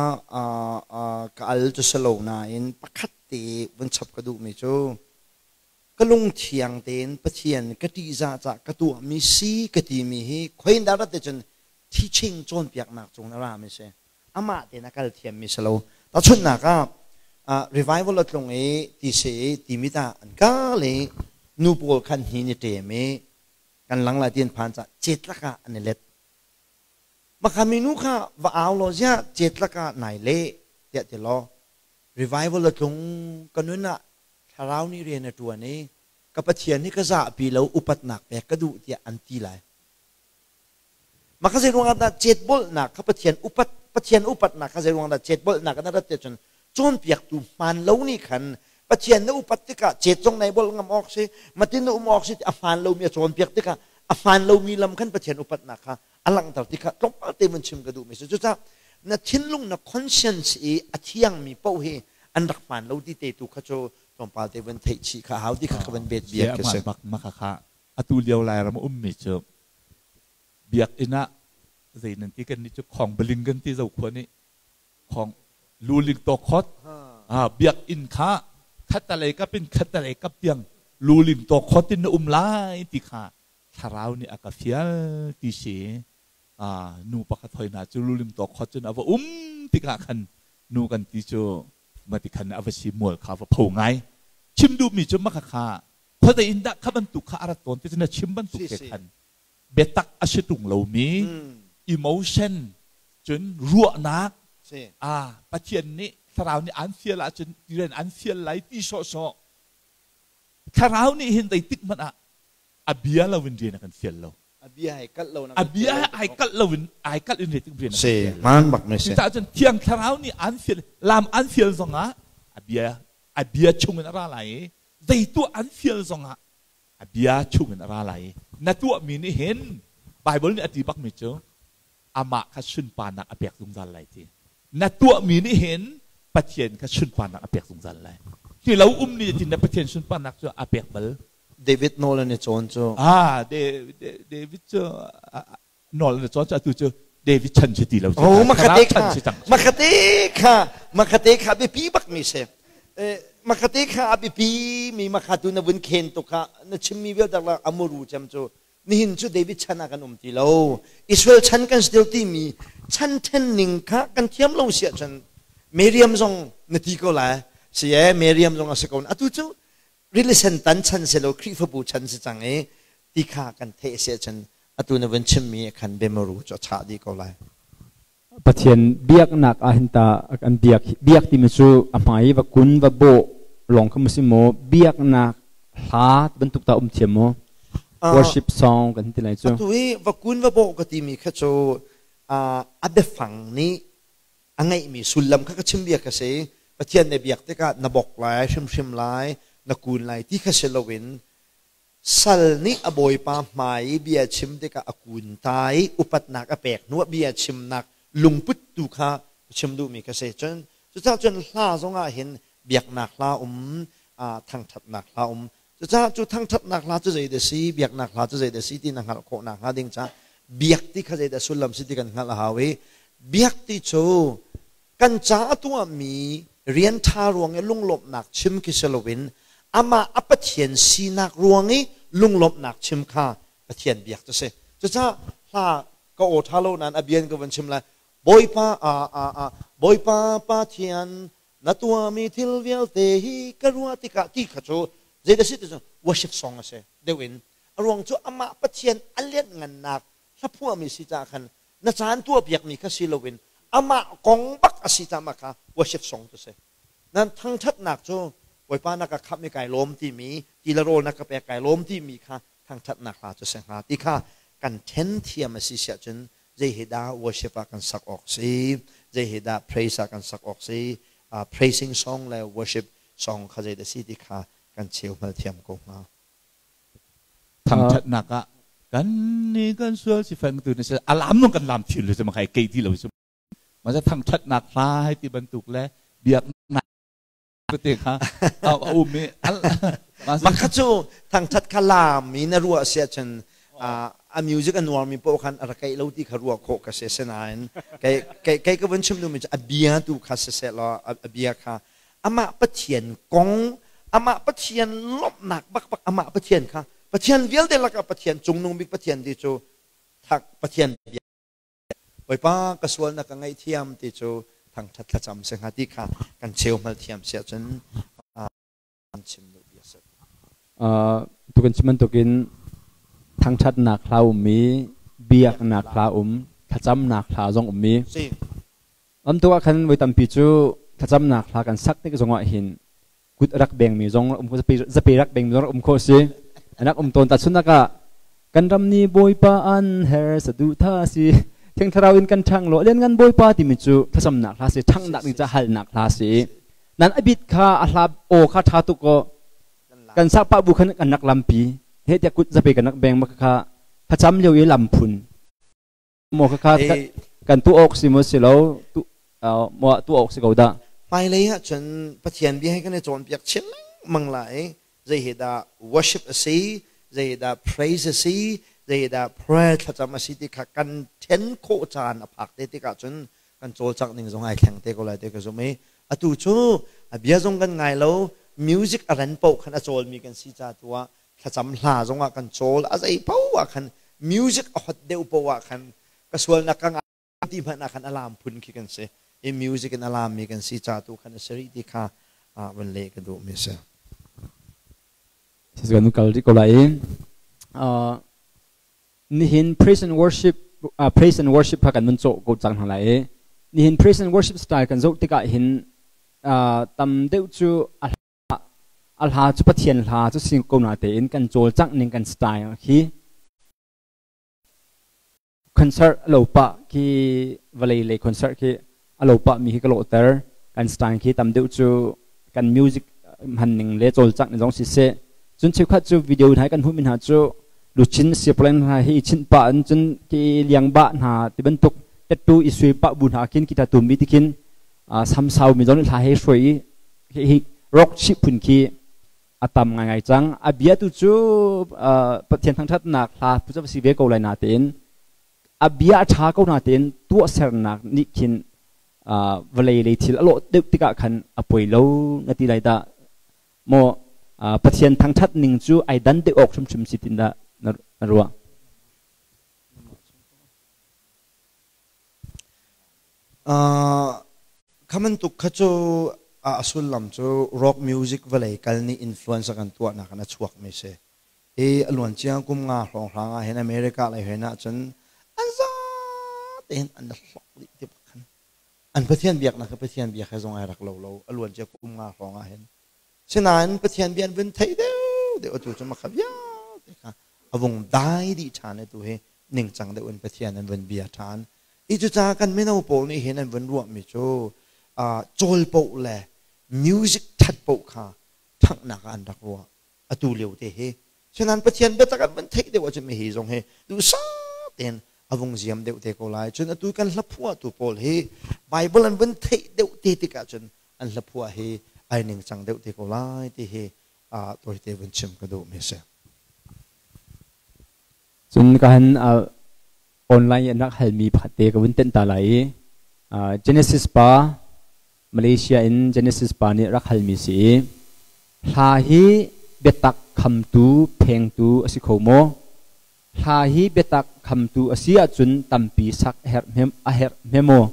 ka al cu si lo nain pakhat te vun chap ka duhmi cu Ka lungthiang tein Pathian ka ṭihzah cah ka tuahmi si ka timi hi khoin dah rat cun teaching cawnpiaknak cung na rami si. Amah tein a kal thiammi si lo. Tahchunhnak ah revival a tlung i ti si i timi ta an kal i nu pawl khan hi ni ṭem i kan lang lai ti an phan cah cetlak ah an i let. Maka minu kha va au law ziah cetlak ah nai leh tiah ti law revival a tlung ka nun ah thlarau nih rian a ṭuan i ka Pathian hi ka zahpi lo upatnak pek ka duh tiah an ti lai. Mah kha zei ruangah dah cetbolhnak kha Pathian upat Pathian upatnak kha zei ruangah dah cetbolhnak na rat tiah cun cawnpiaktu hmaan lo nih khan Pathian na upat tikah cet zong nai bolh ngam awk si matin na um awk si a hmaan lomi a cawnpiak tikah a hmaan lomi lam khan Pathian upatnak kha a langhter ti kha tlawmpal te vun chim ka duhmi si cucaah na thinlung na conscience i a thiangmi paoh hi an rak hmaan lo ti te tu kha cu tlawmpal te vun theih chih kha hau ti kha ka van bet biak ka si bak ma kha kha atu lio Lairam ummi cu biakinn ah zei nan ti kan nih cu khong baling kan ti zo khua nih khong luling to khot biakinn kha khatalei kap in khatalei kap tiang luling to khot in na um lai ti kha thlarau nih a ka fial ti si nu pakhat hoi hna cu lulim tawk khot cun a va um tikah khan nu kan ti cu mati khan a va si mual kha va pho ngai chim duhmi cu maka kha khuadei in dah kha bantuk kha a rat tawn ti cu na chim bantuk te khan biatak a si tung lomi emotion cun ruahnak a Pathian nih thlarau nih an fial ahcun tiren an fial lai ti sawhsawh thlarau nih hin zeitik hmanh ah a bia lo in rian a kan fial lo. A bia ai kalh lo A bia ai kalh lo in ai kalh in zeitik rian a kan fial lo. Man bak me si. Cucaah cun Thiang Thlarau nih an fial lam an fial zongah a bia chung in a ra lai i zei tuah an fial zongah A bia chungin a ra lai i na tuahmi nih hin Baibal nih a ti bakmi cu amah kha sunparnak a pek zungzal lai ti. Na tuahmi nih hin Pathian kha sunparnak a pek zungzal lai. Hi lo um ni tin na Pathian sunparnak cu a pek bal. David nawl an i cawn cu. Ah, David cu nawl an i cawn cu atu cu David chan si ti lo. Oh, makate kha, makate kha, makate kha biapi bak mi si. Makate kha a biapi mi makhatu na vun khen to kha na chimmi vialte la amuru cem cu nihin cu David chan ah kan um ti lo. Israel chan kan si ti mi chan then ning kha kan thiam lo si ahcun Miriam zong na ti ko lai. Si e Miriam zong a si ko. Atu cu rili sen tan chan si lo Khrihfabu chan si cang i ti kha kan theih si ahcun atu na vun chimmi khan biamaru cu a chah dih ko lai. Pathian biaknak ah hin ta an biak biak timi cu a hmai va kun va bawh lawng kha si maw biaknak hla bantuk ta um thiam maw worship song kan ti lai cu atu i va kun va bawh ka timi kha cu a biafang nih a ngeihmi sullam kha ka chim bia ka si Pathian na biak tikah na bok lai hrimhrim lai na kun lai ti kha si loin Sal nih a bawipa hmai i bia chim tikah a kun ta i upatnak a pek hnuah bia chimnak lungput tu kha chim duhmi ka si. Cun cucaah cun hla zongah hin biaknak hla um, thangṭhatnak hla um. Cucaah cu thangṭhatnak hla cu zeidah si, biaknak hla cu zeidah si ti na hngalh khawh nakhnga ding caah biak ti kha zeidah sullam si ti kan hngalh a hau i biak ti cu kan ca a tuahmi rian ṭha ruang i lunglawmhnak chim khi si loin amah a Pathian sinak ruang i lunglawmhnak chim kha Pathian biak cu si. Cucaah hla ka aw ṭha lo nain a bian ka vun chim lai. Bawipa a a a Bawipa Pathian na tuahmi thil vialte hi ka ruah tikah ti kha cu zeidah si ti cu worship song a si deuh in a ruang cu amah Pathian a lianhngannak hlaphuahmi si caah khan na caan tuahpiakmi kha si loin amah kong bak a si caah kha worship song cu si nan thangṭhatnak cu Bawipa na ka khamh i kai lawm timi ti le rawl na ka pek kai lawm timi kha thangṭhatnak hla cu si hnga ti kha kan ṭhen thiam a si siah cun zei hi dah worship ah kan sak awk si zei hi dah praise ah kan sak awk si praising song le worship song kha zei dah si ti kha kan cheu hngal thiam ko hnga. Thangṭhatnak ah kan ni kan sual si feng tu ni se alam nung kan lam thil le ma khai kei ti lo su ma za thangṭhatnak hla hai ti bantuk le biaknak te kha a um i ma kha cu thangṭhat kha lam mi na ruah sia cun a music a nuar mi poh khan a ra keih lo ti kha ruah khawh ka si sinain kei kei kei ka vun chim duh mi cu a bia tu kha siseh law a bia kha amah Pathian kong amah Pathian lawmhnak bakbak amah Pathian kha Pathian vialte lakah Pathian cungnung bik Pathian ti cu thak Pathian bia Bawipa ka sualnak ka ngaihthiam ti cu thangthat thlacam si hnga ti kha kan cheu hmal thiam si ahcun kan chim duh bia si. Tu kan chim bantukin thangthatnak hla um i biaknak hla um thlacamnak hla zong um i Am tu ah khan voi tampi cu thlacamnak hla kan sak tik zongah hin kut rak bengmi zong um zapi rak bengmi zong um khawh si anak um tawn ta chunak ah kan ram ni bawipa an her saduhtha si thiang thlarau in kan ṭhang lo lian ngan bawipa timi cu thlacamnak hla si ṭhanghnak ding ca halnak hla si nan abit kha a hla aw kha ṭha tuk ko kan sak pah bu khan kan rak lampi he tiah kut zapi kan rak beng ma kha thlacam lio i lam phun Maw khakha kan tu awk si maw si lo tu maw tu awk si ko dah. Hmailei ah cun Pathian bia hi kan i cawnpiak chin lengmang lai. Zei hi dah worship a si, zei hi dah praise a si, zei hi dah prayer thlacam a si ti kha kan then khawh caan a phak te tikah cun kan cawlcangh ning zong ai thleng te ko lai ti ka zumh i atu cu a bia zong kan ngai lo music a ren paoh khan a cawlmi kan si ca tu ah thlacam hla zongah kan cawl a zei paoh ah khan music a hot deuh paoh ah khan ka sualnak ka ngai ti hmanh ah khan alam phun khi kan si i music in alam mi kan si ca tu khan a si rih ti kha van leh ka duh mi si. Kan kal rih ko lai i nihin praise and worship praise and worship kha kan mun cawh ko cang hna lai i nihin praise and worship style kan zoh tikah hin tam deuh cu a A hla cu Pathian hla cu si ko natein kan cawlcangh ning kan style khi concert a lo pah khi vawlei lei concert khi a lo pah mi khi ka lawhter kan style khi tam deuh cu kan music hman ning le cawlcangh ning zong siseh Cun cheukhat cu video hna kan hmuhmi hna cu luchin siaplen hna hi chinh pah in cun ki liang bah hna ti bantuk tattoo i sui pah bu hna khin kita tum mi ti khin samsau mi zong hla he hruai i hi rock chih phun khi a tam ngaingai cang. A bia tu cu Pathian thangṭhatnak hla pu cu si ve ko lai natein a bia a ṭha ko natein tuahsernak nih khin vawlei lei thil a lawh deuh tikah khan a poi lo na ti lai dah maw? Pathian thangṭhat ning cu ai dan deuh awk hrimhrim si tin dah na ruah? Kha bantuk kha cu a sullam cu rock music vawlei kal nih influence a kan tuahnak in a chuakmi si. Hi a luancia kum nga hrawnghrang ah hin America lei hen ahcun an za tein an hlok dih ti bak khan. An Pathian biaknak hi Pathian biak he zong ai rak lo lo a luancia kum nga hrawng ah hin. Sinain Pathian bia an vun theih deuh deuh atu cu makha vialte kha a vung dai dih ṭhan atu hi ningcang deuh in Pathian an vun bia ṭhan. I cucaah kan mino pawl nih hin an vun ruahmi cu cawl paoh le music ṭhat paoh kha ṭhanghnak ah an rak ruah atu lio te hi. Sinain Pathian biatak an vun theih deuh ahcun hi zong hi duhsah tein a vung ziam deuh te ko lai. Cun atu kan hlaphuahtu pawl hi Bible an vun theih deuh te tikah cun an hlaphuah hi ai ningcang deuh te ko lai ti hi tawite vun chim ka duhmi a si. Cun ka han online in rak halmi pakhat te ka vun tenh ta lai i Genesis pa Malaysia in Genesis pa nih rak halmi si i hla hi biatak khamtu phengtu a si kho maw? Hla hi biatak khamtu a si ahcun tampi sak a herh hme maw?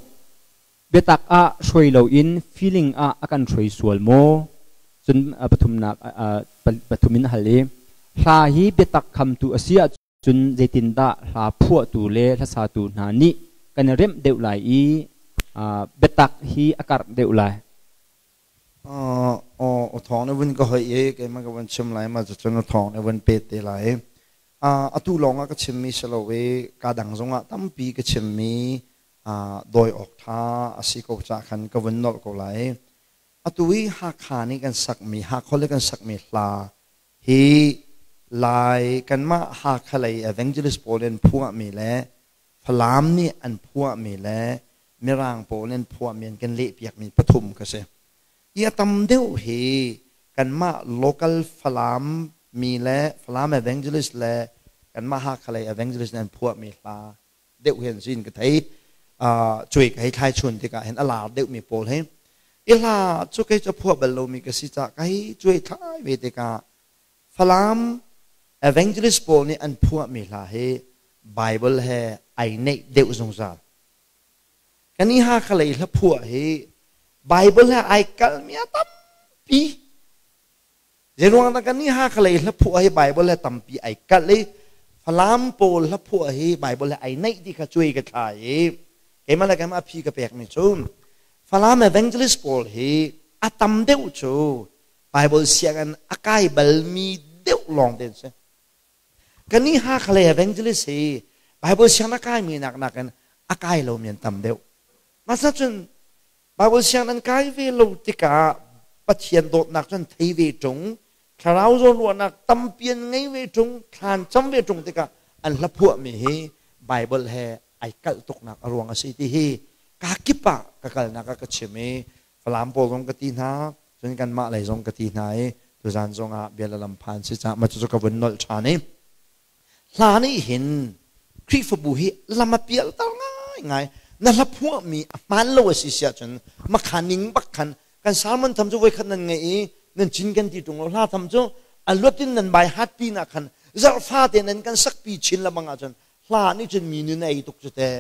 Biatak ah hruai loin feeling ah a kan hruai sual maw? Cun pathumnak pathum in a hal i hla hi biatak khamtu a si ahcun zeitindah hla phuahtu le hlasatu hna nih kan i remh deuh lai i biatak hi a karh deuh lai? Aw thawng na vun ka hoih i keimah ka vun chim lai ma cucun thawng na vun pet te lai. Atu lawng ah ka chimmi si lo i ka dang zongah tampi ka chimmi dawi awk ṭha a si ko caah khan ka vun nolh ko lai. Atu i Hakha nih kan sakmi, Hakha le kan sakmi hla hi Lai kanmah Hakha lei evangelist pawl in phuahmi le Falam nih an phuahmi le Mirang pawl in phuahmi an kan lehpiakmi pathum ka si. I a tam deuh hi kanmah local Falam mi le Falam evangelist le kanmah Hakha lei evangelist nih an phuahmi hla deuh hin sin ka thei. Cuai ka hei thlai chun tikah hin a lar deuhmi pawl hi i hla cu kei cu phuah bal lomi ka si cah ka hei cuai thlai ve tikah Falam evangelist pawl nih an phuahmi hla hi Bible he ai neih deuh zungzal. Kan i Hakha lei hla phuah hi Bible he ai kalmi a tampi. Zeiruang dah kan nih Hakha lei hlaphuah hi Bible he tampi ai kalh i Falam pawl hlaphuah hi Bible he ai naih ti kha cuai ka thla i keimah le keimah a phi ka pekmi cu Falam evangelist pawl hi a tam deuh cu Bible sianginn a kai balmi deuh lawng te an si. Kan nih Hakha lei evangelist hi Bible sianginn a kaimi nak nakin a kai lomi an tam deuh. Masa cun Bible sianginn an kai ve lo tikah Pathian dawtnak cu an thei ve ṭung, thlarau zawnruahnak tampi an ngei ve ṭung, thlan cam ve ṭung tikah an hla phuahmi hi Bible he ai kalh tuknak a ruang a si ti hi ka kip ah ka kalnak ah ka chim i Falam pawl zong ka ti hna, cun kanmah lei zong ka ti hna i tuzan zong ah bia le lam phan si caah mah cucu ka vun nolh ṭhan i hla nih hin Khrihfabu hi lam a pialter ngaingai. Na hla phuahmi a hmaan lo a si si ahcun makha ning bak khan kan sermon tham cu voikhat nan ngaih i nan cin kan ti ṭung lo. Hla tham cu a luat in nan bai hat pin ah khan zarhfa te nan kan sakpi chin lengmang ahcun hla nih cun mi nun a ei tuk cu teh.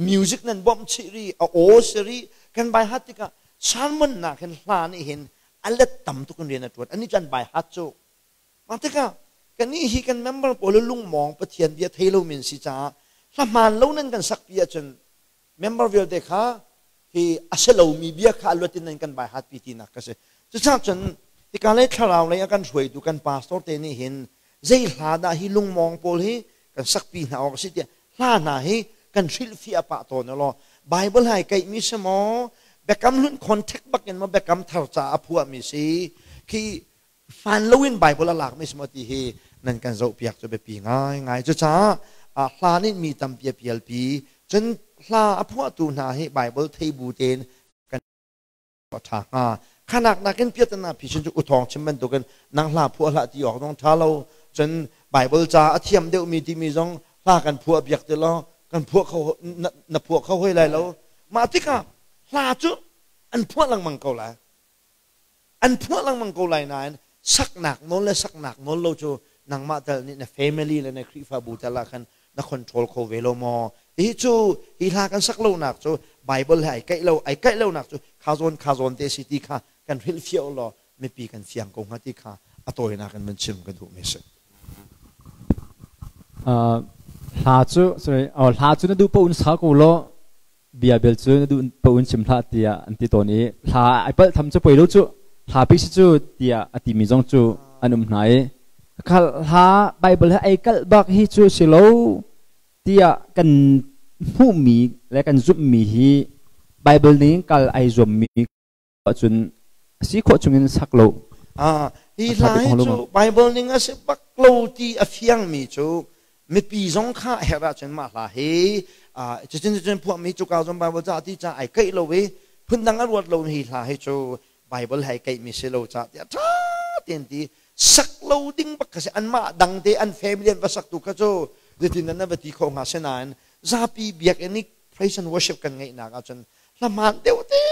Music nan bawmh chih ri, a aw si ri, kan bai hat tikah sermon nak hin hla nih hin a let tam tuk in rian a ṭuan. Anih cu an bai hat cu. Mah tikah kannih hi kan member pawl lungmawng Pathian bia thei lomi an si caah hla hmaan lo nan kan sakpi ahcun member vialte kha hi a si lomi bia kha a luat in nan kan bai hatpi tinak ka si. Cucaah cun hika lei thlarau lei a kan hruaitu kan pastor te nih hin zei hla dah hi lungmawng pawl hi kan sakpi hna awk a si tiah hla hna hi kan hrilhfiah pah tawn law Bible hai kaihmi si maw, Biakam Hlun context bak in maw, Biakam Thar ca a phuahmi si khi. Fan loin Bible a lak mi si maw ti hi nan kan zoh piak cu biapi ngaingai. Cucaah hla nih mi tampi a pialpi. Cun hla a phuahtu hna hi Bible thei bu tein kan ṭha hnga. Khanak nakin piatana phisin cu uthawng chim bantukin nang hla phuah hlah ti awk zong ṭha lo. Cun Bible ca a thiam deuhmi timi zong hla kan phuah biak ti law kan phuah kho na phuah kho hoi lai lo. Mah tikah hla cu an phuah lengmang ko lai. An phuah lengmang ko lai nain saknak nawl le saknak nawl lo cu nangmah tal nih na family le na Khrihfabu tal ah khan na control kho ve lo maw? Hi cu hi hla kan sak lonak cu Bible he ai kaih lo ai kaih lonak cu kha zawn kha zawn te si ti kha kan hrilh fiah law mipi kan fiang ko hnga ti kha a tawinak in van chim ka duh mi si. Hla cu sorry hla cu na duh paoh in sa ko law bia bel cu na duh paoh in chim hlah tiah an ti tawn i hla ai palh tham cu poi lo cu hla pi si cu tiah a timi zong cu an um hna i khal hla Bible he ai kalh bak hi cu si lo tiah kan hmuhmi le kan zumhmi hi Bible ning kal ai zuammi ahcun a si khawh chungin sak lo. Ah, hi hla hi cu Bible ning a si bak lo ti a fiangmi cu mipi zong kha herh ahcun mah hla hi cucun cucun phuahmi cuka zong Bible ca ti ca ai keih lo i phundang a ruat lo hi hla hi cu Bible hai keihmi si lo ca tiah ṭha tein ti sak lo ding bak kha si anmah dang te an family an va sak tu kha cu zeitin nan va ti kho hnga sinain zapi biakinn i praise and worship kan ngeihnak ahcun hlamaan deuh te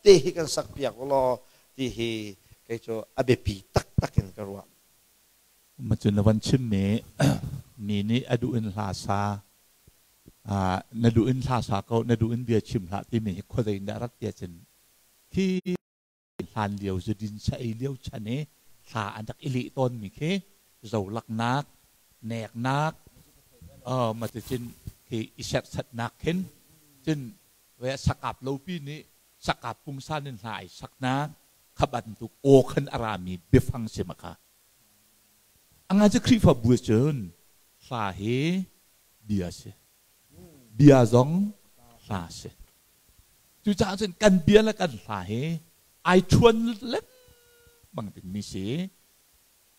te hi kan sak piak ulaw ti hi kei cu a biapi taktak in ka ruah. Macun na van chimmi mi nih a duh in hla sa na duh in hla sa ko na duh in bia chim hlah timi hi khuazei in dah rat tiah cun khi hlan lio zudin sa ei lio chan i hla an rak i leh tawnmi khi zolaknak neknak maticun khi i serhsatnak khin cun ve sakap lopi nih sakap pungsan in hla ai saknak kha bantuk aw khan a rami biafang si maka anga cu Khrihfabu cun hla hi bia si bia zong hla si. Cucaah cun kan bia le kan hla hi ai ṭhuan lengmang dingmi si.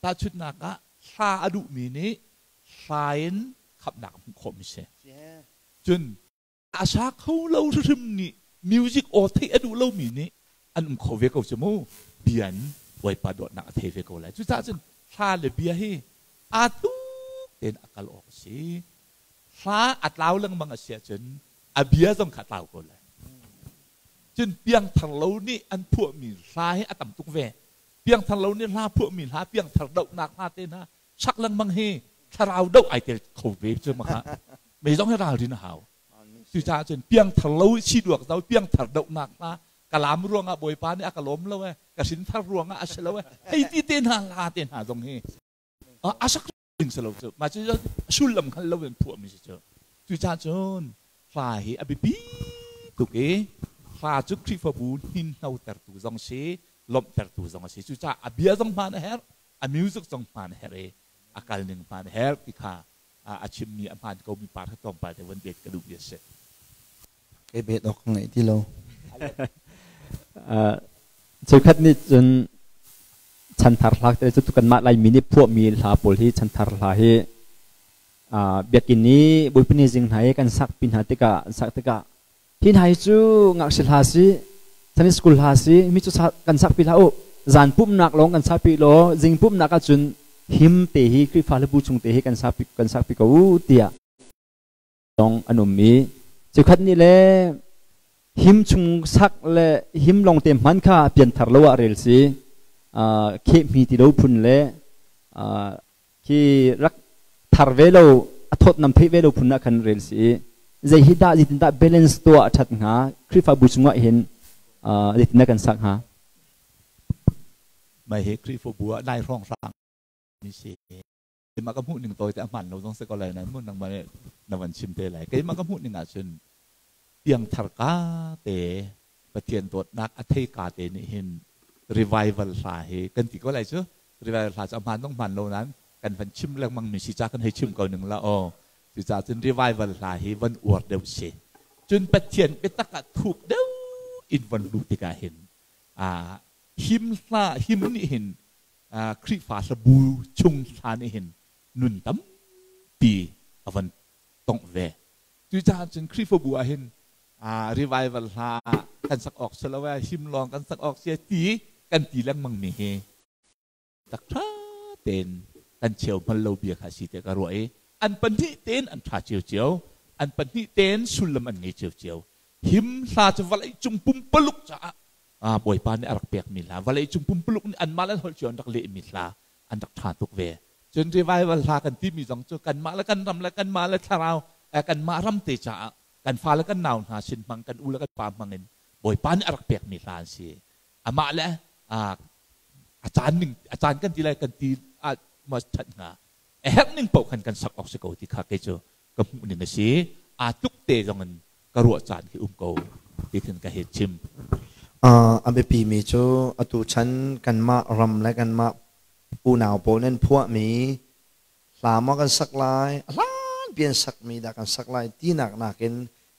Tahchunhnak ah hla a duhmi nih hla in khamhnak a hmuh khawhmi si. Cun a sa kho lo hrimhrim nih music aw theih a duh lomi nih an um kho ve ko cu mu. Bia in Bawipa dawtnak a thei ve ko lai. Cucaah cun hla le bia hi aa tluk tein a kal awk a si. Hla a tlau lengmang a si ahcun a bia zong kha a tlau ko lai. Cun piangthar lo nih an phuahmi hla hi a tam tuk ve. Piangthar lo nih hla phuahmi hla piangthar dohnak hla te hna sak lengmang hi thlarau doh ai tel kho ve cu maka. Mei zong hi ralrin a hau. Cucaah cun piangthar lo si duak zo piangthar dohnak hla kalam ruangah Bawipa nih a ka lawm lo e ka hrinthar ruangah a si lo e hei ti te hna hla te hna zong hi a sak ding si lo cu mah cu sullam hngal lo in phuahmi si cu. Cucaah cun hla hi a biapi tuk i hla cu Khrihfabu hninhnotertu zong si lawmhtertu zong a si. Cucaah a bia zong hmaan a herh, a music zong hmaan a herh i a kal ning hmaan a herh ti kha a chimmi a hmaan komi par kha tlawmpal te van bet ka duhmi a si. Kei bet awk ka ngei ti lo. Cheukhat nih cun chanthar hla te cu kanmah Laimi nih phuahmi hla pawl hi chanthar hla hi biakinn i Bawipa ni zing hna i kan sakpi hna tikah an sak tikah hi hna hi cu ngakchia hla si Sunday school hla si mi cu kan sakpi hlah u zan pumhnak lawng kan sakpi law zing pumhnak ahcun him te hi Khrihfa hlabu chung te hi kan sakpi ko u tiah zong an um i cheukhat nih le him chung sak le him lawng te hman kha pianthar lo ah rel si khehmi ti lo phun le khi rak thar ve lo a thawtnam theih ve lo phun ah khan rel si zei hi dah zeitin dah balance tuah a ṭhat hnga Khrihfabu chungah hin zeitin dah kan sak hnga? Mai hi Khrihfabu ah nai hrawng hrang mi si. Keimah ka hmuh ning tawi te a hmaan lo zong si ko lai nain mu nangmah nih na van chim te lai. Keimah ka hmuh ning ahcun piangthar ka te Pathian dawtnak a thei ka te nih hin revival hla hi kan ti ko lai cu. Revival hla cu a hmaan zong hmaan lo nain kan van chim lengmang mi si ca kan hei chim ko ning la aw. Cucaah cun revival hla hi van uar deuh si. Cun Pathian biatak ah thuk deuh in van luh tikah hin him hla him nih hin Khrihfa hlabu chung hla nih hin nun tampi a von tongh ve. Cucaah cun Khrihfabu ah hin revival hla kan sak awk si lo ee, him lawng kan sak awk si ti kan ti lengmang mi hi tak ṭha tein kan cheu hmal lo bia kha si tiah ka ruah i an pahnih tein an ṭha ciocio, an pahnih tein sullam an ngei ciocio. Him hla cu vawlei cung pumpaluk caah Bawipa nih a rak pekmi hla, vawlei cung pumpaluk nih anmah le an holh cio an rak lehmi hla an rak ṭha tuk ve. Cun revival hla kan timi zong cu kanmah le kan ram le kanmah le thlarau kanmah ram te caah kan fa le kan nau hna sin hmang kan u le kan pa hmang in Bawipa nih a rak pekmi hla an si. Amah le a caan ning a caan kan ti lai kan ti ah ma ṭhat hnga. A herh ning paoh khan kan sak awk si ko ti kha kei cu ka hmuh ning a si. Aa tluk te zong in ka ruah caan khi um ko ti khin ka he chim. A biapi mi cu atu chan kanmah ram le kanmah unau pawl nan phuahmi hla maw kan sak lai, a hlanpi an sakmi dah kan sak lai tinak nakin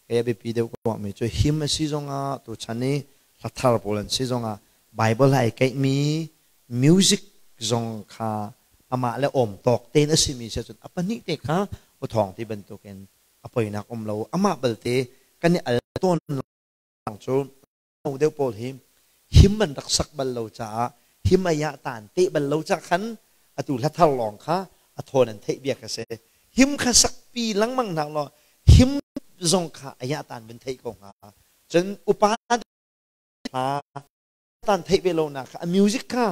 kei a biapi deuh ka ruahmi cu him a si zongah tuchan i hla thar pawl an si zongah Bible ai keihmi music zong kha amah le awm tawk tein a simi si ahcun a pahnih te kha uthawng ti bantukin a poinak um lo. Amah balte kan i al tawn lang cu no deuh pawl hi him an rak sak bal lo caah him ai ah taan te bal lo ca khan atu hla thar lawng kha a thawn an theih bia kha si. Him kha sakpi lengmang hna law him zong kha ai ah taan van theih ko hnga. Cun upa hla tan theih ve lo nak kha a music kha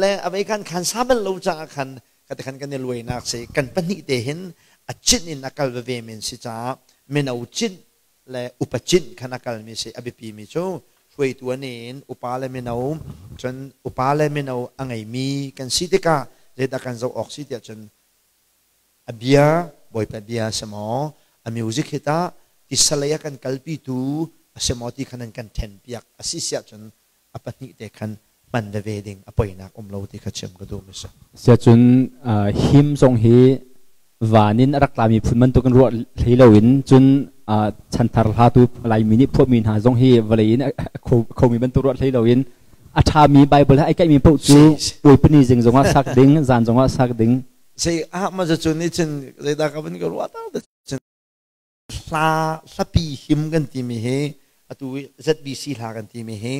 le a vei khan khan sa bal lo caah khan ka te khan kan i luainak si. Kan pahnih te hin a cinh in a kal veve men si caah mino cinh le upa cinh khan a kalmi si. A biapi mi cu hruaitu an in upa le mino, cun upa le mino a ngeimi kan si tikah zeidah kan zoh awk si tiah cun a bia, Bawipa bia a si maw, a music hi tah tisalei a kan kalpitu a si maw ti khan an kan then piak a si siah cun a pahnih te khan hman veve ding a poinak um lo ti kha chim ka duh mi si. Siacun him zong hi van in a rak tlami phun bantuk in ruah hlei loin cun chanthar hla tu Laimi nih phuahmi hna zong hi vawlei in khomi bantuk ruah hlei loin a ṭhami Bible he ai kaihmi paoh cu puaipani zing zongah sak ding, zan zongah sak ding. Sei ah ma cu nih cun zeidah ka van ka ruah ta cun hla hlapi him kan timi hi atu ZBC hla kan timi hi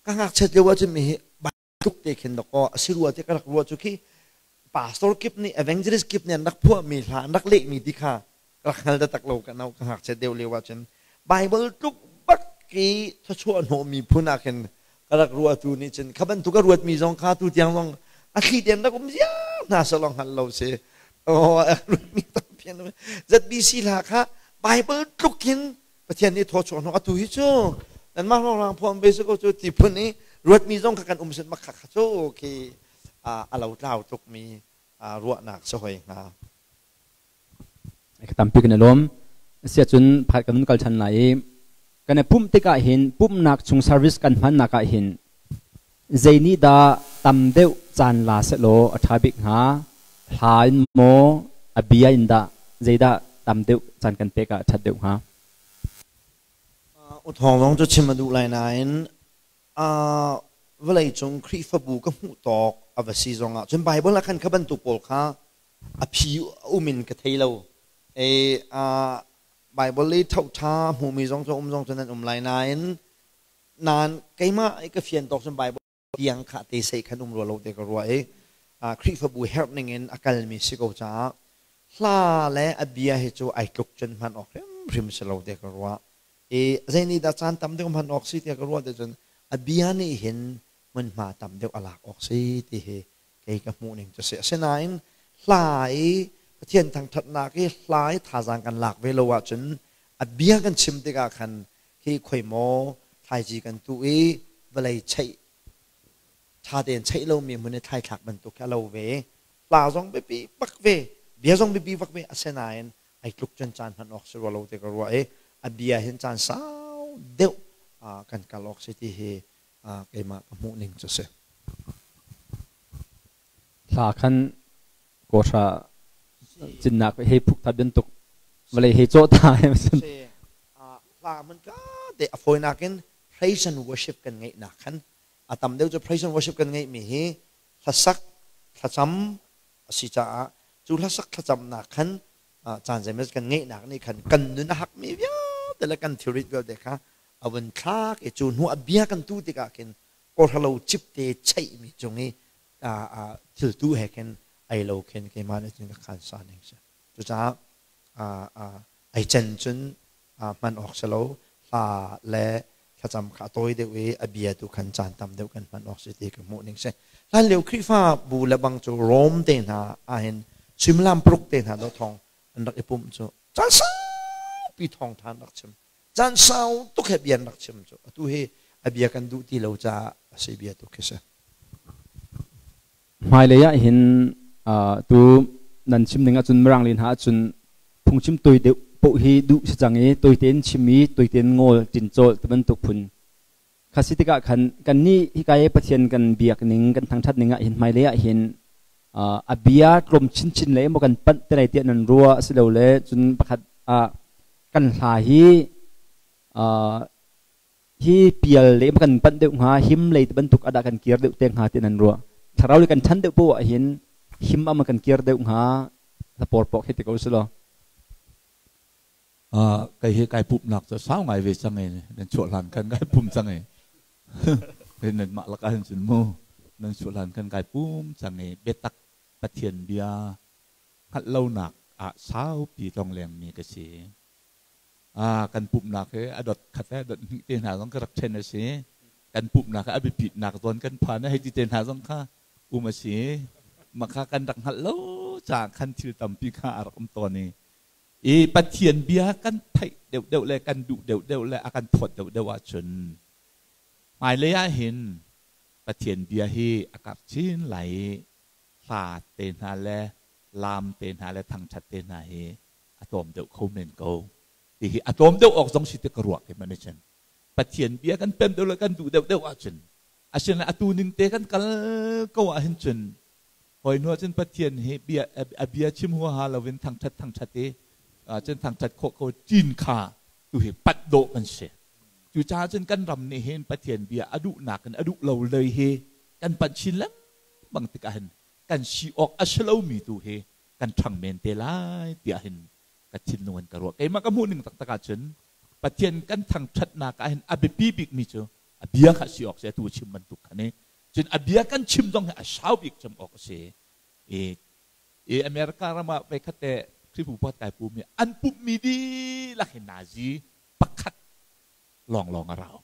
ka ngakchiat lio ahcun mi hi tluk te khin dakaw a si rua te ka rak ruah cu khi pastor kip nih, evangelist kip nih an rak phuahmi hla, an rak lehmi ti kha rak hngal taktak lo. Ka no ka ngakchiat deuh lio ahcun Bible tluk bak i thawchuah hnawhmi phun ah khin ka rak ruah. Tu nih cun kha bantuk a ruatmi zong kha tu tiang zong a thli tein rak um ziar hna salong hngal lo si. Oh, a ruatmi tampi an um. ZBC hla kha Bible tluk in Pathian nih thawchuah hnawh atu hi cu nanmah rong phuam ve si ko cu ti phun i ruatmi zong kha kan um sin mak kha kha cu khi a lo tlau tukmi ruahnak si hoi hnga. Tampi kan i lawm. Sia cun pakhat kan kal ṭhan lai i kan i pumh tikah hin pumhnak chung service kan hmannak ah hin zei nih dah tam deuh caan la sehlaw a ṭha bik hnga? Hla in maw, a bia in dah? Zeidah tam deuh caan kan pek ah a ṭhat deuh hnga? Uthawng zong cu chim a duh lai nain vawlei cung Khrihfabu ka hmuh tawk a va si zongah cun Bible ah khan kha bantuk pawl kha a phi um in ka thei lo. E, Bible i thoṭha hmumi zong cu um zong cu nan um lai nain nan keimah i ka fian tawk cun Bible tiang kha te sei khan um rua lo te ka ruah i Khrihfabu herh ning in a kalmi si ko caah hla le a bia hi cu ai tluk cun hman awk hrimhrim si lo te ka ruah. I zei nih dah caan tam deuh hman awk si tiah ka ruah te cun a bia nih hin hmunhma tam deuh a lak awk si ti hi kei ka hmuh ning cu si. Asinain hla i Pathian thangṭhatnak i hla i thazaang kan lak ve lo ahcun a bia kan chim tikah khan khi khoi maw thlaici kan tuh i vawlei cheih ṭha tein cheih lomi hmun i thlaithlak bantuk khi a lo ve. Hla zong biapi bak ve, bia zong biapi bak ve, asinain ai tluk cun caan hman awk si rua lo ti ka ruah i a bia hin caan sau deuh kan kal awk si ti hi keimah ka hmuh ning cu si. Hla khan kawhra cinnak hei phuk ta bantuk vawlei hei cawh ta. Hla man ka te a fawinak in praise and worship kan ngeihnak khan a tam deuh cu praise and worship kan ngeihmi hi Hlasak thlacam a si caah cu hlasak thlacamnak khan caan zeimawzat kan ngeihnak nih khan kan nun a hakmi vialte le kan thilrit vialte kha a vun thlak i cu hnu a bia kan tu tikah khin kawhra cipte cheihmi cung i thiltu he khin ei lo khin keimah nih cun ka khan sa ning si. Cucaah ai cen cun hman awk si lo, hla le thlacam kha a tawi deuh i a bia tu khan caan tam deuh kan hman awk si ti ka hmuh ning si. Hlan lio Khrihfa bu le bang cu Rom te hna ahhin suimilam paruk te hna do thong an rak i pumh cu caan saupi thawng than rak chim, caan sau tuk he bia an rak chim cu atu hi a bia kan duh ti lo caah a si bia tu khi si. Hmailei ah hin tu nan chim ning ahcun Mirang len ha ahcun phungchim toi deuh poh hi duh si cang i toi tein chim i toi tein ngawl tincawl ti bantuk phun kha si tikah khan kan nih hika i Pathian kan biak ning kan thangthat ning ah hin hmailei ah hin a bia tlawm chinchin le maw kan panh te lai tiah nan ruah asilole cun pakhat ah kan hla hi hi pial le kan panh deuh hnga, him lei bantuk adah kan kir deuh te hnga ti nan ruah? Thlarau le kan ṭhan deuh poah ahhin him ama kan kir deuh hnga por pok hi ti ko si lo. Kai hi kai pumnak cu sau ngai ve cang i nan chuah hlan kan kai pum cang i nan mah lak ahhin cun mu nan chuah hlan kan kai pum cang i biatak Pathian bia hngalh lonak ah saupi tlong lengmi ka si. Kan pumhnak hi a dot khat le dot hnih te hna zong ka rak ṭhen a si. Kan pumhnak hi a biapitnak zawn kan phan hei ti te hna zong kha um a si. Mah kha kan rak hngalh lo caah khan thil tampi kha a rak um tawn i i Pathian bia kan theih deuhdeuh le kan duh deuhdeuh le a kan thawt deuhdeuh ahcun hmailei ah hin Pathian bia hi a karh chin lai i hla te hna le laam te hna le thangṭhat te hna hi a tlawm deuh kho men ko. Ti hi a tlawm deuh awk zong si ti ka ruah ke man cun Pathian bia kan pem deuh le kan duh deuh deuh ahcun asinain atu ning te kan kal ko ah hin cun hoi hnu ahcun Pathian hi bia a bia chim huaha loin thangṭhat thangṭhat i cun thangṭhat khawh ko ṭin kha tu hi pat dawh kan si. Cucaah cun kan ram nih hin Pathian bia a duhnak in a duh lo lei hi kan panh chin lengmang tikah hin kan si awk a si lomi tu hi kan ṭhang men te lai tiah hin ka thinlung in ka ruah. Keimah ka hmuh ning taktak ahcun Pathian kan thangṭhatnak ah hin a biapi bikmi cu a bia kha si awk si, atu chim bantuk khan i cun a bia kan chim zong hi a sau bik cem awk a si. I, i America ram ah voikhat te Khrihfabu pakhat kai pum i an pumhmi dihlak hi nazi pakhat lawnglawng a rau.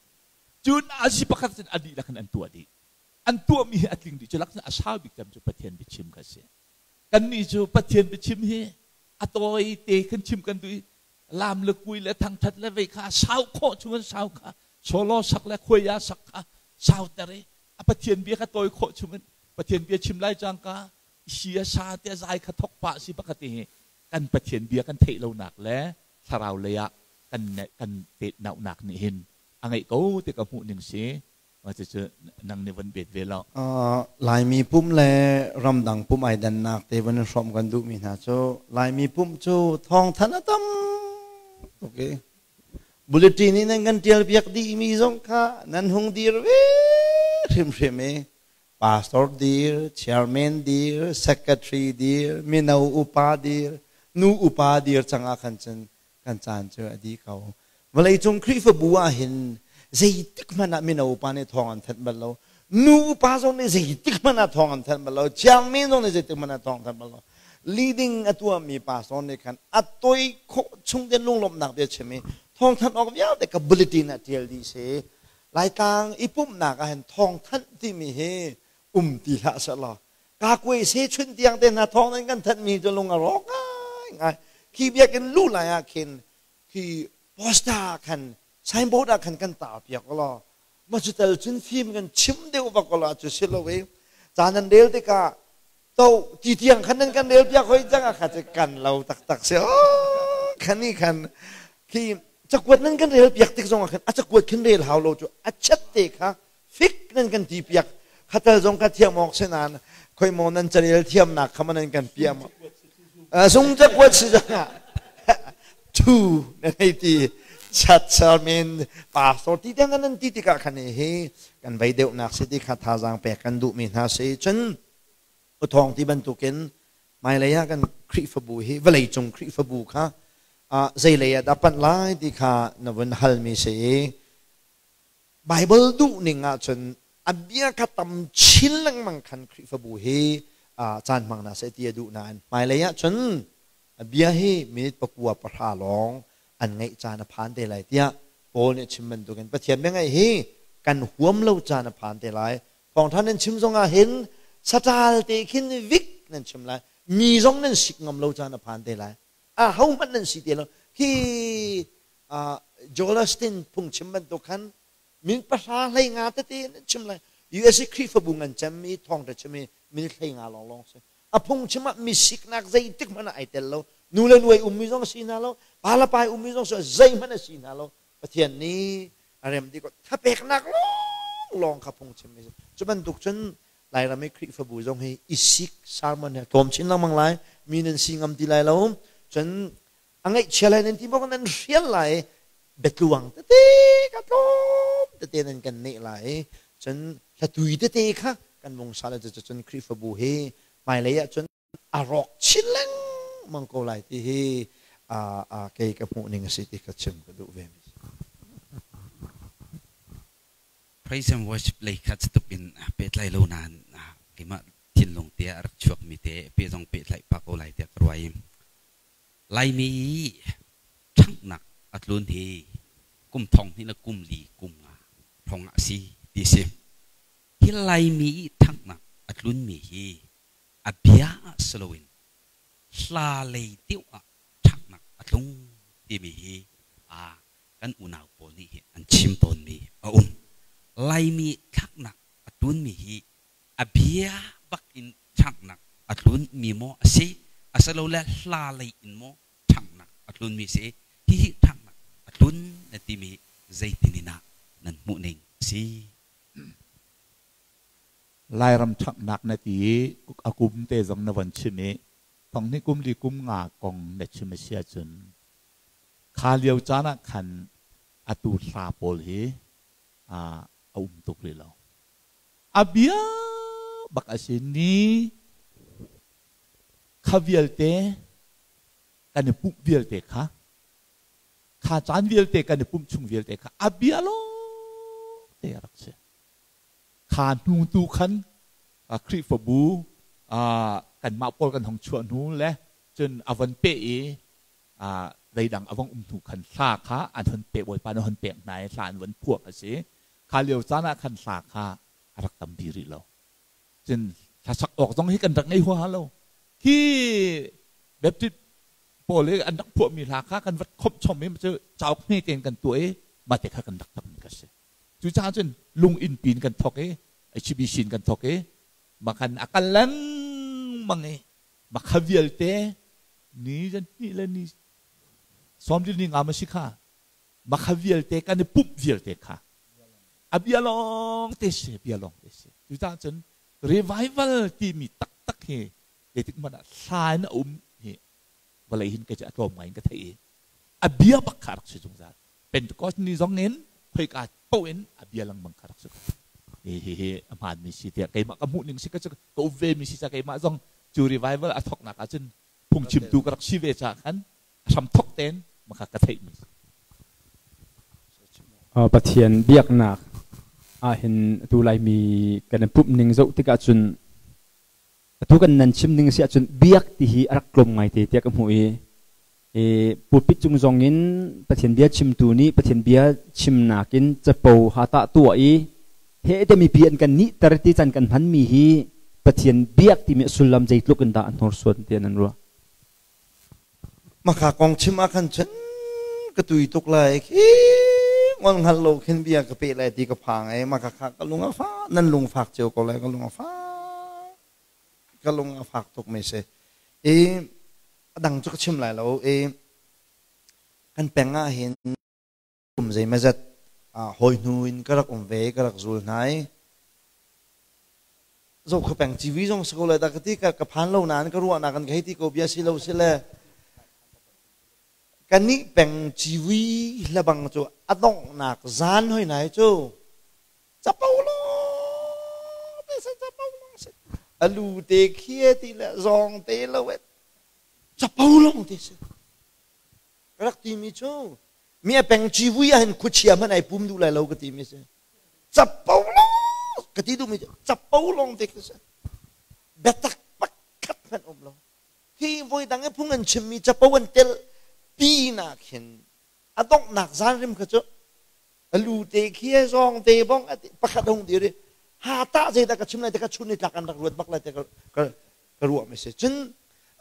Cu nazi pakhat cun a dihlak in an tuah dih. An tuahmi hi a tling dih. Cu lak cun a sau bik cem cu Pathian biachim kha a si. Kannih cu Pathian biachim hi a tawi te kan chim kan duh i lam le kui le thangthat le vei kha sau khawh chung in sau kha solo sak le khuai sak kha sauter i a Pathian bia kha tawi khawh chung in Pathian bia chim lai cangka si a sa te zai kha thok pah si pakhat hi kan Pathian bia kan theih lonak le thlarau lei ah kan kan tet naunak nih hin a ngeih ko ti ka hmuh ning si. Cucu nang nih von bet ve lo. Laimi pum le ramdang pum ai dannak te von in hrawmh kan duhmi hna cu Laimi pum cu thawngthanh a tam tuk i bulletin in nan kan tial piak dihmi zong kha nan hung dir ve hrimhrim i pastor dir, chairman dir, secretary dir, mino upa dir, nu upa dir cang ah khan cun kan caan cu a dih ko. Vawleicung Khrihfabu ah hin zeitik hmanh ah mino upa nih thawng an thanh bal lo. Nu upa zong nih zeitik hmanh ah thawng an thanh bal lo. Chairman zong nih zeitik hmanh ah thawng thanh bal lo. Leading a tuahmi pastor nih khan a toi khawh chung te lunglawmhnak bia chim i thawngthanh awk vialte ka bulletin ah tial dih si. Laitlang i pumhnak ah hin thawngthanh timi hi um ti hlah seh law kakuai se chun tiang te hna thawng nan kan thanh mi cu lung a rawk ngai ngai. Khi biakinn lu lai ah khin khi poster khan signboard ah khan kan tar piak law ma cu tel cun fim kan chim deuh vak la cu si lo i ca nan rel tikah to ti tiang khan nan kan rel piak hoi cang ah kha cu kan lo taktak si khan ni khan khi cakuat nan kan rel piak tik zong ah khan a cakuat khin rel hau lo cu a chat te kha fik nan kan ti piak khatal zong ka thiam awk si nain khoi maw nan carel thiamnak kha nan kan piam sung cakuat si zongah thu nan hei ti chat chairman pastor ti tiang nan ti tikah khan hi kan vei deuhnak si ti kha thazaang pek kan duhmi hna si cun. Uthawng ti bantukin hmailei ah kan Khrihfabu hi vawleicung Khrihfabu kha zeilei ah dah panh lai ti kha na vun halmi si i Baibal duhning ahcun a bia kha tam chin lengmang khan Khrihfabu hi caan hmang hna seh ti a duh nain hmailei ahcun a bia hi minute pakua pahra lawng an ngaih caan a phan te lai tiah Paul nih a chim bantukin Pathian bia ngaih hi kan huam lo caan a phan te lai. Thawngṭha nan chim zongah hin saṭal te khin vik nan chim lai. Mi zong nan sik ngam lo caan a phan te lai. Ahohmanh nan si te lo. Hi Joel Osteen phungchim bantuk khan min pahra hlei nga tete nan chim lai. USA Khrihfabu ngan cem i thawngṭha chim i min hlei nga lawnglawng si. A phungchim ah mi siknak zeitik hmanh ah ai tel lo. Nu le nuai ummi zong si hna lo. Pa le pa ummi zong si zeihmanh a si hna lo. Pathian nih a rem dih ko. Thapeknak lawnglawng kha phungchim mi si. Cu bantuk cun Lairam i Khrihfabu zong hi i sik sermon he tlawm chin lengmang lai. Mi nan si ngam ti lai lo. Cun a ngaihchia lai nan ti maw nan hrial lai. Biatluang tete ka tlawm tete nan kan neh lai. Cun hlatui tete kha kan vung sa le cucun Khrihfabu hi hmailei ah cun a rawk chin lengmang ko lai ti hi kei ka hmuh ning a si ti ka chim ka duh ve mi. Praise and worship lei kha cutuk in pehtlai lo nain keimah thinlung te ah a rak chuak mi te pe zong pehtlaih pah ko lai tiah ka ruah i Laimi i ṭhanghnak a tlun hi kum thong hnih le kum li kum nga hrawng ah a si ti a si. Hi Laimi i ṭhanghnak a tlunmi hi a bia ah si loin hla lei deuh ah ṭhanghnak a tlung timi hi kan unau pawl nih hin an chim tawnmi a um. Laimi thlaknak a tlunmi hi a bia bak in ṭhanghnak a tlunmi maw a si, asilole hla lei in maw ṭhanghnak a tlunmi a si. Hihi ṭhanghnak a tlun na timi zeitin in ah nan hmuhning a si? Lairam ṭhanghnak na ti i a kum te zong na von chim i thong hnih kum li kum nga kong na chim a si ahcun kha lio caan ah khan atu hla pawl hi a um tuk rih lo. A bia bak a si ni kha vialte kan i pumh vialte kha kha caan vialte kan i pumh chung vialte kha a bia lawng te a rak si. Kha hnu tu khan Khrihfabu kanmah pawl kan hong chuah hnu le cun a von peh i zeidang a vong um hnu khan hla kha an hon peh Bawipa nih a hon pek hna i hla an von phuah a si. Kha lio caan ah khan hla kha a rak tam dih rih lo. Cun hlasak awk zong hi kan rak ngei huaha lo. Hi Baptist pawl i an rak phuahmi hla kha kan vat khomh chom i cu cauk hme tein kan tuah i mah te kha kan rak tam ka si. Cucaah cun lung inn pin kan thok i HBC in kan thok i makhan a kal lengmang i makha vialte ni zan hnih le ni sawmli ni nga ma si kha makha vialte kan i pumh vialte kha a bia lawng te si bia lawng te si cucaah cun revival timi taktak hi zeitik hmanh ah hla in a um hi vawlei hin kei cu a tlawm ngai in ka theih i a bia bak kha a rak si zungzal Pentecost ni zong in khoika paoh in a bia lengmang kha rak si ko. Hi hi hi a hmaanmi si tiah keimah ka hmuh ning si ka ka um ve mi si ca keimah zong cu revival a thawknak ahcun phungchimtu ka rak si ve caah khan a hram thawk tein maka ka theih mi si. Pathian biaknak ahhin atu Laimi kan i pumh ning zoh tikah cun atu kan nan chim ning si ahcun biak ti hi a rak tlawm ngaite tiah ka hmuh i pulpit cung zong in Pathian bia chimtu nih Pathian bia chimnak in capo ha tah tuah i he te mipi an kan nihter ti can kan hmanmi hi Pathian biak timi sullam zeitluk in dah an hnorsuan ti nan ruah. Maka kong chim ah khan cun ka tui tuk lai khi ngol hngal lo khin bia ka pe lai ti ka phang ai maka kha ka lung a fa nan lung fak cio ko lai ka lung a fa ka lung a fak tuk mi si i a dang cu ka chim lai lo i kan peng ah hin kum zeimazat hawi hnu in ka rak um ve ka rak zul hna i Zohkho peng TV zong si ko lai dah ka ti ka phan lo nain ka ruahnak an ka hei ti ko bia si lo si le kannih peng TV lebang cu a donghnak zan hoi nai cu capo lo te se capo lo se. Alu te khie ti le zawng te lo e capo long te si. Rak ti mi cu mi a peng civui ah hin khuachia hmanh ai pum duh lai lo ka ti mi si. Capo long ka ti duh mi cu capo long te khi si. Biatak pakhat hmanh um lo. Hi voi dang i phung an chimmi capo an tel pi nak hin a donghnak zanrim kha cu alu te khi zawng te bong pakhat hung dir i ha ta zeidah ka chim lai te ka chun ni tlak an rak ruat bak lai te ka ruah mi si. Cun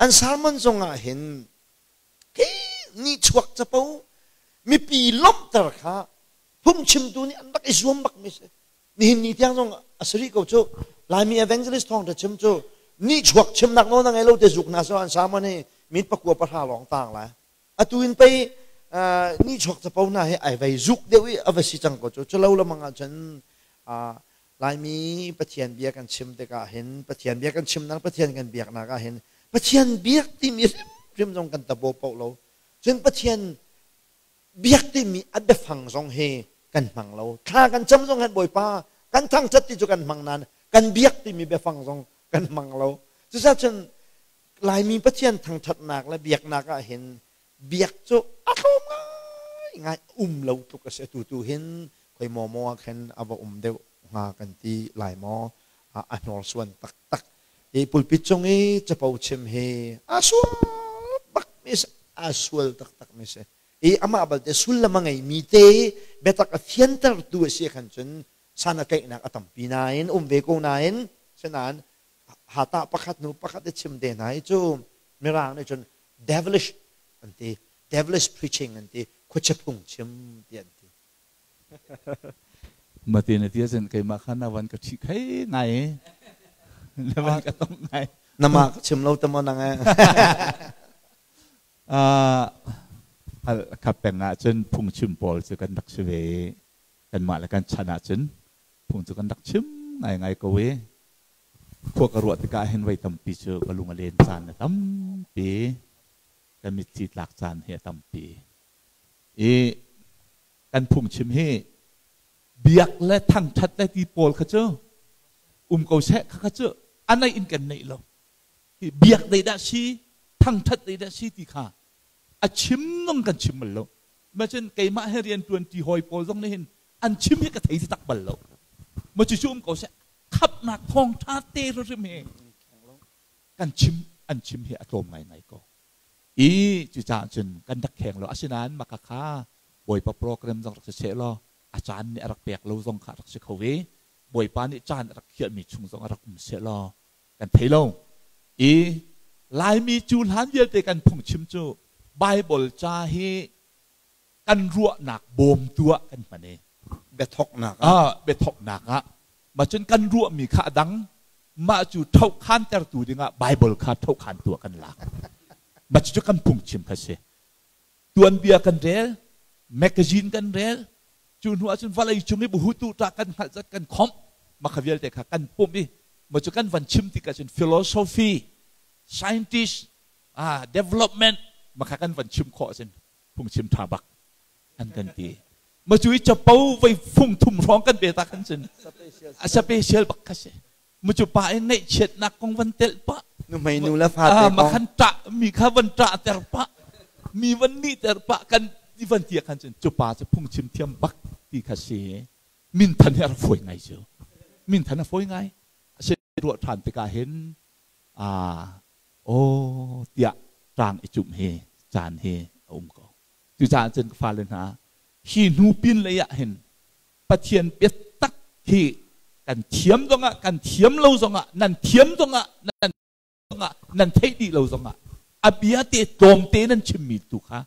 an sermon zong ah hin khi ni chuak capo mipi lawmhter kha phungchimtu nih an rak i zuam bak mi si. Nihin ni tiang zong a si rih ko cu. Laimi evangelist thawng chim cu ni chuak chimnak nawl na ngei lo te zuk hna so an sermon hi min pakua pahra lawng tang lai. Atu in pei ni chuak capo hna hi ai vei zuk deuh i a va si cang ko cu. Culo lamang ahcun Laimi Pathian bia kan chim tikah hin Pathian bia kan chimnak Pathian kan biaknak ah hin Pathian biak timi hrimhrim zong kan tabo paoh lo. Cun Pathian biak timi a biafang zong hi kan hmang lo. Thla kan cam zong hin Bawipa kan thangṭhat ti cu kan hmang nain kan biak timi biafang zong kan hmang lo. Cucaah cun Laimi Pathian thangṭhatnak le biaknak ah hin biak cu a tlawm ngaingai um lo tluk a si. Atu tu hin khoi maw maw ah khin a va um deuh hnga kan ti lai maw, a hnorsuan taktak. Hi pulpit cung i capo chim hi a sual bak mi si, a sual taktak mi si. I amah balte sullam a ngeimi te biatak a fiantertu a si khan cun san a tlaihnak a tampi nain um ve ko nain sinain hata pakhat hnu pakhat i chim te hna hi cu mirang nih cun devilish an ti, devilish preaching an ti, khuachia phung chim ti an ti. Mate na tia cun keimah kha na van ka ṭhi khei ngai na van ka tong ngai. Na mah ka chim lo te maw nang e? Kha peng ah cun phungchim pawl cu kan rak si ve i kanmah le kan chan ah cun phung cu kan rak chim ngaingai ko i khua ka ruah tikah hin voi tampi cu ka lung a len caan a tampi, ka mitthli tlak caan hi a tampi. I kan phungchim hi biak le thangṭhat le ti pawl kha cu um ko seh, kha kha cu a neih in kan neih lo. Hi biak dei dah si, thangṭhat dei dah si ti kha a chim nong kan chim bal lo. Ma cun keimah he rian ṭuan ṭi hawi pawl zong nih hin an chim hi ka thei tak bal lo. Ma cucu um ko seh, khapnak thawngṭha te hrim hi kan chim an chim hi a tlawm ngaingai ko. I cucaah cun kan rak kheng lo. Asinain maka kha Bawipa program zong rak si seh law a caan nih a rak pek lo zong kha rak si kho ve. Bawipa nih caan a rak khiahmi chung zong a rak um seh law kan thei lo. I Laimi cu hlan vialte kan phungchim cu Bible ca hi kan ruahnak bawmtu ah kan hman i biathoknak ah biathoknak ah mah cun kan ruahmi kha a dang, mah cu ṭhohkhantertu dingah Bible kha ṭhohkhantu ah kan lak. Mah cucu kan phungchim kha si. Tuanbia kan rel, magazine kan rel, cu hnu ahcun vawlei cung i buhutu ṭah kan hngalh zat kan khomh, mah kha vialte kha kan pumh i mah cu kan van chim tikah cun philosophy, scientist, development mah kha kan van chim khawh ahcun phungchim ṭha bak an kan ti. Ma cu i capo voi fung thum hrawng kan pe ta khan cun a special bak kha si. Ma cu pa in ngaihchiatnak kong van telh pah. Nu hmei nu le fa te kong. Ma khan ṭah mi kha van ṭah ter pah. Mi van nih ter pah kan ti van tia khan cun cu pa cu phungchim thiam bak ti kha si. Minthan hi a rak fawi ngai cu. Minthan a fawi ngai. A si ruah ṭhan tikah hin aw tiah ṭang i cumh hi caan hi a um ko. Cucaah cun ka fale hna, hi hnu pin lei ah hin Pathian biatak hi kan thiam zongah kan thiam lo zongah, nan thiam zongah nan zongah nan theih dih lo zongah, a bia te tlawmte nan chimmi tu kha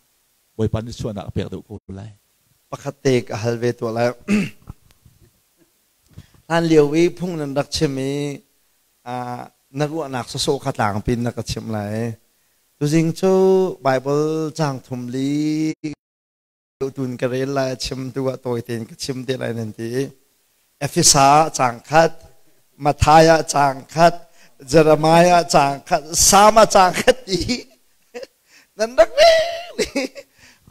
Bawipa nih suahnak a pek deuh ko lai. Pakhat te ka hal ve tuah lai. Hlan lio i phung nan rak chim i na ruahnak sawsawh kha tlangpi in na ka chimh lai. Tuzing cu Bible caang thum li tun ka rel lai, chim tu ah tawi tein ka chim te lai nan ti. Efesa caang khat, Matthai ah caang khat, Jeremiah caang khat, Salm ah caang khat ti nan rak rel.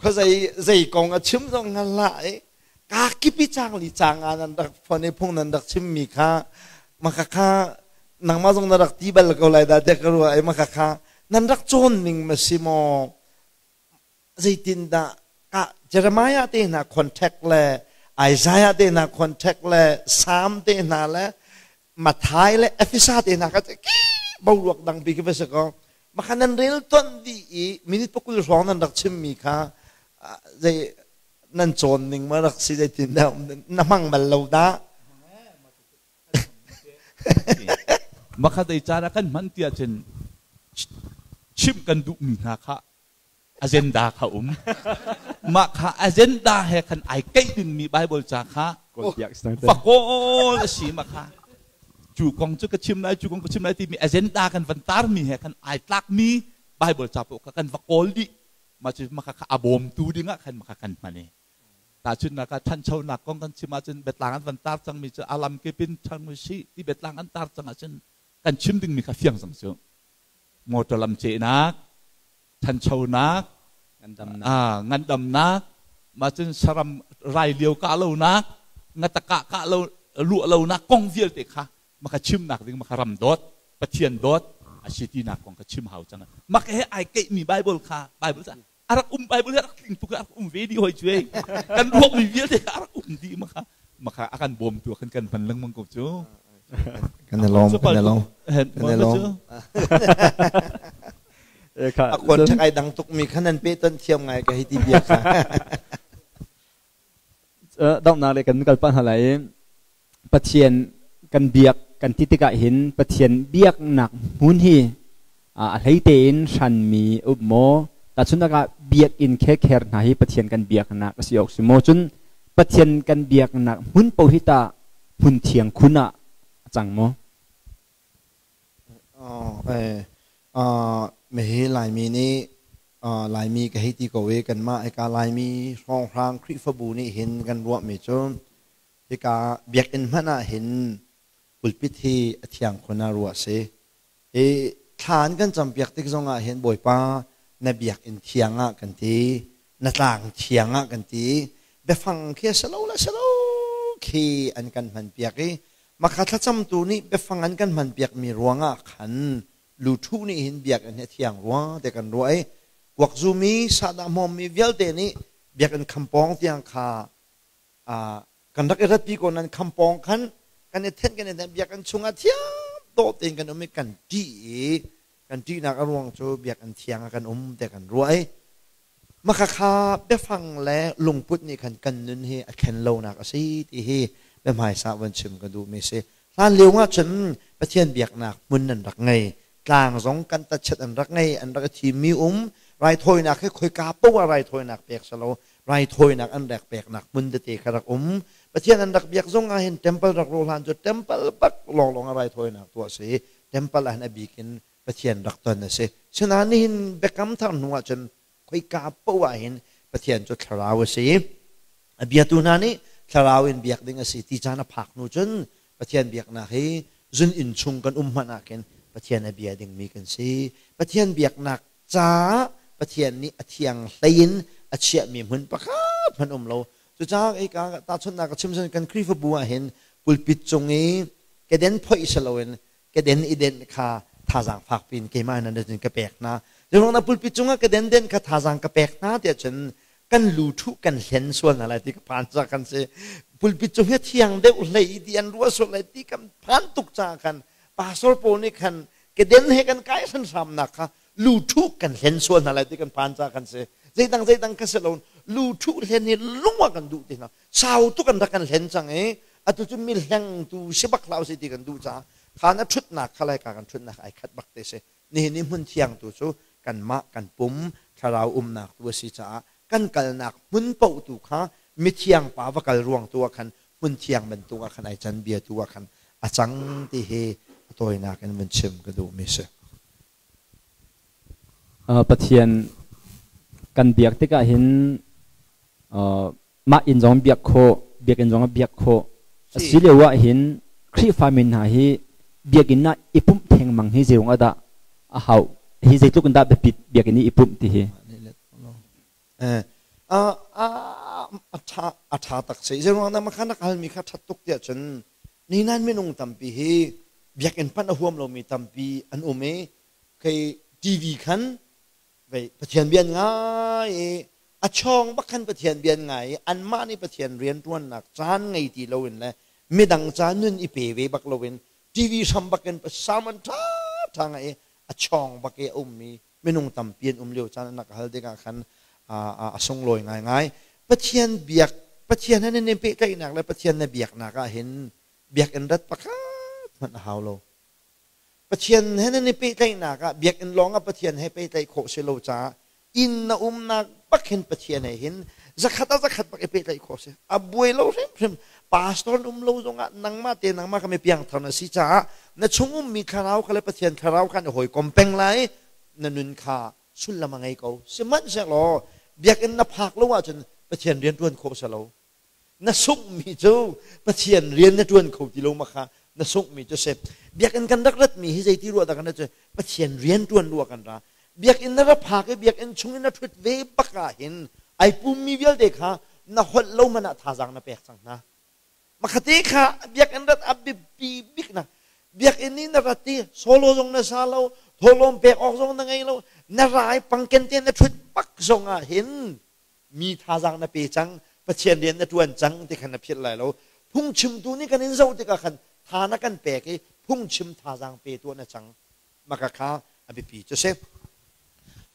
Khua zei zei kong a chim zong ngal la i ka kipi caang li caang ah nan rak phone i phung nan rak chimmi kha maka kha. Nangmah zong na rak ti bal ko lai dah tiah ka ruah i maka kha nan rak cawn ning ma si maw? Zeitindah ka Jeremiah te hna contact le Isaiah te hna contact le Psalm te hna le Mathai le Efesa te hna kha ki boruak dang pi khi va si ko. Maka nan rel ton di i minute pakul hrawng nan rak chimmi kha zei nan cawn ning ma rak si zeitindah na hmang bal lo dah? Makhat ei caan ah kan hman tiah cun chimh kan duhmi hna kha agenda kha um. Mah kha agenda he khan ai keih dingmi Bible ca kha fakawl a si ma kha. Cu kong cu ka chim lai, cu kong ka chim lai timi agenda kan van tarmi he khan ai tlakmi Bible ca paoh kha kan va kawl dih. Mah cu maka kha a bawmtu dingah khan maka kan hman i. Tahchunhnak ah ṭhanchonak kong kan chim ahcun biatlang an van tar cangmi cu a lamkip in ṭhang usih ti biatlang an tar cang ahcun kan chim dingmi kha fiang cang cu. Motor lam cehnak, ṭhanchonak, ngandamnak, mah cun saram rai lio kah lonak, ngatakah kah lo luah lonak kong vialte kha maka chimnak ding maka ram dawt, Pathian dawt a si tinak kong kha chim hau cang. Maka he ai keihmi Bible kha Bible a rak um Bible hi a rak tling tuk a rak um ve dih hoi cu ei kan ruakmi vialte a rak um dih maka maka a kan bawmtu kan kan hman lengmang ko cu. Kan i lawm, kan i lawm, kan i lawm. A contact ai dang tuk mi khan nan pe ton thiam ngai ka hi ti bia kha. Donghnak le kan kal pah hna lai. Pathian kan biak kan ti tikah hin Pathian biaknak hmun hi a hlei tein hranmi um maw? Tahchunhnak ah biakinn khekher hna hi Pathian kan biaknak a si awk si maw? Cun Pathian kan biaknak hmun paoh hi tah hmun thiang khun ah a cang maw? Hihi Laimi nih Laimi ka hei ti ko i kanmah hika Laimi hrawnghrang Khrihfabu nih hin kan ruahmi cu hika biakinn hmanh ah hin pulpit hi a thiang khun ah ruah a si. Hi thla an kan campiak tik zongah hin Bawipa na biakinn thiang ah kan ti, na tlang thiang ah kan ti. Biafang khi a si lo le si lo khi an kan hmanpiak i Makha thlacamtu nih biafang an kan hmanpiakmi ruangah khan luthu nih hin biakinn hi a thiang rua ti kan ruah i kuak zumi sahdah hmawmmi vialte nih biakinn khampawng tiang kha kan rak i ratpi ko nan khampawng khan kan i thenh kan i thenh biakinn chungah thiang dawh tein kan um i kan ṭih i kan ṭihnak a ruang cu biakinn thiang ah kan um ti kan ruah i Maka kha biafang le lungput nih khan kan nun hi a thlen lonak a si ti hi biahmaisa van chim ka duhmi si. Hlan lio ah cun Pathian biaknak hmun an rak ngei. Tlang zong kan tachet an rak ngei, an rak i thimmi um. Raithawinak hi khoika poah raithawinak pek si lo, raithawinak an rak peknak hmun tete kha rak um. Pathian an rak biak zong ah hin temple rak rawh hlan cu temple bak lawnglawng ah raithawinak tuah si. Temple ah hin a bik in Pathian rak ton a si. Sinain nihin biakam thar hnu ah cun khoika paoh ah hin Pathian cu thlarau a si. A biatu hna nih thlarau in biak ding a si ti caan a phak hnu cun Pathian biaknak hi zun inn chung kan um hmanh ah khin Pathian a bia dingmi kan si. Pathian biaknak caah Pathian nih a thiang hlei in a chiahmi hmun pakhat hmanh um lo. Cucaah hika tahchunhnak ka chim kan Khrihfabu ah hin pulpit cung i keden phoih si loin keden i den kha thazaang fak piin keimah in cun ka pek hna. Zeruang na pulpit cungah keden den kha thazaang ka pek hna tiah cun kan lu thuh kan hlen sual hna lai ti ka phan ca kan si. Pulpit cung hi thiang deuh hlei ti an ruah sual lai ti kan phan tuk caah khan pastor pawl nih khan keden he kan kai hranhram nak kha lu thuh kan hlen sual hna lai ti kan phan ca kan si. Zeidang zeidang ka si lo lu thuh hlen hi lung ah kan duh ti hna. Sau tuk an rak kan hlen cang i atu cu mi hlengtu si bak hlah usih ti kan duh caah kha na ṭhutnak kha lai ka kan ṭhutnak ai khat bak te si. Nihin i hmun thiang tu cu kanmah kan pum thlarau umnak tu a si caah kan kalnak hmun paoh tu kha mithiang pa va kal ruang tu ah khan hmun thiang bantuk ah khan ai can bia tu ah khan a cang ti hi a tawinak in vun chim ka duhmi si. Pathian kan biak tikah hin mah inn zong biak khawh, biakinn zong biak khawh a si lio ah hin Khrihfa mi hna hi biakinn ah i pumh thengmang hi zeiruang ah dah a hau? Hi zeitluk in dah biapit biakinn i i pumh ti hi? A ṭha tak si. Zeiruang dah makhan na halmi kha ṭhat tuk tiah cun ni nan minung tampi hi Biakinn panh a huam lomi tampi an um i kei TV khan vei Pathian bia an ngai i a chawng bak khan Pathian bia an ngai i anmah nih Pathian rianṭuannak caan ngei ti loin le midang ca nun i pe ve bak loin TV hram bak in sermon ṭhaṭha ngai i a chawng bak i a ummi minung tampi an um lio caan an rak hal tikah khan a sunglawi ngaingai. Pathian biak Pathian he nan i pehtlaihnak le Pathian na biaknak ah hin biakinn rat pakhat hmanh a hau lo. Pathian he nan i pehtlaihnak ah biakinn lawng ah Pathian he pehtlaih khawh si lo caah inn na umnak bak hin Pathian he hin zakhat ah zakhat bak i pehtlaih khawh si. A buai lo hrimhrim. Pastor um lo zongah nangmah te nangmah kha mi piangthar na si caah na chung ummi thlarau kha le Pathian thlarau kha na hawikom peng lai na nun kha sullam a ngei ko. Sihmanhsehlaw biakinn na phak lo ahcun Pathian rian ṭuan khawh si lo. Na sunghmi cu Pathian rian na ṭuan kho ti lo ma kha na sunghmi cu si. Biakinn kan rak ratmi hi zeiti ruah dah kan rat cu Pathian rian ṭuan ruah kan ra. Biakinn na ra phak i biakinn chung in na ṭhut ve bak ah hin ai pummi vialte kha na holh lo hmanh ah thazaang na pek cang hna. Makhate kha biakinn rat a biapi bik na biakinn i na rat i solo zong na sa lo, thawhlawm pek awk zong na ngei lo, na rai pangken te na ṭhut bak zong ah hin mi thazaang na pe cang Pathian rian na ṭuan cang ti khan na philh lai lo. Phungchimtu nih kan in zoh tikah khan tha na kan pek i phungchim thazaang pe tuah na cang. Maka kha a biapi cu si.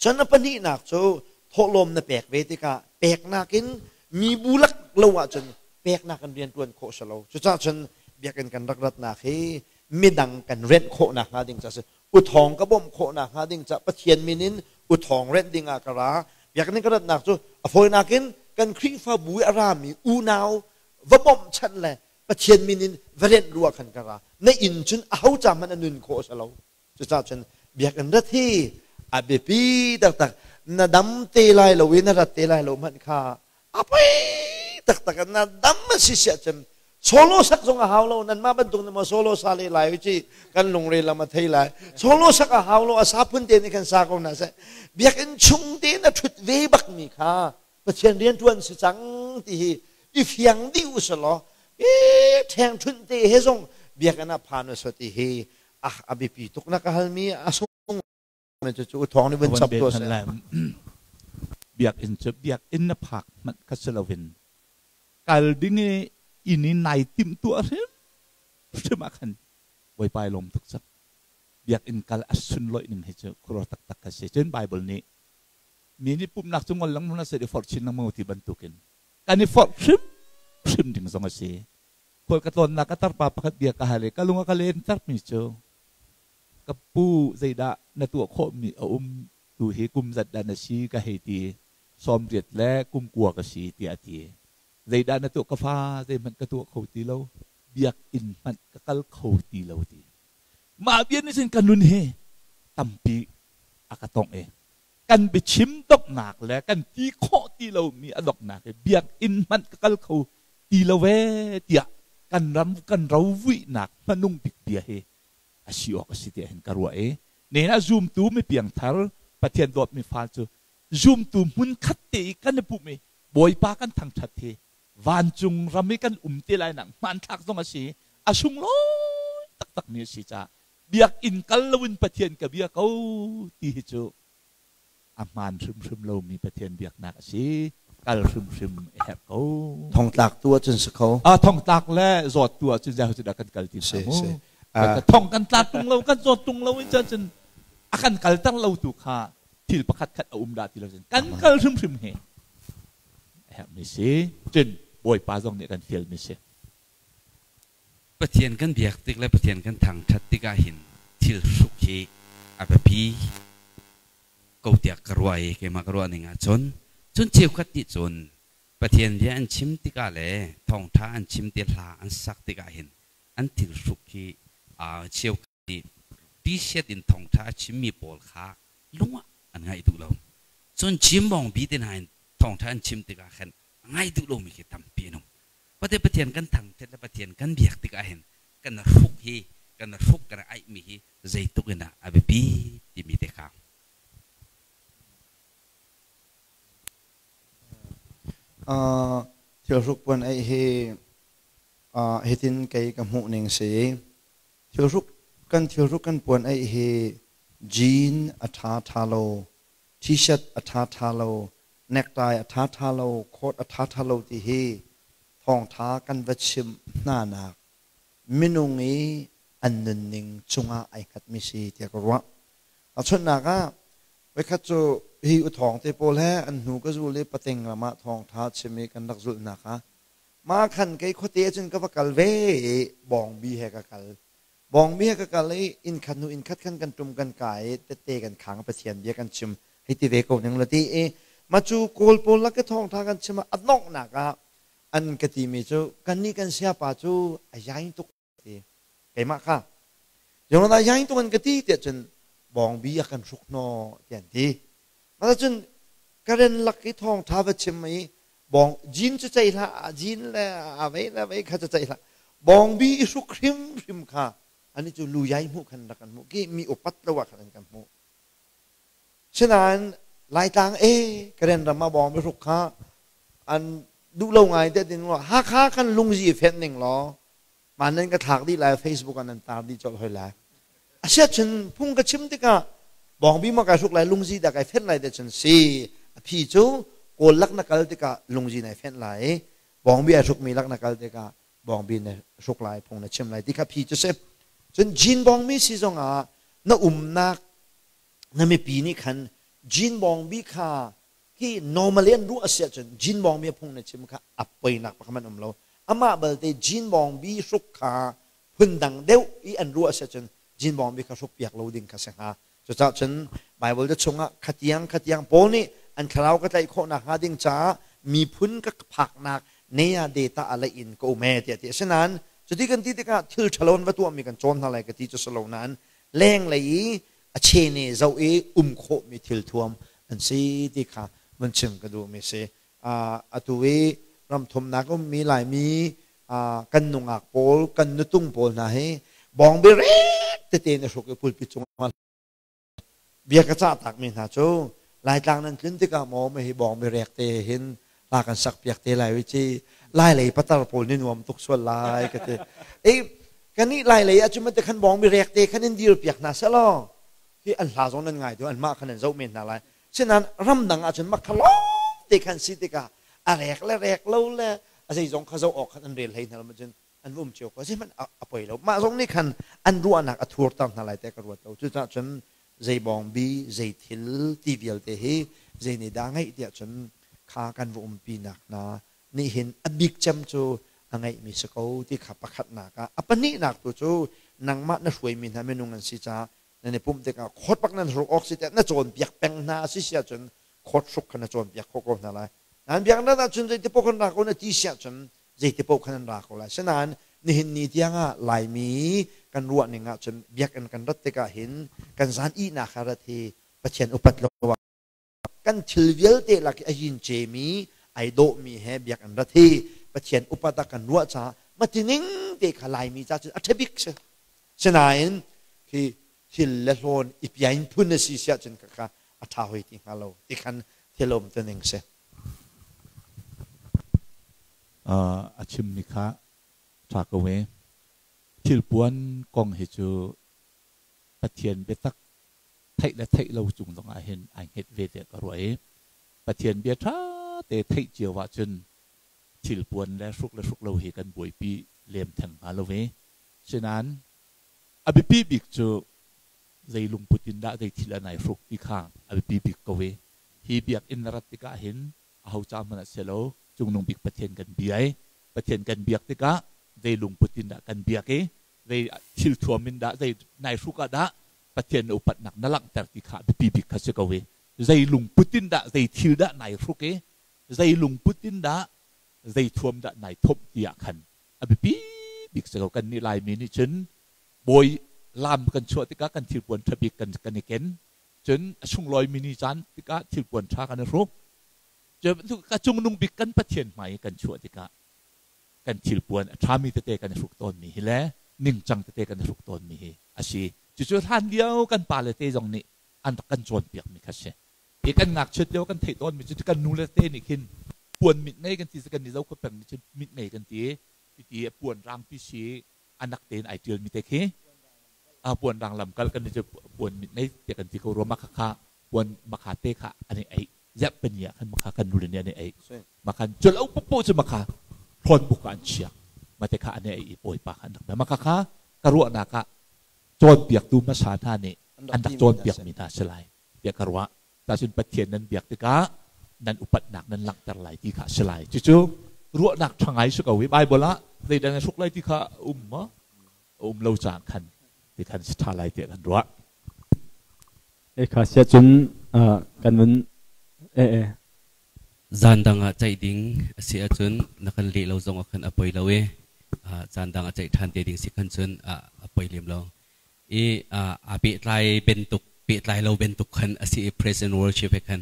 Cun a pahnihnak cu thawhlawm na pek ve tikah peknak in mi bu lak lo ahcun peknak in rian ṭuan khawh si lo. Cucaah cun biakinn kan rak ratnak hi midang kan renh khawh nakhnga ding ca si. Uthawng ka bawmh khawh nakhnga ding ca Pathian min in uthawng renh ding ah ka ra. Biakinn ka ratnak cu a fawinak in kan Khrihfabu i a rami unau va bawmhchanh le Pathian min in va renh ruah khan ka ra. Na inn cun aho ca hmanh a nun khawh a si lo. Cucaah cun biakinn rat hi a biapi taktak. Na dam te lai lo i na rat te lai lo hmanh kha a poi taktak. Na dam a si siah cun solo sak zong a hau lo. Nanmah bantuk nih maw solo sa le lai ci kan lungre lam a thei lai. Solo sak a hau lo, a sa phun te nih kan sa ko na seh. Biakinn chung te na ṭhut ve bak mi kha Pathian rian ṭuan si cang ti hi i fiang dih u selaw e ṭheng ṭhunh te he zong biakinn ah phan u ti hi a biapi tuk na ka halmi a sung cu thawng nih vun chap tuah seh. Biakinn cu biakinn na phak hmanh kha si loin kal ding i inn i nai timh tuah hrimhrim ah khan Bawipa i lawm tuk cang. Biakinn kal a sunlawih ning hi cu khuaruah taktak ka si. Cun Bible nih mi nih pumhnak cu ngol lengmang hlah seh i forh chin lengmang ti bantukin kan i forh hrimhrim ding zong a si. Khual ka tlawnnak ka tarpa pakhat bia ka hal i ka lung a ka len termi cu ka pu zeidah na tuah khawhmi a um tu hi kum zat dah na si ka hei ti 89 ka si tiah a ti. Zeidah na tuah ka fa zeihmanh ka tuah kho ti lo biakinn hmanh ka kal kho ti lo ti. Mah bia nih cun ka nun hi tampi a ka tongh i kan biachim donghnak le kan ti khawh ti lomi a donghnak hi biakinn hmanh ka kal kho ti lo ee tiah kan ram kan rovuihnak hmanung bik bia hi a si awk a si tiah hin ka ruah i nihin ah zumtu mi piangthar Pathian dawtmi fa cu zumtu hmun khat te i kan i pumh i Bawipa kan thangṭhat hi vancung ram i kan um te lai nak hmanthlak zong a si a sunglawi taktak mi a si caah biakinn kal loin Pathian ka bia ko ti hi cu a hmaan hrimhrim lomi Pathian biaknak a si. Kal hrimhrim a herh ko. Thongtlak tu ahcun si kho. A thongtlak le zawt tu ahcun zei cu dah kan kal ti Si, mu. si. Thong kan tlak tung lo, kan zawt tung lo in cun a kan kalter lo tu kha thil pakhat khat a um dah ti lo cun kan kal hrimhrim hi a herhmi si. Cun Bawipa zong nih kan fialmi si. Pathian kan biak tik le Pathian kan thangṭhat tikah hin thil hruk hi a biapi ko tiah ka ruah i keimah ka ruah ning ahcun cun cheukhat nih cun Pathian bia an chim tikah le thawngṭha an chim ti hla an sak tikah hin an thil hruk hi cheukhat nih t-shirt in thawngṭha a chimmi pawl kha lung ah an ngaih duh lo. Cun chimbawng bi te hna in thawngṭha an chim tikah khan a ngai duh lomi khi tampi an um. Pate Pathian kan thangṭhat le Pathian kan biak tikah hin kan hruk hi kan hruk kan aihmi hi zeitluk in dah a biapi timi te kha. Thil hruk puan aih hi hitin kei ka hmuh ning si. Thil hruk Kan thilhruk kan puan aih hi jean a ṭha ṭha lo, t-shirt a ṭha ṭha lo, necktie a ṭha ṭha lo, coat a ṭha ṭha lo ti hi thawngṭha kan va chimh hnanak minung i an nunning cungah ai hngatmi si tiah ka ruah. Tahchunhnak ah, voikhat cu hi uthawng te pawl he an hnu ka zul i pateng ram ah thawngṭha chim i kan rak zulhnak ah mah khan kei khuate ahcun ka va kal ve i bawngbi he ka kal. Bawngbi he ka kal i inn khat hnu inn khat khan kan ṭum kan kai i tette kan khang Pathian bia kan chim hei ti ve ko ning la ti i mah cu Kawl pawl lak i thawngṭha kan chim ah a donghnak ah an ka timi cu kannih kan siapa cu a yaing tuk ti keimah kha Jonathan yaing tuk an ka ti tiah cun bawngbi a kan hruk hnaw tiah an ti. Mah cun Karen lak i thawngṭha va chim i bawng jean cu ceih hlah jean le a vei le vei kha cu ceih hlah bawngbi i hruk hrimhrim kha ani cu lu yai hmuh khan rak kan hmuh ki mi upat lo ah khan an kan hmuh. Sinain Laitlang e Karen ram ah bawngbi hruk kha an duh lo ngai te din Hakha khan lungzi fenh ning law mah nan ka thlak dih lai Facebook ah nan tar dih colh hoi lai. Asiah cun phung ka chim tikah bawngbi ma kai hruk lai lungzi dah kai fenh lai te cun si a phi cu kawl lak na kal tikah lungzi nai fenh lai i bawngbi ai hrukmi lak na kal tikah bawngbi na hruk lai phung na chim lai ti kha phi cu si. Cun jean bawngmi si zongah na umnak na mipi nih khan jean bawngbi kha khi normally an ruah a si ahcun jean bawngbi a phung na chim kha a poinak pakhat hmanh um lo. Amah balte jean bawngbi hruk kha phundang deuh i an ruah a si ahcun jean bawngbi kha hruk piak lo ding kha si hnga. Cucaah cun Bible ca chungah khatiang khatiang Paul nih an thlarau ka tlaih khawh nakhnga ding caah miphun ka phaknak nea data a laih in ka um ee tiah ti. Asinain cuti kan ti tikah thil ṭhalo an va tuahmi kan cawn hna lai ka ti cu si lo nain lenglei i a chene zoh i um khawhmi thil thuam an si ti kha vun chim ka duhmi si. Atu i ramthumnak ummi Laimi kan nungak pawl, kan nutung pawl hna hi bawngbi rek tete in a hruk i pulpit cungah bia ka cah takmi hna cu Laitlang nan tlun tikah maw hi bawngbi rek te hin hla kan sak piak te lai ci Lai lei patar pawl ni nuam tuk sual lai ka ti. E kanih Lai lei ahcun mate khan bawngbi rek te khan in dir piak hna selaw hi an hla zong nan ngai tu an mah khan an zoh men hna lai. Sinain ramdang ahcun makha lawng te khan si tikah a rek le rek lo le a zeizong kha zoh awk khan an rel hlei hna lo cun an um cio ko zeihmanh a poi lo. Mah zong nih khan an ruahnak a thurter hna lai te ka ruat lo. Cucaah cun zei bawngbi zei thil ti vialte hi zei nih dah ngeih tiah cun kha kan va umpinak hna nih hin a bik cem cu a ngeihmi si ko ti kha pakhatnak ah a pahnihnak tu cu nangmah na hruaimi hna minung an si caah nan i pumh tikah khawt bak nan hruk awk si tiah na cawnpiak peng hna a si si ahcun khawt hruk kha na cawnpiak khawh ko hna lai. Nan biaknak ahcun zeiti paoh kan ra ko na ti si ahcun zeiti paoh khan an ra ko lai. Sinain nihin ni tiangah Laimi kan ruah ning ahcun biakinn kan rat tikah hin kan zan ihnak ah rat hi Pathian upat lo ah kan thil vialte lak i a yin cemi ai dawhmi he biakinn rat hi Pathian upat ah kan ruah caah matining te kha Laimi ca cun a ṭha bik si. Sinain khi thil le hlawn i piain phun a si siah cun kha a ṭha hoi ti hnga lo ti khan thil um tu ning si. A chimmi kha ṭha ko e. Thilpuan kong hi cu Pathian biatak theih le theih lo cung zongah hin ai hnget ve tiah ka ruah i Pathian bia ṭha te theih cio ahcun thilpuan le hruk lo hi kan buaipi lem theng hnga lo i sinain a biapi bik cu zei lungput in dah zei thil an ai hruk ti kha a biapi bik ko i hi biakinn na rat tikah hin aho ca hmanh ah si lo Cungnung Bik Pathian kan bia i Pathian kan biak tikah zei lungput in dah kan biak i zei thil thuam in dah zei nai hruk ah dah Pathian na upatnak na langhter ti kha biapi bik kha si ko i zei lungput in dah zei thil dah nai hruk i zei lungput in dah zei thuam dah nai thomh ti ah khan a biapi bik si ko. Kan nih Laimi nih cun bawi lam kan chuah tikah kan thilpuan ṭha bik kan i ken. Cun a sunglawi ni caan tikah thilpuan ṭha kan i hruk. Ka cungnung bik kan Pathian hmai i kan chuah tikah kan thilpuan a ṭhami tete kan i hruk tawnmi hi le ningcang tete kan i hruk tawnmi hi a si. Cucu hlan lio kan pale te zong nih an rak kan cawnpiakmi kha a si. Hi kan ngakchiat lio kan theih tawnmi cu kan nule te nih khin puan mit ngei kan ti kan ni zo kho peng nih cun mit ngei kan ti i ti puan rangpi si anak tein ai ṭialmi te khi. A puan rang lam kal kan ni cu puan mit nei te kan ti ko rua ma kha kha puan makha te kha an i ei zep pani ah khan makha kan nule nih an i ei makhan cul au popo cu makha thlawn buk ah an chia mate kha an i ei i bawipa kha an rak bia makha kha ka ruahnak ah cawnpiaktu hmasa hna nih an rak cawnpiakmi hna si lai tiah ka ruah. Tacun Pathian nan biak tikah nan upatnak nan langhter lai ti kha a si lai. Cucu ruahnak ṭha ngai si ko i Baibal ah zeidah na hruk lai ti kha a um maw? A um lo caan khan ti khan si ṭha lai tiah kan ruah. E kha sia cun kan vun e e. Zan dang ah ceih ding a si ahcun na kan leh lo zong ah khan a poi lo i caan dang ah ceih ṭhan te ding si khan cun a poi lem lo. I aa pehtlai bentuk pehtlai lo bentuk khan a si i praise and worship he khan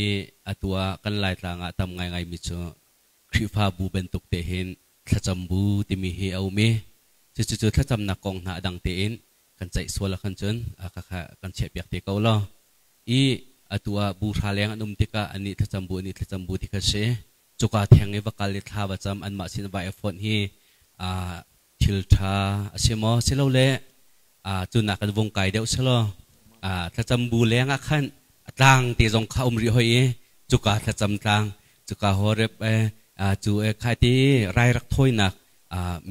i atu ah kan Laitlang ah tam ngaingai mi cu Khrihfabu bantuk te hin thlacam bu timi hi a um i cucu cu thlacamnak kong hna a dang tein kan ceih sual ah khan cun khakha kan chiahpiak te ko law i atu ah bu hra leng an um tikah anih thlacam bu anih thlacam bu ti kha si cuka theng i va kal i thla va cam anmah sin va i fonh hi thil ṭha a si maw silole cu nak in vung kai deuh selaw thlacam bu leng ah khan a tlang te zong kha um rih hoi i cuka thlacam tlang cuka Horeb cu kha ti rai rak thawinak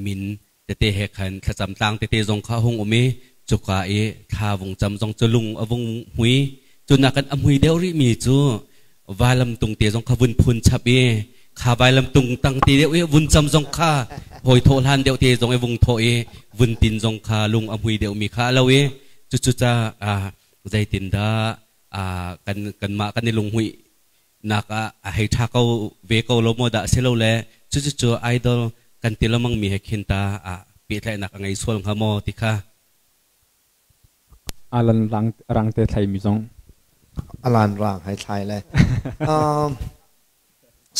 min tete he khan thlacam tlang tete zong kha hung um i cuka i thla vung cam zong cu lung a vung hmui. Cu nakin a hmui deuh rihmi cu vailam tung te zong kha vun phun chap i kha vailam tung tang te deuh i vun cam zong kha hawi thawh hlan deuh te zong i vung thawh i vun tin zong kha lung a hmui deuhmi kha a lo i cucu ca zeitindah kan kanmah kan i lunghmuih nak ah a hei ṭha ko ve ko lo maw dah silole cucu cu idol kan ti lengmang mi he khin ta pehtlaihnak a ngei sual hnga maw ti kha. Alan rang rang te thlai mi zong. Alan rang hai thlai le.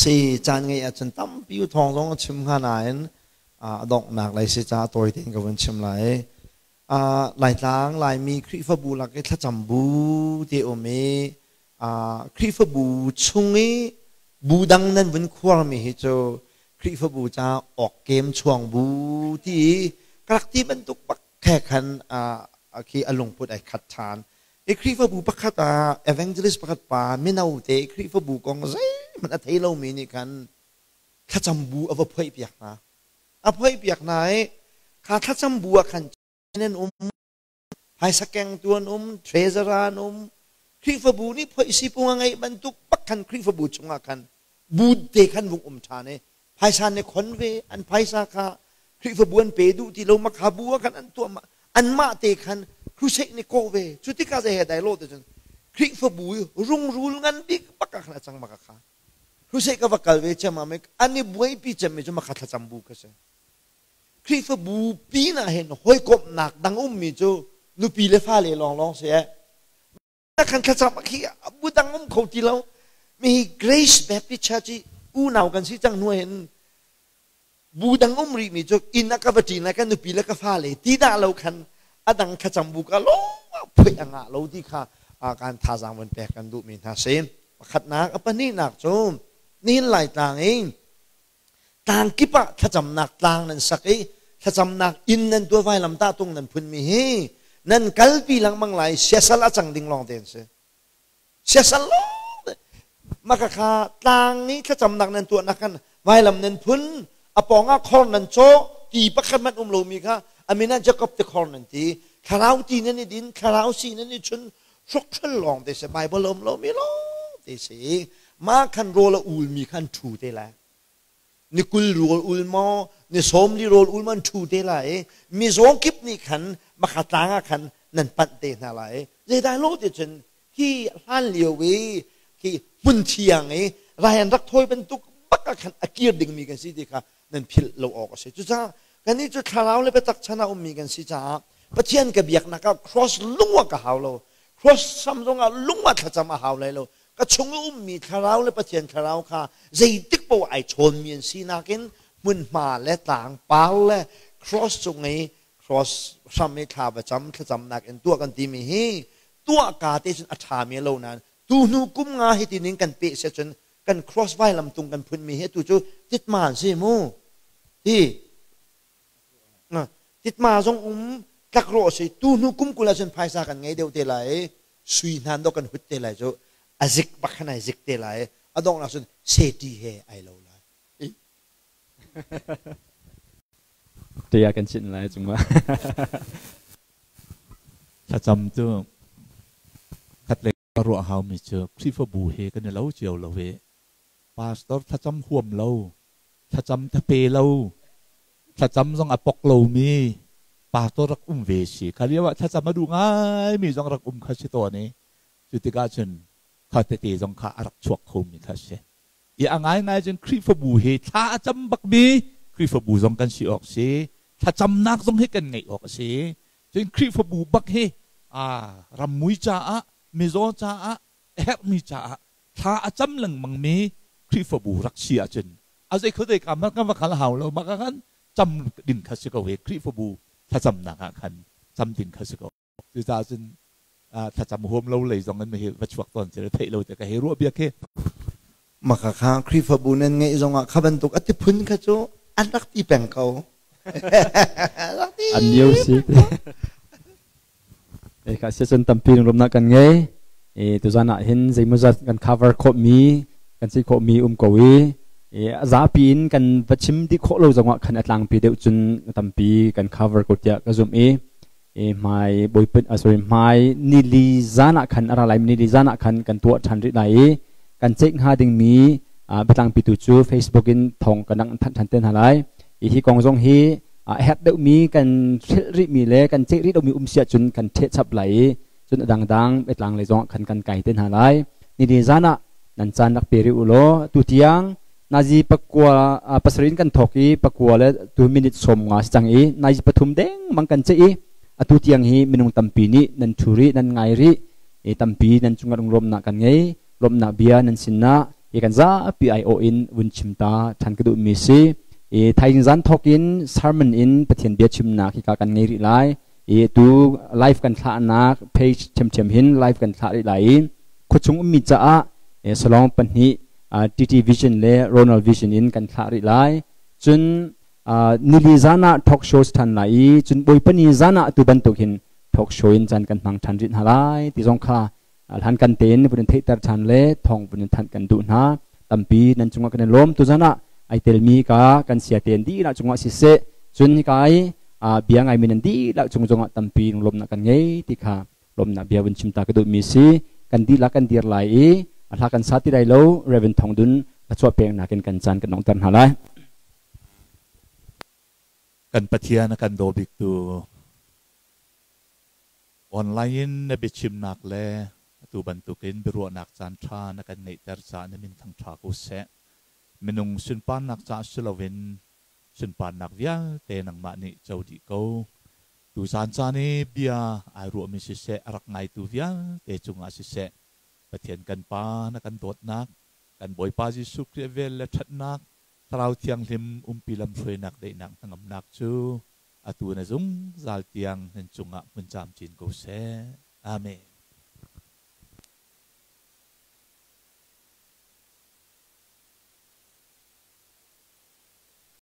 Si caan ngei ahcun tampi u thawng zong a chim hnga nain a donghnak lei si ca tawi tein ka vun chim lai. Laitlang Laimi Khrihfabu lak i thlacam bu te um i Khrihfabu chung i bu dang nan vun khuarmi hi cu Khrihfabu ca awkkem chuang bu ti i ka rak ti bantuk bak khe khan khi a lungput ai khat ṭhan. I Khrihfabu pakhat ah evangelist pakhat pa mino te Khrihfabu kong zeihmanh a thei lomi nih khan thlacam bu a va phoihpiak hna. A phoihpiak hna i kha thlacam bu ah khan nan um, phaisa kengtu an um, treasurer an um, Khrihfabu nih phoih sipung a ngeih bantuk bak khan Khrihfabu chungah khan bu te khan vung um ṭhan i phaisa ne khon ve an phaisa kha Khrihfabu an pe duh ti lo makha bu ah khan an tuah anmah te khan crusade nih kawh ve cu tikah zei he dai lo te cun Khrihfabu i rungrul ngan bik bak ah khan a cang maka kha crusade ka va kal ve cem ah an i buaipi cem mi cu makha thlacam bu kha si Khrihfabu pin ah hin hawikomhnak dang ummi cu nupi le fale lawnglawng si eh khan thlacam khi bu dang um kho ti lo mi hi Grace Baptist Church i unau kan si cang hnu hin bu dang um rih mi cu inn ah ka va ṭin lai ka nupi le ka fale ti dah lo khan a dang thlacam bu ka lo phui a ngah lo ti kha kan thazaang van pek kan duh mi hna si. Pakhatnak. A pahnihnak cu nihin Laitlang i tlang kip ah thlacamnak tlang nan sak i thlacamnak inn nan tuah, vailam tahtung nan phunmi hi nan kalpi lengmang lai, siasal a cang ding lawng te an si, siasal lawng te. Maka kha tlang i thlacamnak nan tuahnak khan vailam nan phun, a pawng ah khor nan cawh, ti pakhat hmanh um lomi kha a min ah Jacob ti khor nan ti, thlarau ti nan i din, thlarau si nan i chun, hrokhrol lawng te si, Bible um lomi lawng te si. Mah khan rawl a ulmi khan ṭhu te lai, ni 20 rawl ul maw, ni 40 rawl ul maw, an ṭhu te lai i mizaw kip nih khan makha tlang ah khan nan panh te hna lai. Zeidah lo ti cun khi hlan lio i khi hmun thiang i rai an rak thawi bantuk bak ah khan a kir dingmi kan si ti kha nan philh lo awk a si. Cucaah kannih cu thlarau le biatak chan ah ummi kan si caah Pathian ka biaknak ah cross lung ah ka hau lo, cross sam zongah lung ah thlacam a hau lai lo. Ka chung i ummi thlarau le Pathian thlarau kha zeitik paoh ai chawnmi an si nakin hmunhma le tlangpar le cross cung i cross hram i thla va cam thlacamnak in tuah kan timi hi tuah ka te cun a ṭhami lo nain tu hnu kum nga hi ti ning kan peh sia cun kan cross vailam tung kan phunmi hi tu cu titma an si mu. Hi titma zong um. Tlakrawh si tu hnu kum 20 ahcun phaisa kan ngei deuh te lai i sui hnan dawh kan hut te lai cu a zik bak khan ai zik te lai i a donghnak cun seti he ai lo lai. Tia kan chinh lai cungah. Thlacam cu khatlei ka ruah haumi cu Khrihfabu he kan i lo cio lo i pastor thlacam huam lo, thlacam thape lo, thlacam zong a pok lomi pastor rak um ve si. Kha lio ah thlacam a duh ngaimi zong rak um kha si tawn i cu tikah cun kha tete zong kha a rak chuak khomi kha si. I a ngaingai cun Khrihfabu hi thla a cam bakmi Khrihfabu zong kan si awk si. Thlacamnak zong hi kan ngeih awk a si. Cun Khrihfabu bak hi rammui caah, mizaw caah, a herhmi caah thla a cam lengmangmi Khrihfabu rak si ahcun a zei khuadei ka man kan va kal hau lo mah khan cam ding kha si ko hi Khrihfabu thlacamnak ah khan cam ding kha si ko. Cucaah cun thlacam huam lo lei zong in hi va chuak tawn si theih lo te ka hei ruah bia khi. Maka kha Khrihfabu nan ngeih zongah kha bantuk a ti phun kha cu an rak ti peng ko. An nio si. E kha sia cun tampi lungrawmnak kan ngei. E tuzan ah hin zeimawzat kan cover khawh mi kan si khawh mi um ko i e a zapi in kan va chim dih khawh lo zongah khan a tlangpi deuh cun tampi kan cover ko tiah ka zumh i e hmai bawipa sorry hmai nili zan ah khan a ra lai nili zan ah khan kan tuah ṭhan rih lai i kan ceih hnga dingmi biatlangpi tu cu Facebook in thawng kan dang thanh ṭhan te hna lai. I hi kong zong hi a herh deuhmi kan hrilh rihmi le kan ceih rih lomi um si ahcun kan ṭheh chap lai i cun a dangdang biatlang lei zongah khan kan kai te hna lai. Nili zan ah nan caan rak pe rih u law tutiang nazi pakua pasarih in kan thawk i pakua le tu minute 50 si cang i nazi pathum dengmang kan ceih i atu tiang hi minung tampi nih nan ṭhu rih nan ngai rih i tampi nan cungah lunglawmhnak kan ngei. Lawmhnak bia nan sinah hi kan zapi aiawh in vun chim ta ṭhan ka duhmi si. I thaizing zan thawk in sermon in Pathian bia chimnak hika kan ngei rih lai. I tu live kan thlahnak page ṭhiamṭhiam hin live kan thlah rih lai i khuachung ummi caah salong pahnih TT Vision le Ronald Vision in kan thlah rih lai. Cun nili zan ah talk shows ṭhan lai i cun Bawipa ni zan ah tu bantuk hin talk show in caan kan hmang ṭhan rih hna lai ti zong kha hlan kan tein vun in theihter ṭhan le thawng vun in thanh kan duh hna. Tampi nan cungah kan i lawm. Tuzan ah ai telmi ka kan sia tein dihlak cungah siseh, cun hika i bia ngaimi nan dihlak cung zongah tampi lawmnak kan ngei ti kha lawmnak bia vun chim ta ka duhmi si. Kan dihlak kan dir lai i a hla kan sa ti lai lo. Reverend Thawng Dun a chuah peknak in kan caan kan donghter hna lai. Kan Pathian a kan daw biktu Online in na biachimnak le atu bantukin biaruahnak caanṭha na kan ngeihter caah na min thangṭha ko seh. Minung sunparnak caah si loin sunparnak vialte nangmah nih co dih ko. Tuzaan caan i bia ai ruahmi siseh, a rak ngaitu vialte cungah siseh, Pathian kan Pa na kan dawtnak, kan Bawipa Jesuh Khrih vel le ṭhatnak, Thlarau Thianghlim umpi lamhruainak daihnak hnangamnak cu atu na zungzal tiang nan cungah hmun camcin ko seh. Amen.